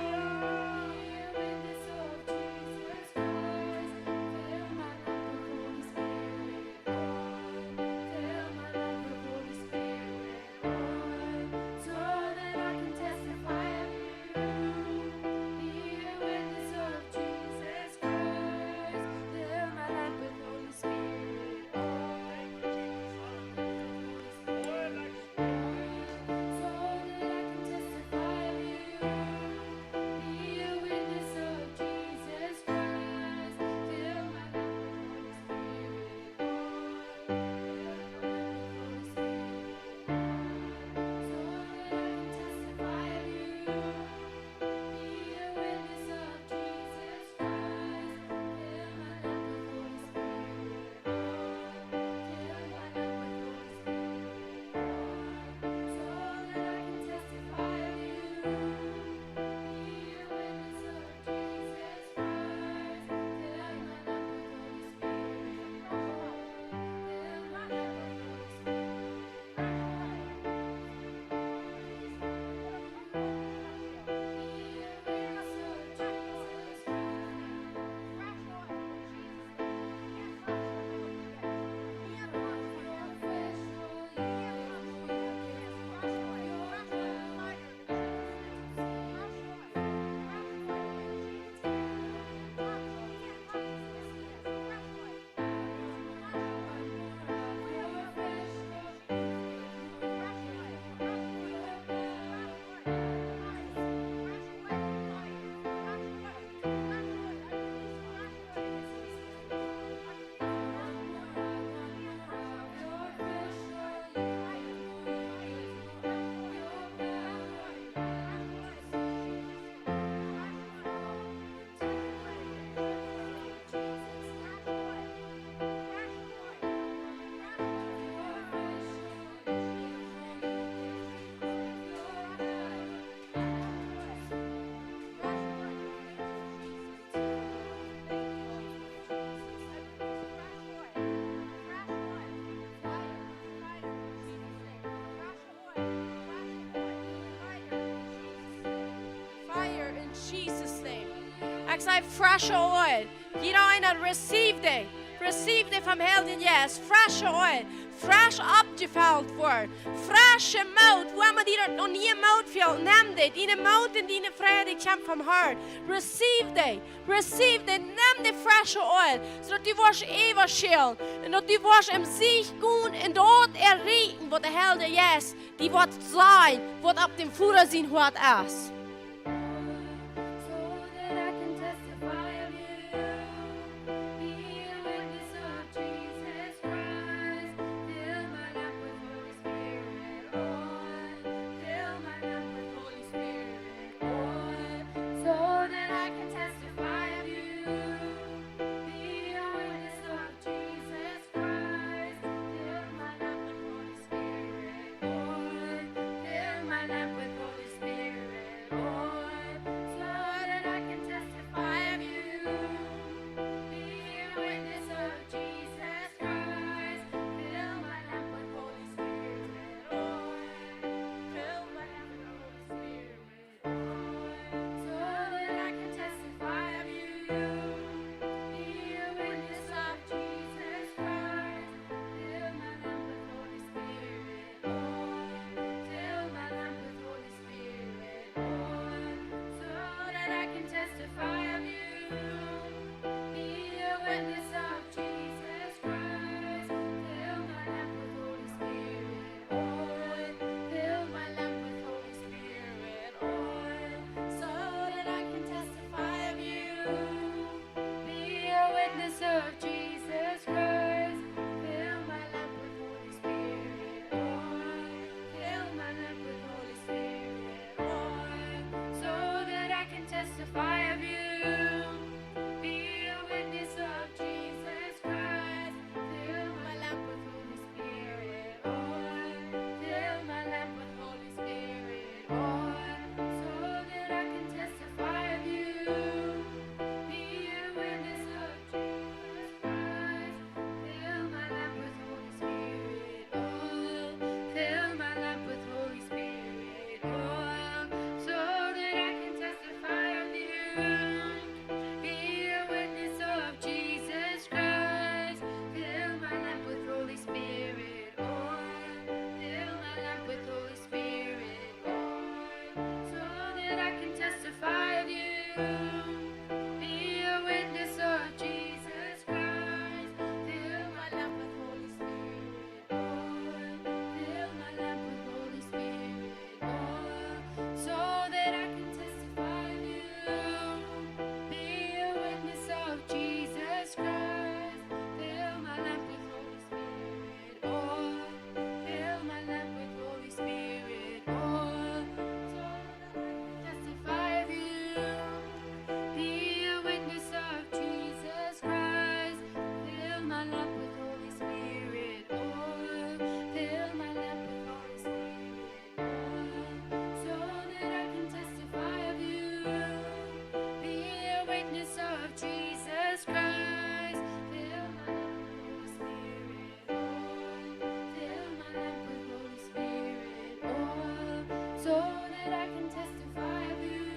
Fire in Jesus' name. Ekj saj fresh oil. Jieda eena receive dee. Receive dee vom Heiljen Jeist. Fresh oil. Fresh oppjefelt woaren. Fresh Moot. Wua emma die daut noch nie Moot fält, nemm dee. Diene Moot un diene Fräd, dee kjemt vom Harn. Receive dee. Receive dee. Nemm dee fresh oil. Soo daut du woascht äwaschälen. Un daut du woascht em Siech gonen un daut erreichen, waut de Heilja Jeist die woat sajen, waut opp däm Voda sien Hoat es. Testify of you. Be a witness of Jesus Christ. Fill my lamp with Holy Spirit oil. Fill my lamp with Holy Spirit oil, so that I can testify of you. Be a witness of Jesus Christ. Fill my lamp with Holy Spirit oil. Fill my lamp with Holy Spirit oil, so that I can testify of you. Be a witness of Jesus Christ. Fill my lamp with Holy Spirit oil. Fill my lamp with Holy Spirit oil, so that I can testify of you. Be a witness of Jesus Christ. Fill my lamp with Holy Spirit oil. Fill my lamp with Holy Spirit oil, so that I can testify of you. Be a witness of Jesus Christ. Fill my lamp with Holy Spirit oil. Fill my lamp with Holy Spirit oil, so that I can testify of you. Be a witness of Jesus Christ. Fill my lamp with Holy Spirit oil. Fill my lamp with Holy Spirit oil, so that I can testify of you. Be a witness of Jesus Christ. Fill my lamp with Holy Spirit oil. Fill my lamp with Holy Spirit oil, so that I can testify of you. Be a witness of Jesus Christ. Fill my lamp with Holy Spirit oil. Fill my lamp with Holy Spirit oil, so that I can testify of you. Be a witness of Jesus Christ. Fill my lamp with Holy Spirit oil. Fill my lamp with Holy Spirit oil, so that I can testify of you.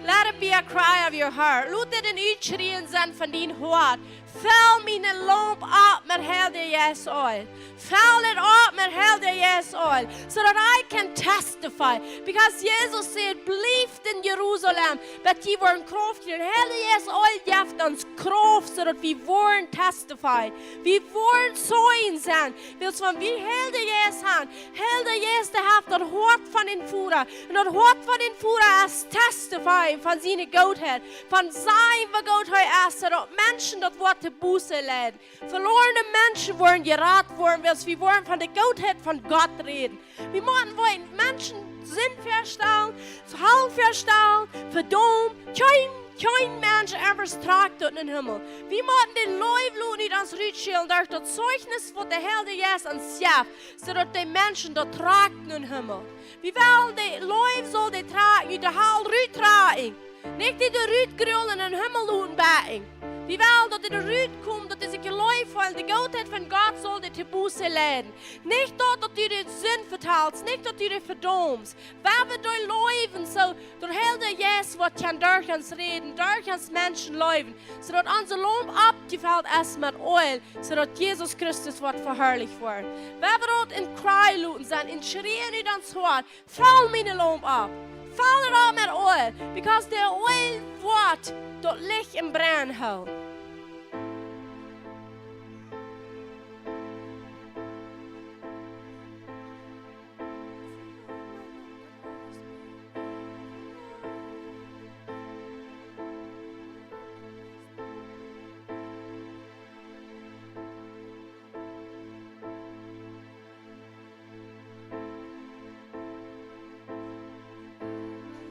Let it be a cry of your heart. Lot dit een Utschrieejen sennen von dien Hoat. Fill miene Lamp opp met Heilje Jeist oil. Fill it up met Heilje Jeist oil, so that I can testify. Because Jesus said, blieft in Jerusalem, bat jie woaren Krauft kjrieen. Heilje Jeist oil jeft ons Krauft, so that wie woaren testify. Wie woaren Zeijen sennen. Wiels wan wie Heilje Jeist haben, Heilje Jeist, dee haft daut Hoat von dän Voda. Un daut Hoat von dän Voda es testify von siene Gootheit, von sajen, woo goot hee es, so daut Menschen daut Wuat to Buße leiden. Veloarne Menschen woaren jerat woaren, wiels wie woaren von de Gootheit von Gott räden. Wie motten woaren Menschen Sind vestalen, Hal vestalen, vedaumt, kjeen, kjeen Mensch ever trakjt daut nom Himmel. Wie motten de Leew loten ut ons rutschälen derch daut Zeichnis waut de Heilje Jeist ons jeft, so daut de Menschen daut trakjt nom Himmel. Wie wellen de Leew saul dee trakjen, ut de Hal ruttrakjen. Nich dee doa rutgrullen un nom Himmel loten bäajen. Wie wellen daut dee doa rutkomen, daut dee sikj jeläft haben, de Gootheit von Gott saul dee to Buße leiden. Nich daut, daut du de Sind vetalst, nich daut du dee vedaumst. Wan wie dee leewen, soo daut de Heilje Jeist woat kjennen derch ons räden, derch ons Menschen leewen, so daut onse Lamp oppjefelt es met Oil, so daut Jesus Christus woat veharlicht woaren. Wan wie daut een Cry loten sennen, een Schrieen ut ons Hoat, fill miene Lamp opp. Fill it up met Oil, because de Oil woat daut Licht em Brennen hoolen.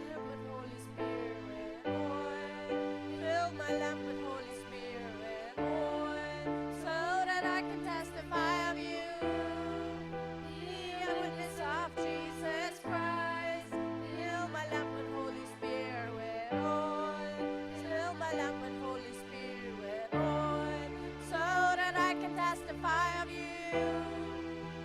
Fill my lamp with Holy Spirit oil. Fill my lamp with Holy Spirit oil, so that I can testify of you. Be a witness of Jesus Christ. Fill my lamp with Holy Spirit oil. Fill my lamp with Holy Spirit oil, so that I can testify of you.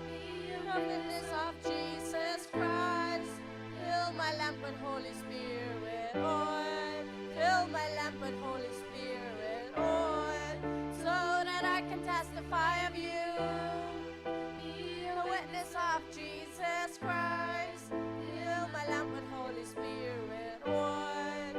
Be a witness of Jesus Christ. Fill my lamp with Holy Spirit oil. Fill my lamp with Holy Spirit oil, so that I can testify of you. Be a witness of Jesus Christ. Fill my lamp with Holy Spirit oil.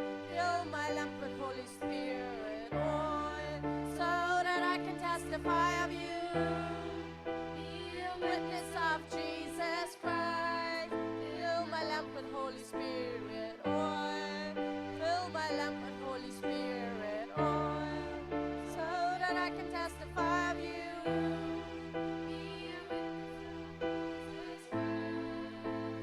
Be a witness of Jesus Christ. Fill my lamp with Holy Spirit oil. Fill my lamp with Holy Spirit oil, so that I can testify of you. Be a witness of Jesus Christ.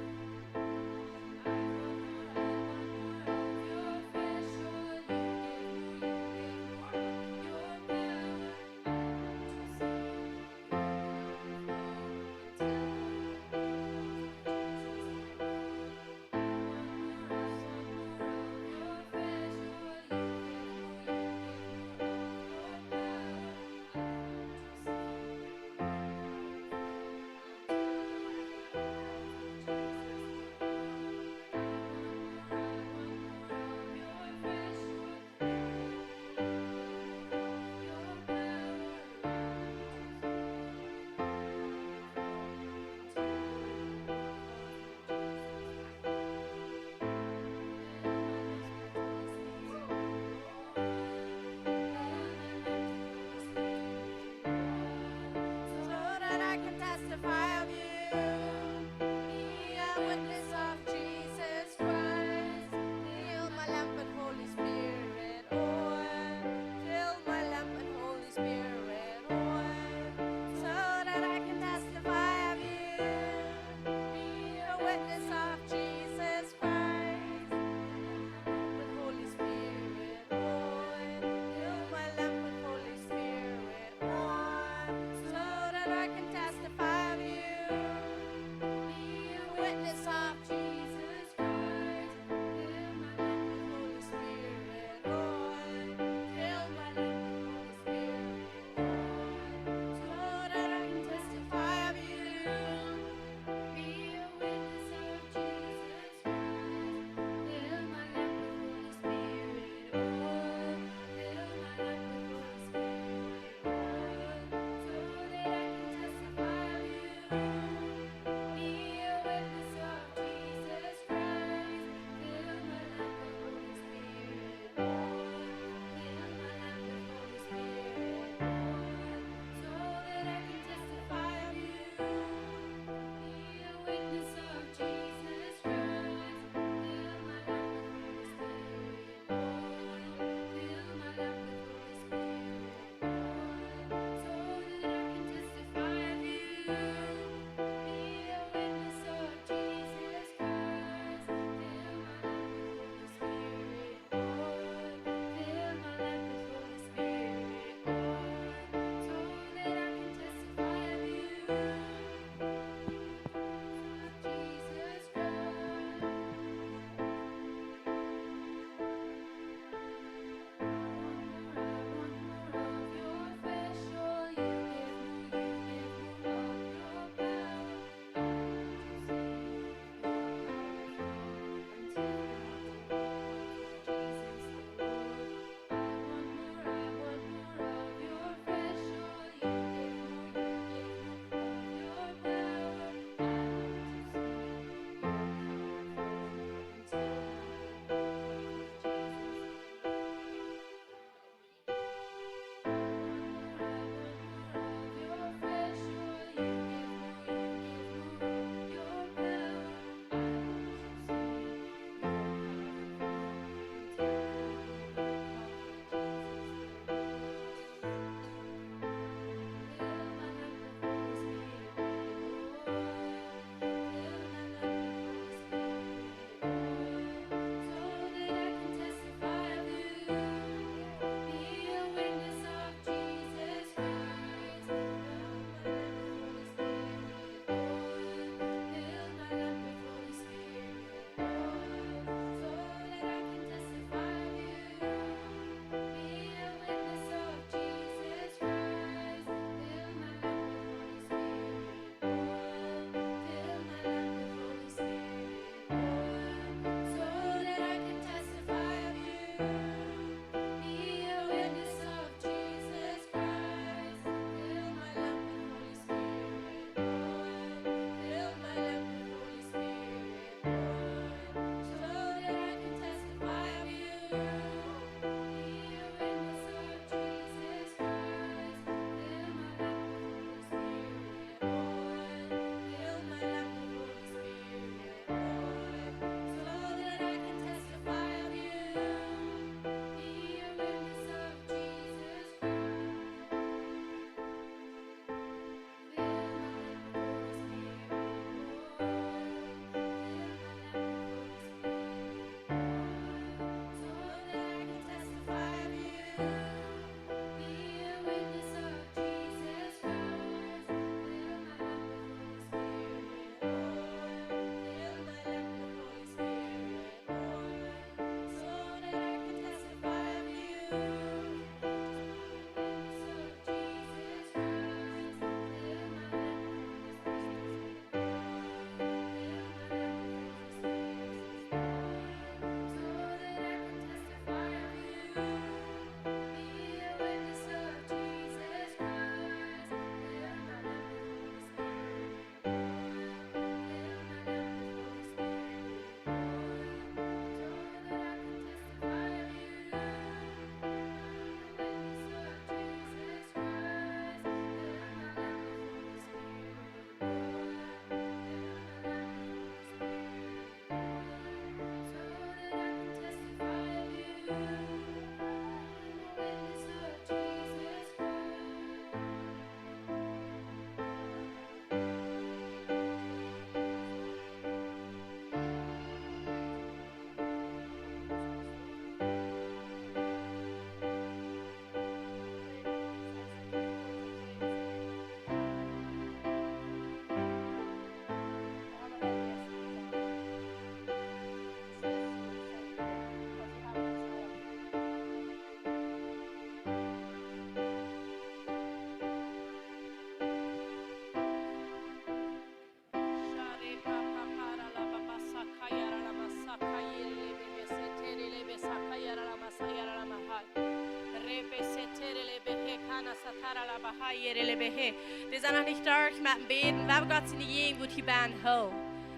Rebeseterelebehe, kanasataralabahaierelebehe. Wie sent noch nich derch met däm Bäden. Wie haben Gott siene Jäajenwuat hia bie hoolen.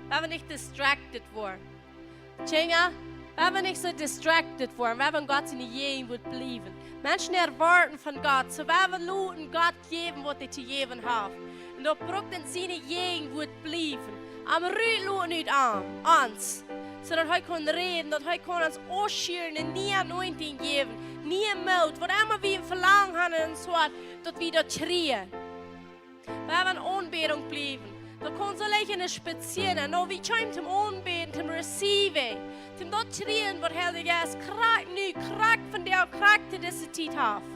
Wie haben nich distracted woaren. Kjinja, wie haben nich soo distracted woaren. Wie haben Gott siene Jäajenwuat bliewen. Menschen erwoaten von Gott. Soo wie haben loten Gott jäwen, waut hee to jäwen haft. Un daut brukt en siene Jäajenwuat bliewen. Am rut loten ut am, ons. Soo daut hee kaun räden, daut hee kaun ons ausschieren un niee Anointing jäwen, niee Moot, waut emma wie een Velangen haben en ons Hoat, daut wie daut kjrieen. Wie haben Aunbädunk bliewen. Daut kaun soo leicht en een Spazieren. No, wie kjeemen toom aunbäden, toom receiving, toom daut kjrieen, waut Heilja Jeist krakjt nu, krakjt vondoag, krakjt to dise Tiet haft.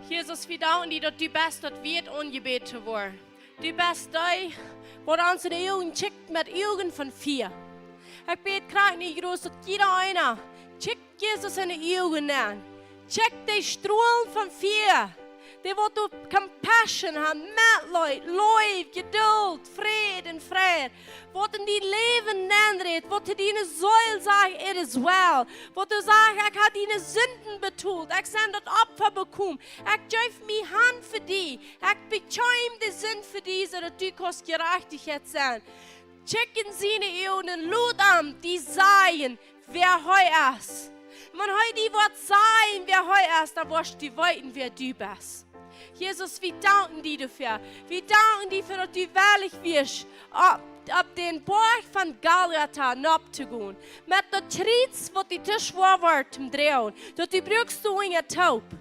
Jesus, wie danken die, daut du best daut wieet aunjebäden to woaren. Du best dee, waut ons enne Uagen kjikjt met Uagen von Fia. Ekj bäd krakjt nu, Jesus, daut jieda eena kjikjt Jesus enne Uagen aun. Kjikjt de Strolen von Fia. Dee waut doa Compassion haben, Metleet, Leew, Jeduld, Fräd un Fräd. Waut en dien Läwen nenrät, waut to diene Seel sajcht, "It is well." Waut doa sajcht, "Ekj hab diene Sinden betolt, ekj sie daut Opfa jekomen, ekj jeef mie han fa die, ekj bekjeem de Sind fa die, soo daut du kaust Jerajchtichkjeit sennen." Kjikj en siene Uagen un lot am die sajen, wäa hee es. Wan hee die woat sajen, wäa hee es, dan woascht du weeten, wäa du best. Jesus, wie danken die doafäa. Wie danken die fa daut du wellich wieescht, opp, opp dän Boajch von Golgota nopp to gonen. Met daut Kjriez, waut die too schwoa wort toom droagen, daut du brukst doa unja toop.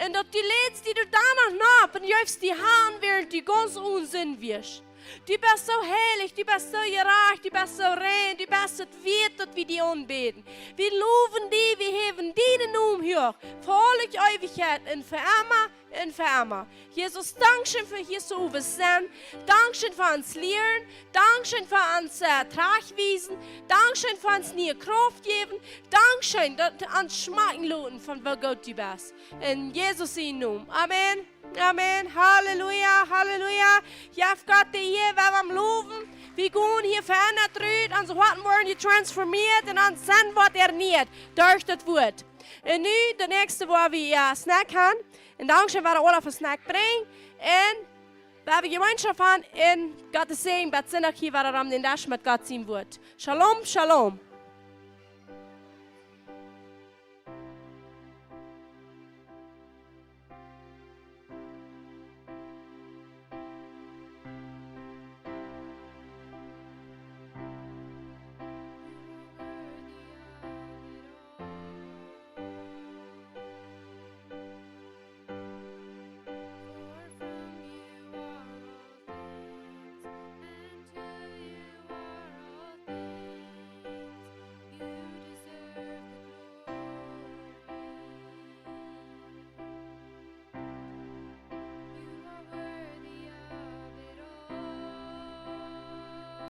Un daut du lädst die doa dan noch nopp un jeefst die han, wäarent du gaunz one Sind wieescht. Du best soo heilich, du best soo jerajcht, du best soo rein, du best daut wieet, daut wie die aunbäden. Wie lowen die, wie häwen dienen Nomen huach, fa aule Eewichkjeit un fa emma un fa emma. Jesus, dankscheen fa hia soo to sennen. Dankscheen fa ons lieren. Dankscheen fa ons, äh, trajchtwiesen. Dankscheen fa ons niee Krauft jäwen. Dankscheen, daut ons schmakjen loten von woo goot du best. En Jesus sienen Nomen. Amen. Amen. Halleluja, Halleluja. Jeff Gott de Ea, wie woaren am lowen. Wie gonen hia veendat rut, onse Hoaten woaren jetransformieet un ons Senn woat ernieet derch daut Wuat. Un nu, de näakjste, wua wie, äh, Snack haben. Un dankscheen, wua de Olaf een Snack brinjt. Un wua wie Jemeenschoft haben un Gott sien Säajen, bat Sindach hia wada aun dän Desch met Gott sien Wuat. Shalom, shalom.